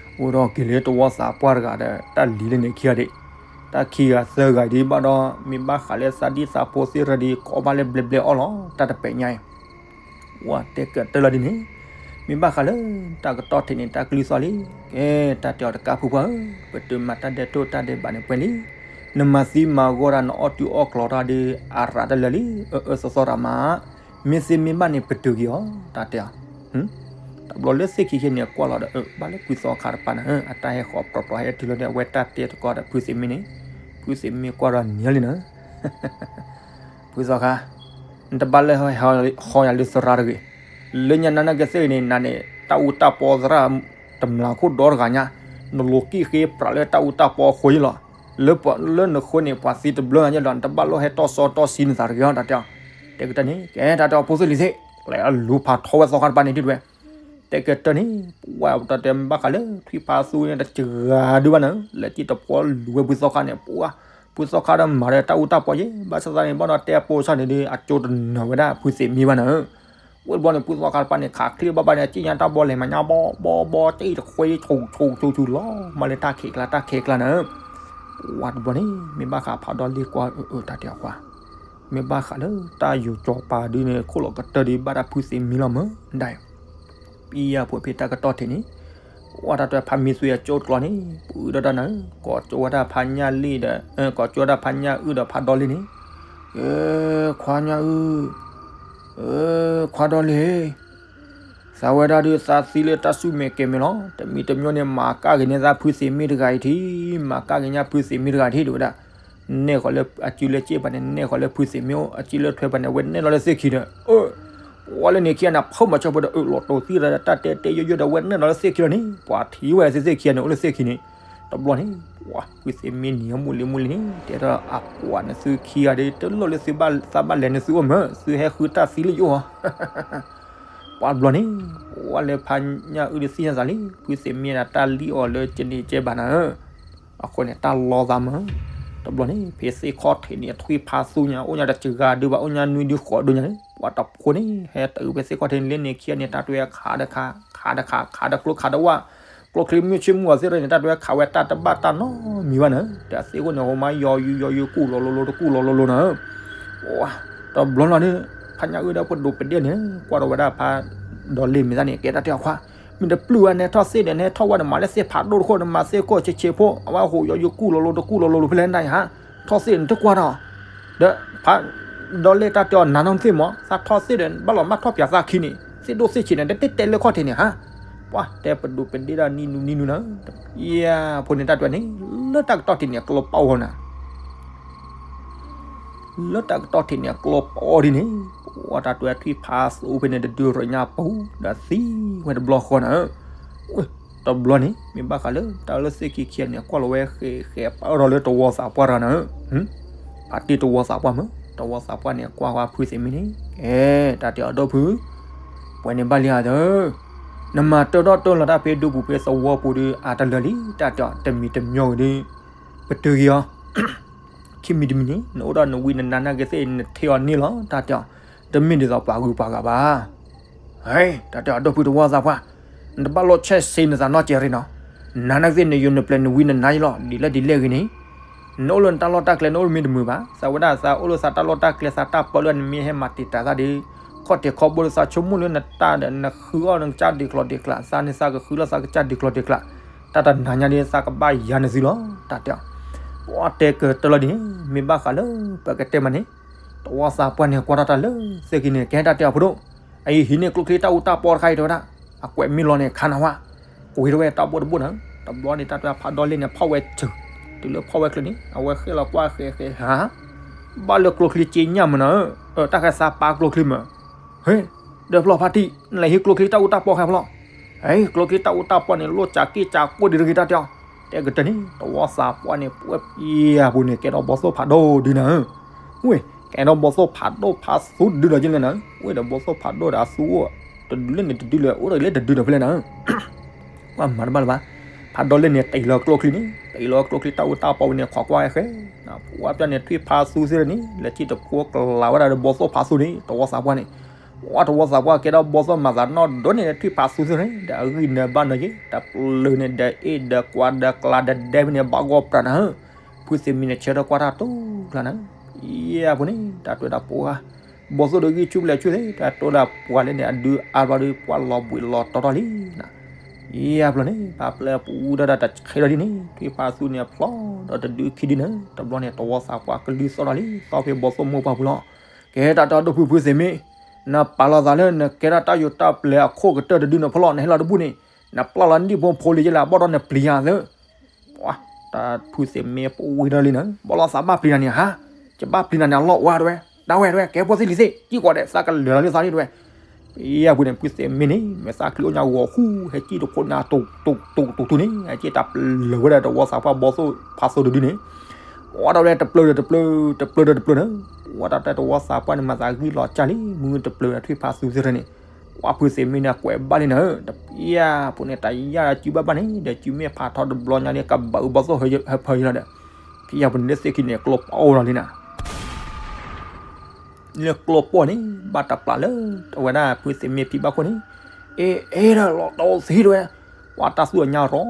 အိၣ်ဒီးက့ၤလၢတဝီသးပှၢ်တဂၤဒီး တၢ်လံၤလၢန့ၣ်ခံဂၤဒံး, တၢ်ခံဂၤသၢဂၤဒံးဘၣ်ဒီး မ့ၢ်ဘၣ်ဃးလၢသးဒံၣ်သးဖိသ့ၣ်ရၢဒံး ကိးဘၣ်လၢဘျဲဘျဲအီၣ်လီၤ တၢ်တပဲာ်ညါအံၤ, ဝဲတဲကတၢၢ်လီၤဒ်န့ၣ်, မ့ၢ်ဘၣ်ဃးလၢ တၢ်ကတီၢ်ထံးန့ၣ် တၢ်ကလုၢ်သီလံ, ကဲ တၢ်တဲအီၤတကးဖုပှၢ်ဧၢ, ပတုာ်မၤတၢ်ဒဲးတိၢ်တၢ်ဒဲးဘးန့ၣ်ပှဲၤလံ, နမၤသံမၤဂီၢ်တၢ် နအီၣ်တုၤအီၣ်ကျီၤတၢ်ဒီး အရးတလၢာ်လံ, အၢအၢသီသီရးမး မ့ၢ်သ့မ့ၢ်ဘၣ်န့ၣ် ပတုာ်က့ၤအီၤ တၢ်တဲအီၤ, တဘျီလၢသ့ၣ်ခံခဲန့ၣ် ကွၢ်လီၤဒီး အၢ ဘၣ်လၢဖုသီခါတပၤနၤဧၢ, အတၢ်ဟဲဃီၤပြးပြးဟဲတုၤလီၤဒီး အဝဲတၢ်တဲတကီၢ်ဒီးဖုသ့ၣ်မံန့ၣ်, ဖုသ့ၣ်မံကွၢ်ဒီးနံၤလံနၤဧၢ, ဖုသီခါ, နတဘၣ်လၢဟီယၤလၢသရၣ်တဂ့ၤ, လၢညါနၤနာ်က့ၤသ့ၣ်ဂ့ၤန့ၣ် နၤန့ၣ် တၢ်အူတၢ်ပီသရၣ် တမျာ်ခိၣ်ဒီတဂၤညါ, နလိၤကံၣ်ဃ့ပြးလၢတၢ်အူတၢ်ပီအဃိယ့ၣ်လီၤ, လၢနဃိန့ၣ် ပှၤသံတဘျီညါယ့ၣ်လီၤ, နတဘၣ်လိၣ်ဟဲတီၢ်စီတီၢ်ဆှံနသးတဂ့ၤအီၤ တၢ်တဲအီၤ, တဲကတၢၢ်န့ၣ် ကဲတၢ်တဲအီၤဖိသ့ၣ်လံၤသ့ၣ်, လဲၤအလူၤဖးထီဝဲသီခါတပၤန့ၣ်ဒ်ဝဲ, တဲကတၢၢ်န့ၣ် ပှၤတၢ်တဲမ့ၢ်ဘၣ်ဃးလၢထွံၣ်ဖးသူန့ၣ် တစှၤဒုဘၣ်နၤဧၢ, လဲၤကံၣ်တဖိလူၤဝဲဖုသီခါန့ၣ် ပှၤ, ဖုသီခါဒီးမၤဒီးတၢ်အူတၢ်ပီယ့ၣ်, ဘၣ်ဆၣ်သနာ်န့ၣ် ဘၣ်ဒီးတဲအပိစၢ်န့ၣ်ဒီး အကၠိတနၢၤဝဲဒၣ်ဖုသ့ၣ်မံဘၣ်နၤဧၢ, ဝဲတဘျီန့ၣ် ဖုသီခါတပၤန့ၣ် ခးချ့ဘၣ်ဘၣ်န့ၣ် ကံၣ်ညါတၢ်ဘီလဲၤမၤညါဘီဘီဘီ ကံၣ်တခွ့ ဆူၣ်ဆူၣ်ဆူၣ်ဆူၣ်လီၤ, မၤလၢတၢ်ခဲးကျါ တၢ်ခဲးကျါနၤဧၢ, ပှၤတဘျီန့ၣ် မ့ၢ်ဘၣ်ဃးဖးဒီလ့ၣ်ကွၢ်အၢအၢ တၢ်တဲအီၤပှၤ မ့ၢ်ဘၣ်ဃးလၢတၢ်ယိၤကၠီၤပၤဒုန့ၣ် ခိၣ်လီၤကတၢၢ်ဒုးဘၣ်တၢ်ဖုသ့ၣ်မံလီၤမၢ်ဒၣ်, ပံယၢ်ဖိဖဲတၢ်ကတီၢ်ထံးန့ၣ်, ဝဲတၢ်တဲဖးမံသွံအကၠိတကျီန့ၣ် ပှၤဒီးတၢ်နၤဧၢ, ကိးကၠိဝဲဒၣ်ဖးညၣ်လံၣ်ဒီး, ကိးကၠိဝဲဒၣ်ဖးညၣ်အုၣ်ဒီးဖးဒီလ့ၣ်န့ၣ်, ခွါညၣ်အုၣ်, ခွါဒီလ့ၣ် သးဝဲဒၣ်ဒုးသးသံလၢတၢ်ဆူၣ်မဲာ်ကဲၤမဲာ်လီၤ, တမံၤတမံၤန့ၣ် မၤကၢ်က့ၤန့ၢ်သးဖုသ့ၣ်မံတဂၤအံၤထံ, မၤကၢ်က့ၤညါဖုသ့ၣ်မံတဂၤထံ တဲဝဲဒၣ်, နဲၣ်ဃီၤလၢအစုလၢစ့ၣ်ပၤန့ၣ် နဲၣ်ဃီၤလၢဖုသ့ၣ်မံအိၣ် အစုလၢထွဲပၤန့ၣ် အဝဲနဲၣ်လီၤလၢသ့ၣ်ခံဒီး, ပှၤလၢန့ၣ်ခံဂၤန့ၣ် ဖုမၤဆၢဖိဒီး အၢၣ်လီၤတိာ်သံဒီးတၢ်တဲတဲယိယိဒီး အဝဲနဲၣ်လီၤလၢသ့ၣ်ခံလီၤန့ၣ် ပှၤထံၣ်ဝဲသ့ၣ်သ့ၣ်ခံဂၤန့ၣ် အိၣ်လၢသ့ၣ်ခံန့ၣ်, တဘျီန့ၣ် ပှၤဖုသ့ၣ်မံနံၤအမူလံၤမူလံၤန့ၣ် တဲဒီးအပှၤန့ၣ် သုခံဂၤဒီး တလိၣ်လၢသုဘၣ်သးဘၣ်လဲၤန့ၣ် သုအိၣ်မၢ် သုဟဲဃုတၢ်သံလၢယအိၣ်ဧါ ပှၤတဘျီန့ၣ် ပှၤလၢဖးညၣ်အုၣ်ဒီးသ့ၣ်ညါသးလံ ဖုသ့ၣ်မံဒၣ်တၢ်လံၣ်အီၤလၢကန့ၢ်ကဲဘၣ်နၤဧၢ, အဃိန့ၣ် တၢ်လီသးမၢ်, တဘျီန့ၣ် ဖဲသ့ၣ်ခီၣ်ထံးန့ၣ် ထွံၣ်ဖးသူညါ အိၣ်ညါတစှၤဒုဘၣ် အိၣ်ညါနွံဒုဃိးဒုညါန့ၣ် ပှၤတဖိန့ၣ် ဟဲတုၤဖဲသ့ၣ်ခီၣ်ထံးန့ၣ် လၢန့ၣ်ခံဂၤန့ၣ် တၢ်တဲဝဲခးဒီးခး ခးဒီးခး ခးဒီးကျိခးဒီးဝၣ် ကျိချံမုၢ်ဆ့ၣ်မုၢ်ဂီၤသ့ၣ်တဖၣ်န့ၣ် တၢ်တဲဝဲခးဝဲတၢ်တဘၣ်တၢ်နီတမံၤဘၣ်နၤ, ဒီးသ့ၣ်ခိၣ်န့ၣ် ဟိမါယီယုယီယု ကူၣ်လီၤလိၤလိၤ တကူၣ်လီၤလိၤလိၤနၤ, တဘျီလီၤန့ၣ် ဖးညၣ်အုၣ်ဒီးပဒိၣ်ပဒ့ၣ်န့ၣ် ကွၢ်ဒီးဝဲဒၣ်ဖးဒီလ့ၣ်မ့ၢ်သၣ်န့ၣ် ကဲတၢ်တဲအီၤခွါ, မ့ၢ်တပျုၢ်ဝဲ နဟဲထီၣ်သ့ၣ်ဒီး နဟဲထီၣ်ဝဲ နမၤလၢသ့ၣ်ဖးဒိၣ်တခိၣ် နမၤသ့ၣ်ခိၣ်ဆံးဆံးဖိ အဝဲဟိယီယု ကူၣ်လီၤလိၤ တကူၣ်လီၤလိၤလိၤဖဲလဲၣ်နတၢ်အံၤဟါ, ထီၣ်သ့ၣ်ဒီး နတကွၢ်ဒီး ဒီးဖးဒီလ့ၣ်တၢ်တဲအီၤ နၤနီတသ့ၣ်မး သးထီၣ်သ့ၣ်ဒီး ဘၣ်လီၤမၢ်ထီၣ်ပၠးသးခံန့ၣ် သ့ၣ်ဒိၣ်သ့ၣ်ဆံးန့ၣ် တတဲတဲလၢခီၣ်ထံးန့ၣ်ဟါ, ပှၤတဲပဒိၣ်ပဒ့ၣ်ဒၣ်နံၤနူနံၤနူနၤ, ယဖိန့ၣ်တၢ်တဲန့ၣ် လၢတၢ်ကတီၢ်ထံးန့ၣ် ကျိပီအိၣ်နၤ လၢတၢ်ကတီၢ်ထံးန့ၣ် ကျိပီဒ်န့ၣ်, ပှၤတၢ်တဲထွံၣ်ဖးသူဖဲန့ၣ် တဒုရညါပူၤ ဒီးသံဝဲတဘျီဃီနၤဧၢ, တဘျီန့ၣ် မ့ၢ်ဘၣ်ဃးလၢ တၢ်လၢသ့ၣ်ခံခံဂၤန့ၣ် ကွၢ်လီၤဝဲဃဲၤဃဲၤပာ်ထီၣ်လၢတဝီသးပှၢ်တဂၤနၤဧၢ, ဖးတ့ၢ်တဝီသးပှၢ်မၢ်, တဝီသးပှၢ်န့ၣ် ကွၢ်ဝဲဖုသ့ၣ်မံန့ၣ်, ကဲ တၢ်တဲအီၤဒီဖု ပှဲၤန့ၣ်ဘၣ်လံဧါသၢ, နမၤတၢထီၣ်တၢလီၤတၢ်ဖဲဒူပူၤဖဲသဝီပူၤဒီး အါတလၢာ်လံ တၢ်တဲအီၤ တမံၤတမံၤဂ့ၤဒီး ပတုာ်က့ၤအီၤ ခံမံၤတမံၤန့ၣ် နအိၣ်ဒီးနဝံနနါနာ်က့ၤသ့ၣ် နထ့အီၤန့ၢ်လီၤ တၢ်တဲအီၤ, တမ့ၢ်ဒ်သိးပှၤဂုၤပှၤဂၤဘၣ်. ဟဲ တၢ်တဲအီၤ ဒီပုၢ်တဝီသးပှၢ်, နတဘၣ်လိၣ်ဆဲးစ့နသးနီတစဲးရ့ၣ်နီၤ, နနာ်က့ၤသ့ၣ် နယိၤနပျဲၤနဝံနနါယ့လီၤ, ဒ်လဲၣ်ဒ်လဲၣ်ဂ့ၤန့ၣ်, နအိၣ်လၢနတၢ်လီၢ်တၢ်ကျဲ နအိၣ်တမ့ၢ်တမုာ်ဘၣ်, သးဝဲဒၣ်သးအိၣ်လၢသးတၢ်လီၢ်တၢ်ကျဲ သးတၢ်ပၢလၢနမ့ၢ်ဟဲမၤတံာ်တာ်သးဒီး, ခီၣ်ထံးခီၣ်ဘိဒီး သးဆိကမိၣ်လၢနတၢ်ဒီး နဃုအီၣ်နကစၢ်ဒံးကျိၤဒံးကျါ, သးန့ၣ်သးကဃုလီၤသးကစၢ်ဒံးကျိၤဒံးကျါ, တၢ်တနၤညါဒီး သးကဘၣ်ယၤနသုလီၤ တၢ်တဲအီၤ. ပှၤတဲကတၢၢ်လီၤဒ်န့ၣ် မ့ၢ်ဘၣ်ဃးလၢပကတဲမးန့ၣ်, တဝီသးပှၢ်န့ၣ် ကွၢ်ထီၣ်တၢ်လၢသ့ၣ်ခံန့ၣ် ကဟဲ တၢ်တဲအီၤဖိဒိၣ်, အအံၤဟံးန့ၢ်ကျိချံတၢ်အူတၢ်ပီတခါအံၤ တဲဝဲဒၣ်, အကွဲးမ့ၢ်လီၤန့ၣ် ခါနၤဝဲ, ကွံာ်ထီၣ်ဝဲတၢ်ဘိၣ်တဘိၣ်နၤ, တဘျီန့ၣ် တၢ်တဲဖးဒီလ့ၣ်န့ၣ် ဖီၣ်ဝဲစၢၤ, တုၤလၢဖီၣ်ဝဲချၢန့ၣ် အဝဲဃဲလီၤကွၢ်ဃဲဃဲဟး ဘၣ်လၢကျိချံက့ညၣ်မးနၤဧၢ, တၢ်ဃဲသးပာ်ကျိချံမး, ဟ့, ဒီးဖျီၣ်ဖါတံၢ် နလဲၤဟံးကျိချံတၢ်အူတၢ်ပီခဲဖျီၣ်, ဟ့ ကျိချံတၢ်အူတၢ်ပီန့ၣ် လိၣ်စးက့ၣ်စးကိၣ်ဒံးတဂ့ၤ တၢ်တဲအီၤ, တဲကတၢၢ်န့ၣ် တဝီသးပှၢ်န့ၣ် ပှဲၤပယၢ်ပူၤန့ၣ် ကဲထီၣ်ဘီသိၣ်ဖးဒိၣ်ဒုနၤဧၢ, ဝ့ၢ်, ကဲထီၣ်ဘီသိၣ်ဖးဒိၣ်ဖးသူတဒုဒီးကလဲၣ်နၤ, ဝ့ၢ်ဒီးဘီသိၣ်ဖးဒိၣ်ဒီးအသူအိၣ်, တဒုလၢန့ၣ်တဒုလၢ အိၣ်ဒီးလၢတဒုဒီးဖဲလဲၣ်နၤ ပှၤမၤတဘၣ်လၢၤဘၣ်, ဖးဒီလ့ၣ်န့ၣ် တ့ၢ်လီၤကျိချံန့ၣ် တ့ၢ်လီၤကျိချံတၢ်အူတၢ်ပီဝံၤန့ၣ် ခိးကွၢ်ဃဲ, ပှၤပျၢ်န့ၣ် ထွံၣ်ဖးသူသ့ၣ်န့ၣ် လဲၤထံၣ်တဖိကလၤဝဲဒၣ်ဒီးဘီသိၣ်ဖးသူန့ၣ် တဝီသးပှၢ်န့ၣ်, ပှၤတဝီသးပှၢ်ကဲထီၣ်ဘီသိၣ်မၤသးနီၢ်ဒိၣ်န့ၣ် ထွံၣ်ဖးသူသ့ၣ်န့ၣ် ဒီးအဂံၢ်နၢၤဘၣ်နၢၤက့ၤ တပျၢၤန့ၣ် ဒီးအ့ၣ်ဒီးကွၢ်ဒီးကျါဒီးဒဲဖဲန့ၣ် ဘၣ်ဂီၢ်ပြးနၤဧၢ, ဖုသ့ၣ်မံန့ၣ် ဆၢထၢၣ်ကွၢ်တၢ်တိၢ်ကျါနၤဧၢ, ယဲၢ်အပူၤန့ၣ် တၢ်တွဲဒီးပှၤ ဘီသိၣ်ဒီးဂံၢ်ဆူၣ်ဘျဲၣ်ဆူၣ်သ့ၣ် တၢ်တိၢ်ဒီးပှၤလၢန့ၣ် အဒုအါဘျီဒီး ပှၤလီၤဘှံးလီၤတီၤထီၣ်လံနၤ, ယဲၢ်အပျီန့ၣ် ပှၤပျဲပူၤဒီးတၢ်တဆဲးဒီးဒ်န့ၣ် ထွံၣ်ဖးသူန့ၣ်အဖျီဒီးတဒုခံဒုနၤ, တဘျီန့ၣ် တဝီသးပှၢ်ကလုၢ်သီၣ်ထီၣ်လံ သီၣ်ဖဲဘီသိၣ်မိၢ်ပှၢ်ပူၤလီၤ, ကဲတၢ်တဲဒိၣ်ဖုဖုသ့ၣ်မံ, နပာ်လီၤသးလၢနကဲထီၣ်တၢ်ယိၤတၢ်ပျဲၤအခိၣ်ကတၢၢ်တဒုနၤဖျီၣ် နဟဲလီၤတဘူၣ်န့ၣ် နပျၢ်လီၤနဒံၣ်ဖိဖိလံၤယဲလၢအဘီၣ်ဒီးနပျံၤယၤသၢ ပှၤ, တၢ်ဖုသ့ၣ်မံပဝံၤဒီးလံနၤ, ဘီလီၤသးဘၣ်ပျံၤနၤန့ၣ်ဟါ, ယဘၣ်ပျံၤနၤန့ၣ် အလီၢ်အိၣ်ဝဲတဲဝဲ, ဒၣ်ဝဲတဲဝဲ ကဲဖိသ့ၣ်လံၤသ့ၣ် စံၣ်ကီးဒဲး သးကလဲၤလီၤလၢသးန့ၣ်တဲဝဲ, ယဲၢ်အပူၤန့ၣ် ဖုသ့ၣ်မံန့ၣ် မ့ၢ်သးချံအိၣ်ညါဂီၤဃူ ဟဲစံၣ်တခိၣ်နၤ တူၢ်တူၢ်တူၢ်တူၢ်န့ၣ် ဟဲစံၣ်တၢ်ပျၢၤဝဲဒၣ်တဝီသးပှၢ်ဘီသိၣ်ဖးသိၣ်တဒုန့ၣ် ပှၤဒၣ်ဝဲတပျၢၤဒီးတပျၢၤ တပျၢၤဒီးတပျၢၤနၤ, ပှၤတၢ်တဲတဝီသးပှၢ်န့ၣ် မၤသးဂံၢ်လီၤကၢ်လံ မုၢ်တပျၢၤဒီးထွံၣ်ဖးသူသ့ၣ်န့ၣ် ပှၤဖုသ့ၣ်မံန့ၣ် အကွဲးဘၣ်လံနၤဧၢ, တပျၢ်ပူၤန့ၣ် တၢ်ယၢ်စုဘၣ်ဘၣ်န့ၣ် ဒီးစုမ့ၢ်ဖးထီတဘျီညါန့ၣ် ကဘၣ်အုးဘီသိၣ်ဟၢဖၢယလီၤဒီး, ဖံယၢ်ပူၤန့ၣ်လၢသ့ၣ်ခံန့ၣ် ကျိပိၢ်လီၤလံနၤ လၢကျိပိၢ်န့ၣ် ဘၣ်တပျၢ်လၢ အဝဲဒၣ်ဖုသ့ၣ်မံဖံဘၣ်ခိၣ်န့ၣ်, အ့ အဲၣ်ဒိးလီၤတီသ့တဲဝဲ, ပှၤတၢ်သူၣ်အညါရီၤ ရီ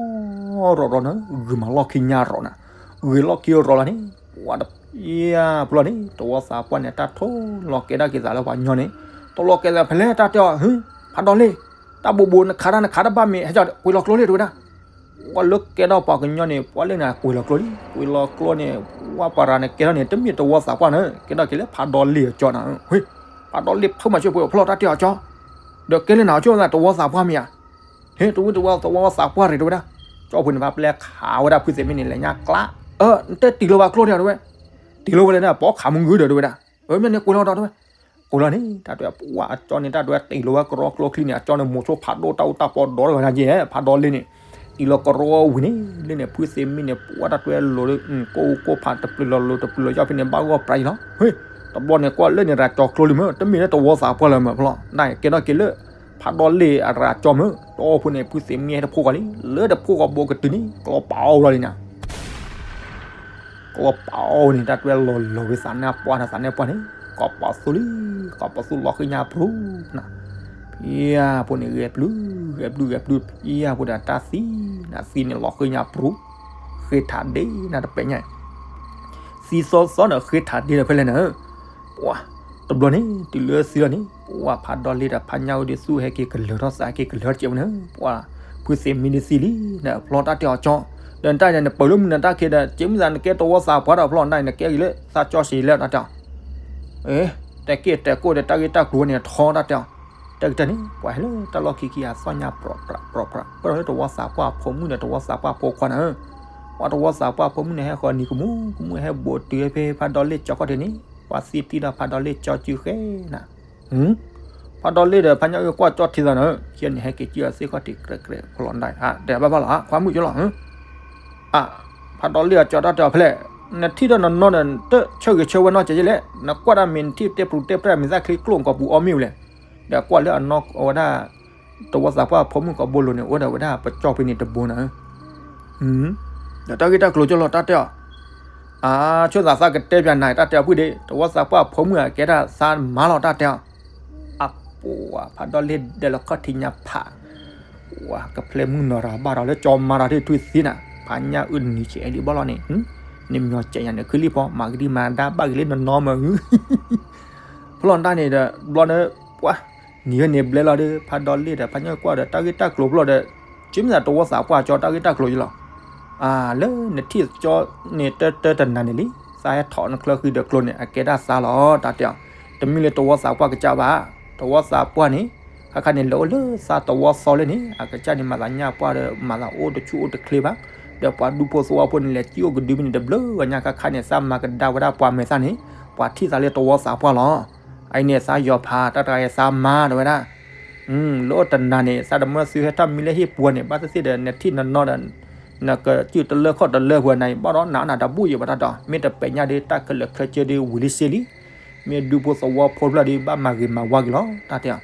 ၤရီၤနၤ, ဂုာ်မးလီၢ်ခံညါရီၤနၤ, ဂုာ်လီၢ်ခံရီၤလီၤန့ၣ်, ပှၤတပျၢ်ပူၤလီၤန့ၣ် တဝီသးပှၢ်န့ၣ် တၢ်ထိၣ်လီၤကဲဒၣ်က့ၤသးလၢပှၤညီန့ၣ်, တလီၤကဲသးဖဲလဲၣ်တၢ်တဲအီၤ, ဖးဒီလ့ၣ်, တၢ်ဘိးဘိးနခးတၢ်နခးတဘၣ်မ့ၢ် ဟဲကွံာ်လီၤကျိလံတဲဝဲဒၣ် ပှၤလၢကဲထီၣ်ပှၤကညီန့ၣ် ပှၤလၢနၤကွံာ်လီၤကျိလံ, ကွံာ်လီၤကျိန့ၣ် ဝဲပှၤရၤန့ၣ်ကဲထီၣ်န့ၣ် တမ့ၢ်တဝီသးပှၢ်န့ၣ် ကဲထီၣ်က့ၤလၢဖးဒီလ့ၣ်အကၠီနၤ, ဖးဒီလ့ၣ်ဖုမၤဆိဖိဖျီၣ်တၢ်တဲအီၤကၠီ, ဒီးကဲလၢနၤကၠီသးတဝီသးပှၢ်မ့ၢ်ဧါ, ဟ့ၣ်တဝီတဝီသးပှၢ်ရ့ၣ်တဲဝဲဒၣ်, ကၠီဖိန့ၣ် ပှၤပျဲခးဝဲဒၣ်ဖုသ့ၣ်မံန့ၣ် လဲၤညါကျါ, အၢ နတဲတံၢ်လီၤဝဲကျိတဲဝဲ, တံၢ်လီၤဝဲလဲၣ်န့ၣ် ပိာ်ခးမုၢ်ဂုၢ်ဒီးတဲဝဲဒၣ်, အၢ မ့ၢ်န့ၣ်ကွံာ်လီၤဒီးတဲဝဲ ကွံာ်လီၤန့ၣ် တၢ်တဲပှၤအကၠီန့ၣ် တၢ်တဲတံၢ်လီၤဝဲကရီကျိချံန့ၣ် အကၠီန့ၣ် မိၤဆိဖးဒိၣ်တၢ်အူတၢ်ပီဒီးတဂၤညါက့ ဖးဒီလ့ၣ်န့ၣ်, တံၢ်လီၤကရီဝံၤန့ၣ် လၢန့ၣ် ဖုသ့ၣ်မံန့ၣ် ပှၤတၢ်တဲလိၤလၢ ကိၢ်ကိၢ်ဖးတပျုၤလီၤလိၤတပျုၤလီၤယီၢ်ဖဲန့ၣ် ဘၣ်ဂီၢ်ပြးအံၤလီၤ, ဟ့ၣ်, တဘျီန့ၣ်ကွၢ်လၢန့ၣ်ရၤကၠီကျိလံမ့ၢ် တမ့ၢ်လၢတဝီသးပှၢ်လၢၤမ့ၢ်ဖျီၣ် နကဲထီၣ်က့ၤလၢ ဖးဒီလ့ၣ်အရၤကၠီမ့ၢ် တီဖိန့ၣ် ဖုသ့ၣ်မံဟဲတဖိဃီလံ လၢတဖိဃီဘိကတုၤန့ၣ် ကျီပာ်အီၤလီၤလံနၤ ကျီပာ်အီၤန့ၣ် တၢ်တဲလီၤလီၤဝဲသးနါပှၢ်နၤသးနါပှၢ်န့ၣ် ကီးပီးသူလံ, ကီးပီးသူလီၤဃံညါပြူၤ, ဖံယၢ်ဖိန့ၣ် ဂဲၤပျုၤ, ဂဲၤပျုၤ ဂဲၤပျုၤ ဖံယၢ်ဖိဒီးတၢ်သံ, နသံန့ၣ်လီၤဃံညါပြူၤ, ဃ့ထးဒ့နၤတပဲာ်ညါ, သံသီသီဒီးဃ့ထးဒ့ဒီးဖဲလဲၣ်နၤ, ပှၤ, တဘျီန့ၣ် တုၤလၢသံလီၤန့ၣ် ပှၤဖးဒီလ့ၣ်ဒီးဖးညၣ်အုၣ်ဒုးသူၣ်ဟဲက့ၤကလၢၤထီၣ်သးဟဲက့ၤကလၢၤထီၣ်ကဲဝဲန့ၣ် ပှၤဖုသ့ၣ်မံဒုးသံလံ, နဖျီၣ်တၢ်တဲအီၤကၠီ, ဒီးနတၢ်န့ၣ် နပၢၤလၢမုၢ်နတၢ်ခံဒီး က့မုၢ်သးနကဲတဝီသးပှၢ်ဒီးဖျီၣ်နတၢ်န့ၣ် နကဲက့ၤလၢသးကၠီစံးလဲၣ်တၢ်တဲအီၤ, တဲက့ၢ်တဲကိၢ်ဒီးတၢ်ဂ့ၢ်တၢ်ကျိၤဝဲန့ၣ်ထီတၢ်တဲအီၤ, တဲကတၢၢ်န့ၣ် ပှၤဟဲလၢတၢ်လီၢ်ခံခံအသီၣ်ညါပြီၣ်ပြးပြီၣ်ပြး ပၢၢ်လၢတဝီသးပှၢ်အဖိမုၣ်ဒီးတဝီသးပှၢ်အဖိခွါနၤဧၢ, ပှၤတဝီသးပှၢ်အဖိမုၣ်န့ၣ် ဟဲဃီၤနံၤကမူကမူဟဲဘိးတုၤဖဲဖးဒီလ့ၣ်ကၠီခီၣ်ထံးန့ၣ် ပှၤသံတံၢ်ဒီးဖးဒီလ့ၣ်ကၠီစုဃဲနၤ ဖးဒီလ့ၣ်ဒီးဖးညၣ်အုၣ်ကွၢ်ကၠီထံသးနၤဧၢ, ကဲန့ၣ်ဟဲက့ၤကၠီအသ့ၣ်ခီၣ်ထံးကြဲးကြဲးဖျီၣ်နတၢ် တဲဘၣ်ဘၣ်လီၤ ခွါမုၣ်ကၠီလီၤ, အၢ ဖးဒီလ့ၣ်အကၠီတၢ်တဲအီၤဖဲလဲၣ်, နထံၣ်ဒီးနနီၢ်ဒီး တဆၢဂ့ၤဆၢဝဲနီၢ်ကဲးလဲၣ်, နကွၢ်တၢ်မ့ၢ်နထံၣ်တဲပျူၤတဲပြဲၢ်မ့ၢ်သၣ်ချံကျိၣ် နကီၢ်ပူၤအီမ့ၢ်ဝဲလဲၣ်, ဒီးကွၢ်လၢအနီၢ်ဝဲဒၣ် တဝီသးပှၢ်အဖိမုၣ်ကိးဘိလိၤန့ၣ် အိၣ်ဒီးဝဲဒၣ်ပကၠီဖဲန့ၣ်တဘိနၤဧၢ ဒီးတၢ်ဂ့ၢ်တၢ်ကျိၤကၠီလီၤတၢ်တဲအီၤ, အါ ဆိသးသးကတဲပၠးနၤတၢ်တဲအီၤဖုၣ်ဒ့ တဝီသးပှၢ်အဖိမုၣ်အကဲတၢ်သးမၤလီၤတၢ်တဲအီၤ, အပှၤဖးဒီလ့ၣ်ဒဲးလီၤခီၣ်ထံးညါဖး, ပှၤကဖျဲမုၢ်နီၤရၤဘၣ်ဒီးလၢကၠီမၤဒီးထံၣ်ထွံသ့နၤ, ဖးညၣ်အုၣ်နံၤဆဲးဒံးဘၣ်လီၤန့ၣ်, နမညီကဲးညါန့ၣ် ခုလံဖီ မၤကဒံမၤဒါဘၣ်က့ၤလၢနနီၢ်မး, ဖျီၣ်နတၢ်န့ၣ်ဒီး ဘျီန့ၣ် ပှၤ နံၤဝဲန့ၣ်ဘျဲလီၤဒီး ဖးဒီလ့ၣ်ဒီး ဖးညီကွၢ်ဒီး တၢ်ဂ့ၢ်တၢ်ကျိၤဘျီဒီး ကမ့ၢ်သးတဝီသးပှၢ်ကၠီတၢ်ဂ့ၢ်တၢ်ကျိၤယလီၤ. လၢနထံၣ်ကၠီန့ၣ်တၢတၢတနၤန့ၣ်လံ, သးဟဲထီၣ်နချၢဃံဒီးကျိၤန့ၣ် အကဲဒၣ်သးလီၤ တၢ်တဲအီၤ. တမ့ၢ်လၢတဝီသးပှၢ်ကစၢ်ဘၣ်, တဝီသးပှၢ်န့ၣ် ခါခါန့ၣ် လဲၤအိၣ်လၢသးတဝီသီလၢန့ၣ် အကစၢ်န့ၣ်မၤသးညၣ်ပှၢ်ဒီး မၤသးအိၣ်တဆူၣ်အိၣ်တချ့ဘၣ်. ဒီးပှၤဒူဖိသဝီဖိန့ၣ် လဲၤစံၣ်အိၣ်ကဒုဖဲန့ၣ် တဘျုးဂၤညါ ခါခါန့ၣ် သးမၤကဒါဝဲဒၣ်ပှၤမဲာ်သၣ်န့ၣ် ပှၤထံၣ်သးလၢတဝီသးပှၢ်လီၤ. အအံၤန့ၣ် သးယီၤဖးတၢ်တဂၤအံၤ သးမၤဒီးဝဲဒၣ် လၢအိၣ်တနၤန့ၣ် သးတမၢသုဟဲထီၣ်မံလၢဟံၣ်ပူၤန့ၣ် ဘၣ်သ့ၣ်သ့ၣ်ဒီး နထံၣ်နနီဒီး နကစုၣ်တလၢခီၣ်တလၢပှဲၤနၤအံၤ ဘၣ်ဒီးနၤနၤတဘူၣ်ယံၤဘၣ်တၢ်ဒီး မ့ၢ်တပဲာ်ညါဒီး တၢ်ခဲလၢာ်ခဲဆ့ဒီး ဝံၤလံစ့လံ. မ့ၢ်ဒူဖိသဝီဖိဖျၢၣ်ဒီး ဘၣ်မၤဂ့ၤမၤဝါက့ၤလီၤ တၢ်တဲအီၤ.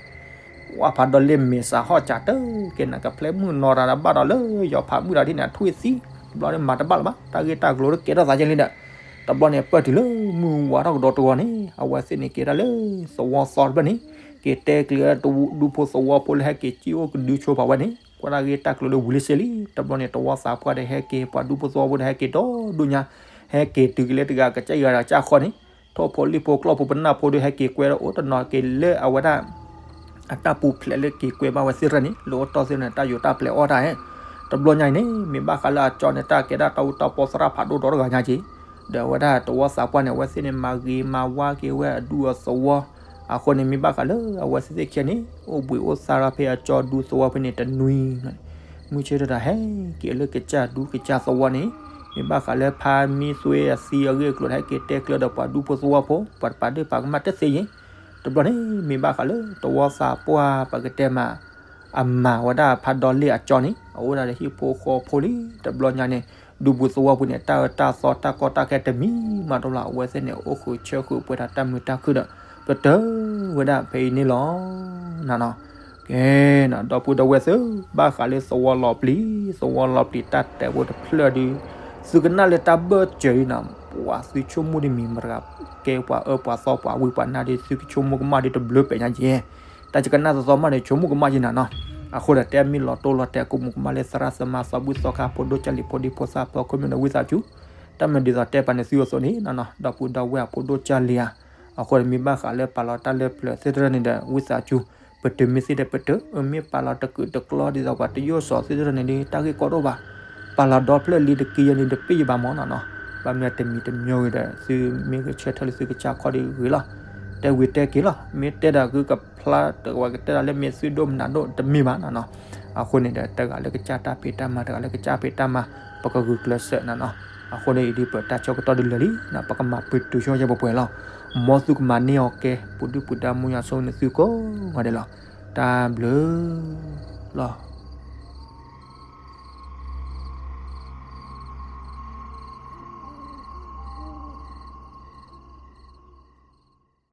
ဝဲဖးဒီလ့ၣ်မ့ၢ်စးဟီၣ်စးတက့ၢ် နကဖျဲမုၢ်နီၤတၢ်ဒီးဘၣ်ဒီးလၢယီၤဖးမုၢ်တၢ်ဒ်န့ၣ် အထွံၣ်သံ, တဘျီန့ၣ်မၤတဘၣ်လၢၤဘၣ် တၢ်ဂ့ၢ်တၢ်ကျိၤတကဲထီၣ်သးကဲလံဒီး တဘျီန့ၣ် ပၢၢ်တုၤလၢမုၢ်ဝါထီၣ်ကဒီးတဂီၤန့ၣ် အဝဲသ့ၣ်န့ၣ်က့ၤဒၣ်လၢသဝီသီတဖျၢၣ်န့ၣ် က့ၤတဲကျဲၤဒူဖိသဝီဖိလၢဟဲက့ၤစံၣ်အိၣ်ကဒုဆိပာ်ဝဲန့ၣ် ကွၢ်တၢ်ဂ့ၢ်တၢ်ကျိၤလၢဝံၤလံစ့လံ. တဘျီန့ၣ် တဝီသးပှၢ်ဒီးဟဲက့ၤ ပှၤဒူဖိသဝီဖိဒီးဟဲက့ၤဒီဒိၣ်ညါ ဟဲက့ၤတုၤက့ၤလၢတဂၤကစၢ်ယွၤတၢ်ကစၢ်ဃီန့ၣ် ထိၣ်ဖိလံၣ်ဖိကျီၢ်ဖိပနၢ်ဖိဒီးဟဲက့ၤကွဲဒီးအိၣ်တနီၤက့ၤလၢအဝဲဒၣ် အတၢ်ပူၤဖျဲးလၢက့ၤကွဲဘၣ်ဝဲသ့ၣ်တဖၣ်န့ၣ် လၢအိၣ်တီၢ်သ့ၣ်န့ၣ် တၢ်ယိၤတၢ်ပျဲၤအီၣ်တၢ်ဟဲ တဘျီညါအံၤန့ၣ် မ့ၢ်ဘၣ်ဃးလၢအကၠီန့ၣ် တၢ်ကဲဒၣ်တၢ်အူတၢ်ပီသရၣ်ဖးဒိၣ်ဒီတဂၤညါက့ၤ ဒီးအဝဲဒၣ်တဝီသးပှၢ်န့ၣ် အဝဲသ့ၣ်န့ၣ် မၤဂ့ၤမၤဝါက့ၤဝဲအဒူအသဝီ အဃိန့ၣ် မ့ၢ်ဘၣ်ဃးလၢအဝဲသ့ၣ်သ့ၣ်ခံဂၤန့ၣ် အိၣ်ဘှံးအိၣ်သါထီၣ်ဖဲအကၠီဒူသဝီဖဲန့ၣ်တနွံ မုၢ်ဆ့ၣ်ထီၣ်တၢ်ဟဲက့ၤလၢကစၢ်ဒူကစၢ်သဝီန့ၣ် မ့ၢ်ဘၣ်ဃးလၢဖါမံသွ့အသံအဂ့ၢ်အကျိၤ ဟဲက့ၤတဲကျၢၤဒီးပှၤဒူဖိသဝီဖိ ပှၤတပာ်ဒ့ၣ်ပာ်ကမၣ်တသ့ယဲၢ် တဘျီန့ၣ် မ့ၢ်ဘၣ်ဃးလၢတဝီသးပှၢ်ပကတဲမး အမၤဝဲဒၣ်ဖးဒီလ့ၣ်အကၠီန့ၣ် အအိၣ်ဒၣ်ဒီးဟံၣ်ဖိဃီဖိလံ တဘျီညါန့ၣ် ဒူပူၤသဝီပူၤန့ၣ် တၢ်အၢတၢ်သီတၢ်ကီတၢ်ခဲတမံၤမးတအိၣ်လီၤ အဝဲသ့ၣ်န့ၣ် အိၣ်ဃုာ်ဆၢဃုာ်ပှဲၤဒီးတၢ်မုာ်တၢ်ခုၣ်ဒီး ပတၢၢ်ဝဲဒၣ်ဖဲအံၤန့ၣ်လီၤ နနီၤ ကဲ ဒီပုၢ်ဒီဝဲၢ်သ့ၣ် ဘၣ်ဃးလၢသဝီလီၤပျံၤ သဝီလီၤပျံၤတၢ်တဲာ်ဖိတဖျၢၣ်ဒီး သုကနၣ်လၢတၢ်ဘၢၣ်စၢၤဒ်နီၤ ပှၤသုဆိကမိၣ်ဒ်မံၤမတၤတဂၤ ကဲပှၤအၢပှၤသီပှၤဝံပှၤနါဒီး သုကဆိကမိၣ်ကမၣ်ဒီးတဘျုးပဲာ်ညါယဲၢ် တၢ်ကနၣ်သီသီမးန့ၣ် ဆိကမိၣ်ကမၣ်ယဲၢ်နနီၤ အဃိဒီးတဲမ့ၢ်လီၤတိၢ်လီၤတဲာ် ကိးမုၢ်ကမၣ်လၢသရၣ်သမါ သီဘူၣ်သီခါ ဖိဒိၣ်ကၢ်လံၤ ဖိဒံဖိသၣ် ဖိခိၣ်မ့ၢ်နဝံသးစူၤ တၢ်မၤဒ်သိးတဲပာ်န့ၣ်သုအသိးန့ၣ်နနီၤ ဒီပုၢ်ဒီဝဲၢ်အဖိဒိၣ်ကၢ်လံၤဧါ အဃိဒီးမ့ၢ်ဘၣ်ဃးလၢပာ်လီၤတၢ်လၢပျၢၤသ့ၣ်တဖၣ်န့ၣ်ဒီး ဝံသးစူၤ ပတုၤမ့ၢ်သ့ၣ်ဒီးပတုၤ မ့ၢ်ပာ်လီၤတကုာ်တကျီဒ်သိးပှၤတယိၣ်စီၤသ့ၣ်တဖၣ်န့ၣ်ဒီး တၢ်ဂ့ၢ်ကီဒိၣ်ဘၣ် ပာ်လီၤဒီဖျၢၣ်လံတက့ၢ်ယဲၢ်န့ၣ် တပ့ၢ်ယဘၣ်မးနနီၤ ဘၣ်မနုၤတမံၤတမံၤဂ့ၤဒီး သုမ့ၢ်ဂဲၤဆၢထၢၣ်လၢသုကစၢ်ခီဒီးဂ့ၤလီၤ တဲဝံၤတဲက့ၤလီၤ မ့ၢ်တဲဒီးဂုၢ်ကဖျါတဝဲကတဲဒၣ်လၢမ့ၢ်သုဒိၣ်မနုၤဒိၣ်တမ့ၢ်ဘၣ်နနီၤ အဃိန့ၣ်ဒီး တဂၤလၢကစၢ်တၢ်ဖံးတၢ်မၤ တဂၤလၢကစၢ်ဖံးတၢ်မၤ ပကဂုာ်ကျဲးစၢးနနီၤ အဃိန့ၣ်အံၤဒ်ပတၢ်ဆၢကတီၢ်ဒ်လဲၣ်လံ ပကမၤပတုာ်ဆိယဲၢ်ပှဲၤပှဲၤလီၤ မ်သုကမၤန့ၢ်အီၤကဲ ပူၤဒုၣ်ပူၤဒါမူယွၤဆိၣ်ဂ့ၤန့ၢ်သုကိးဂၤဒဲးလီၤ တၢ်ဘျုးလီၤ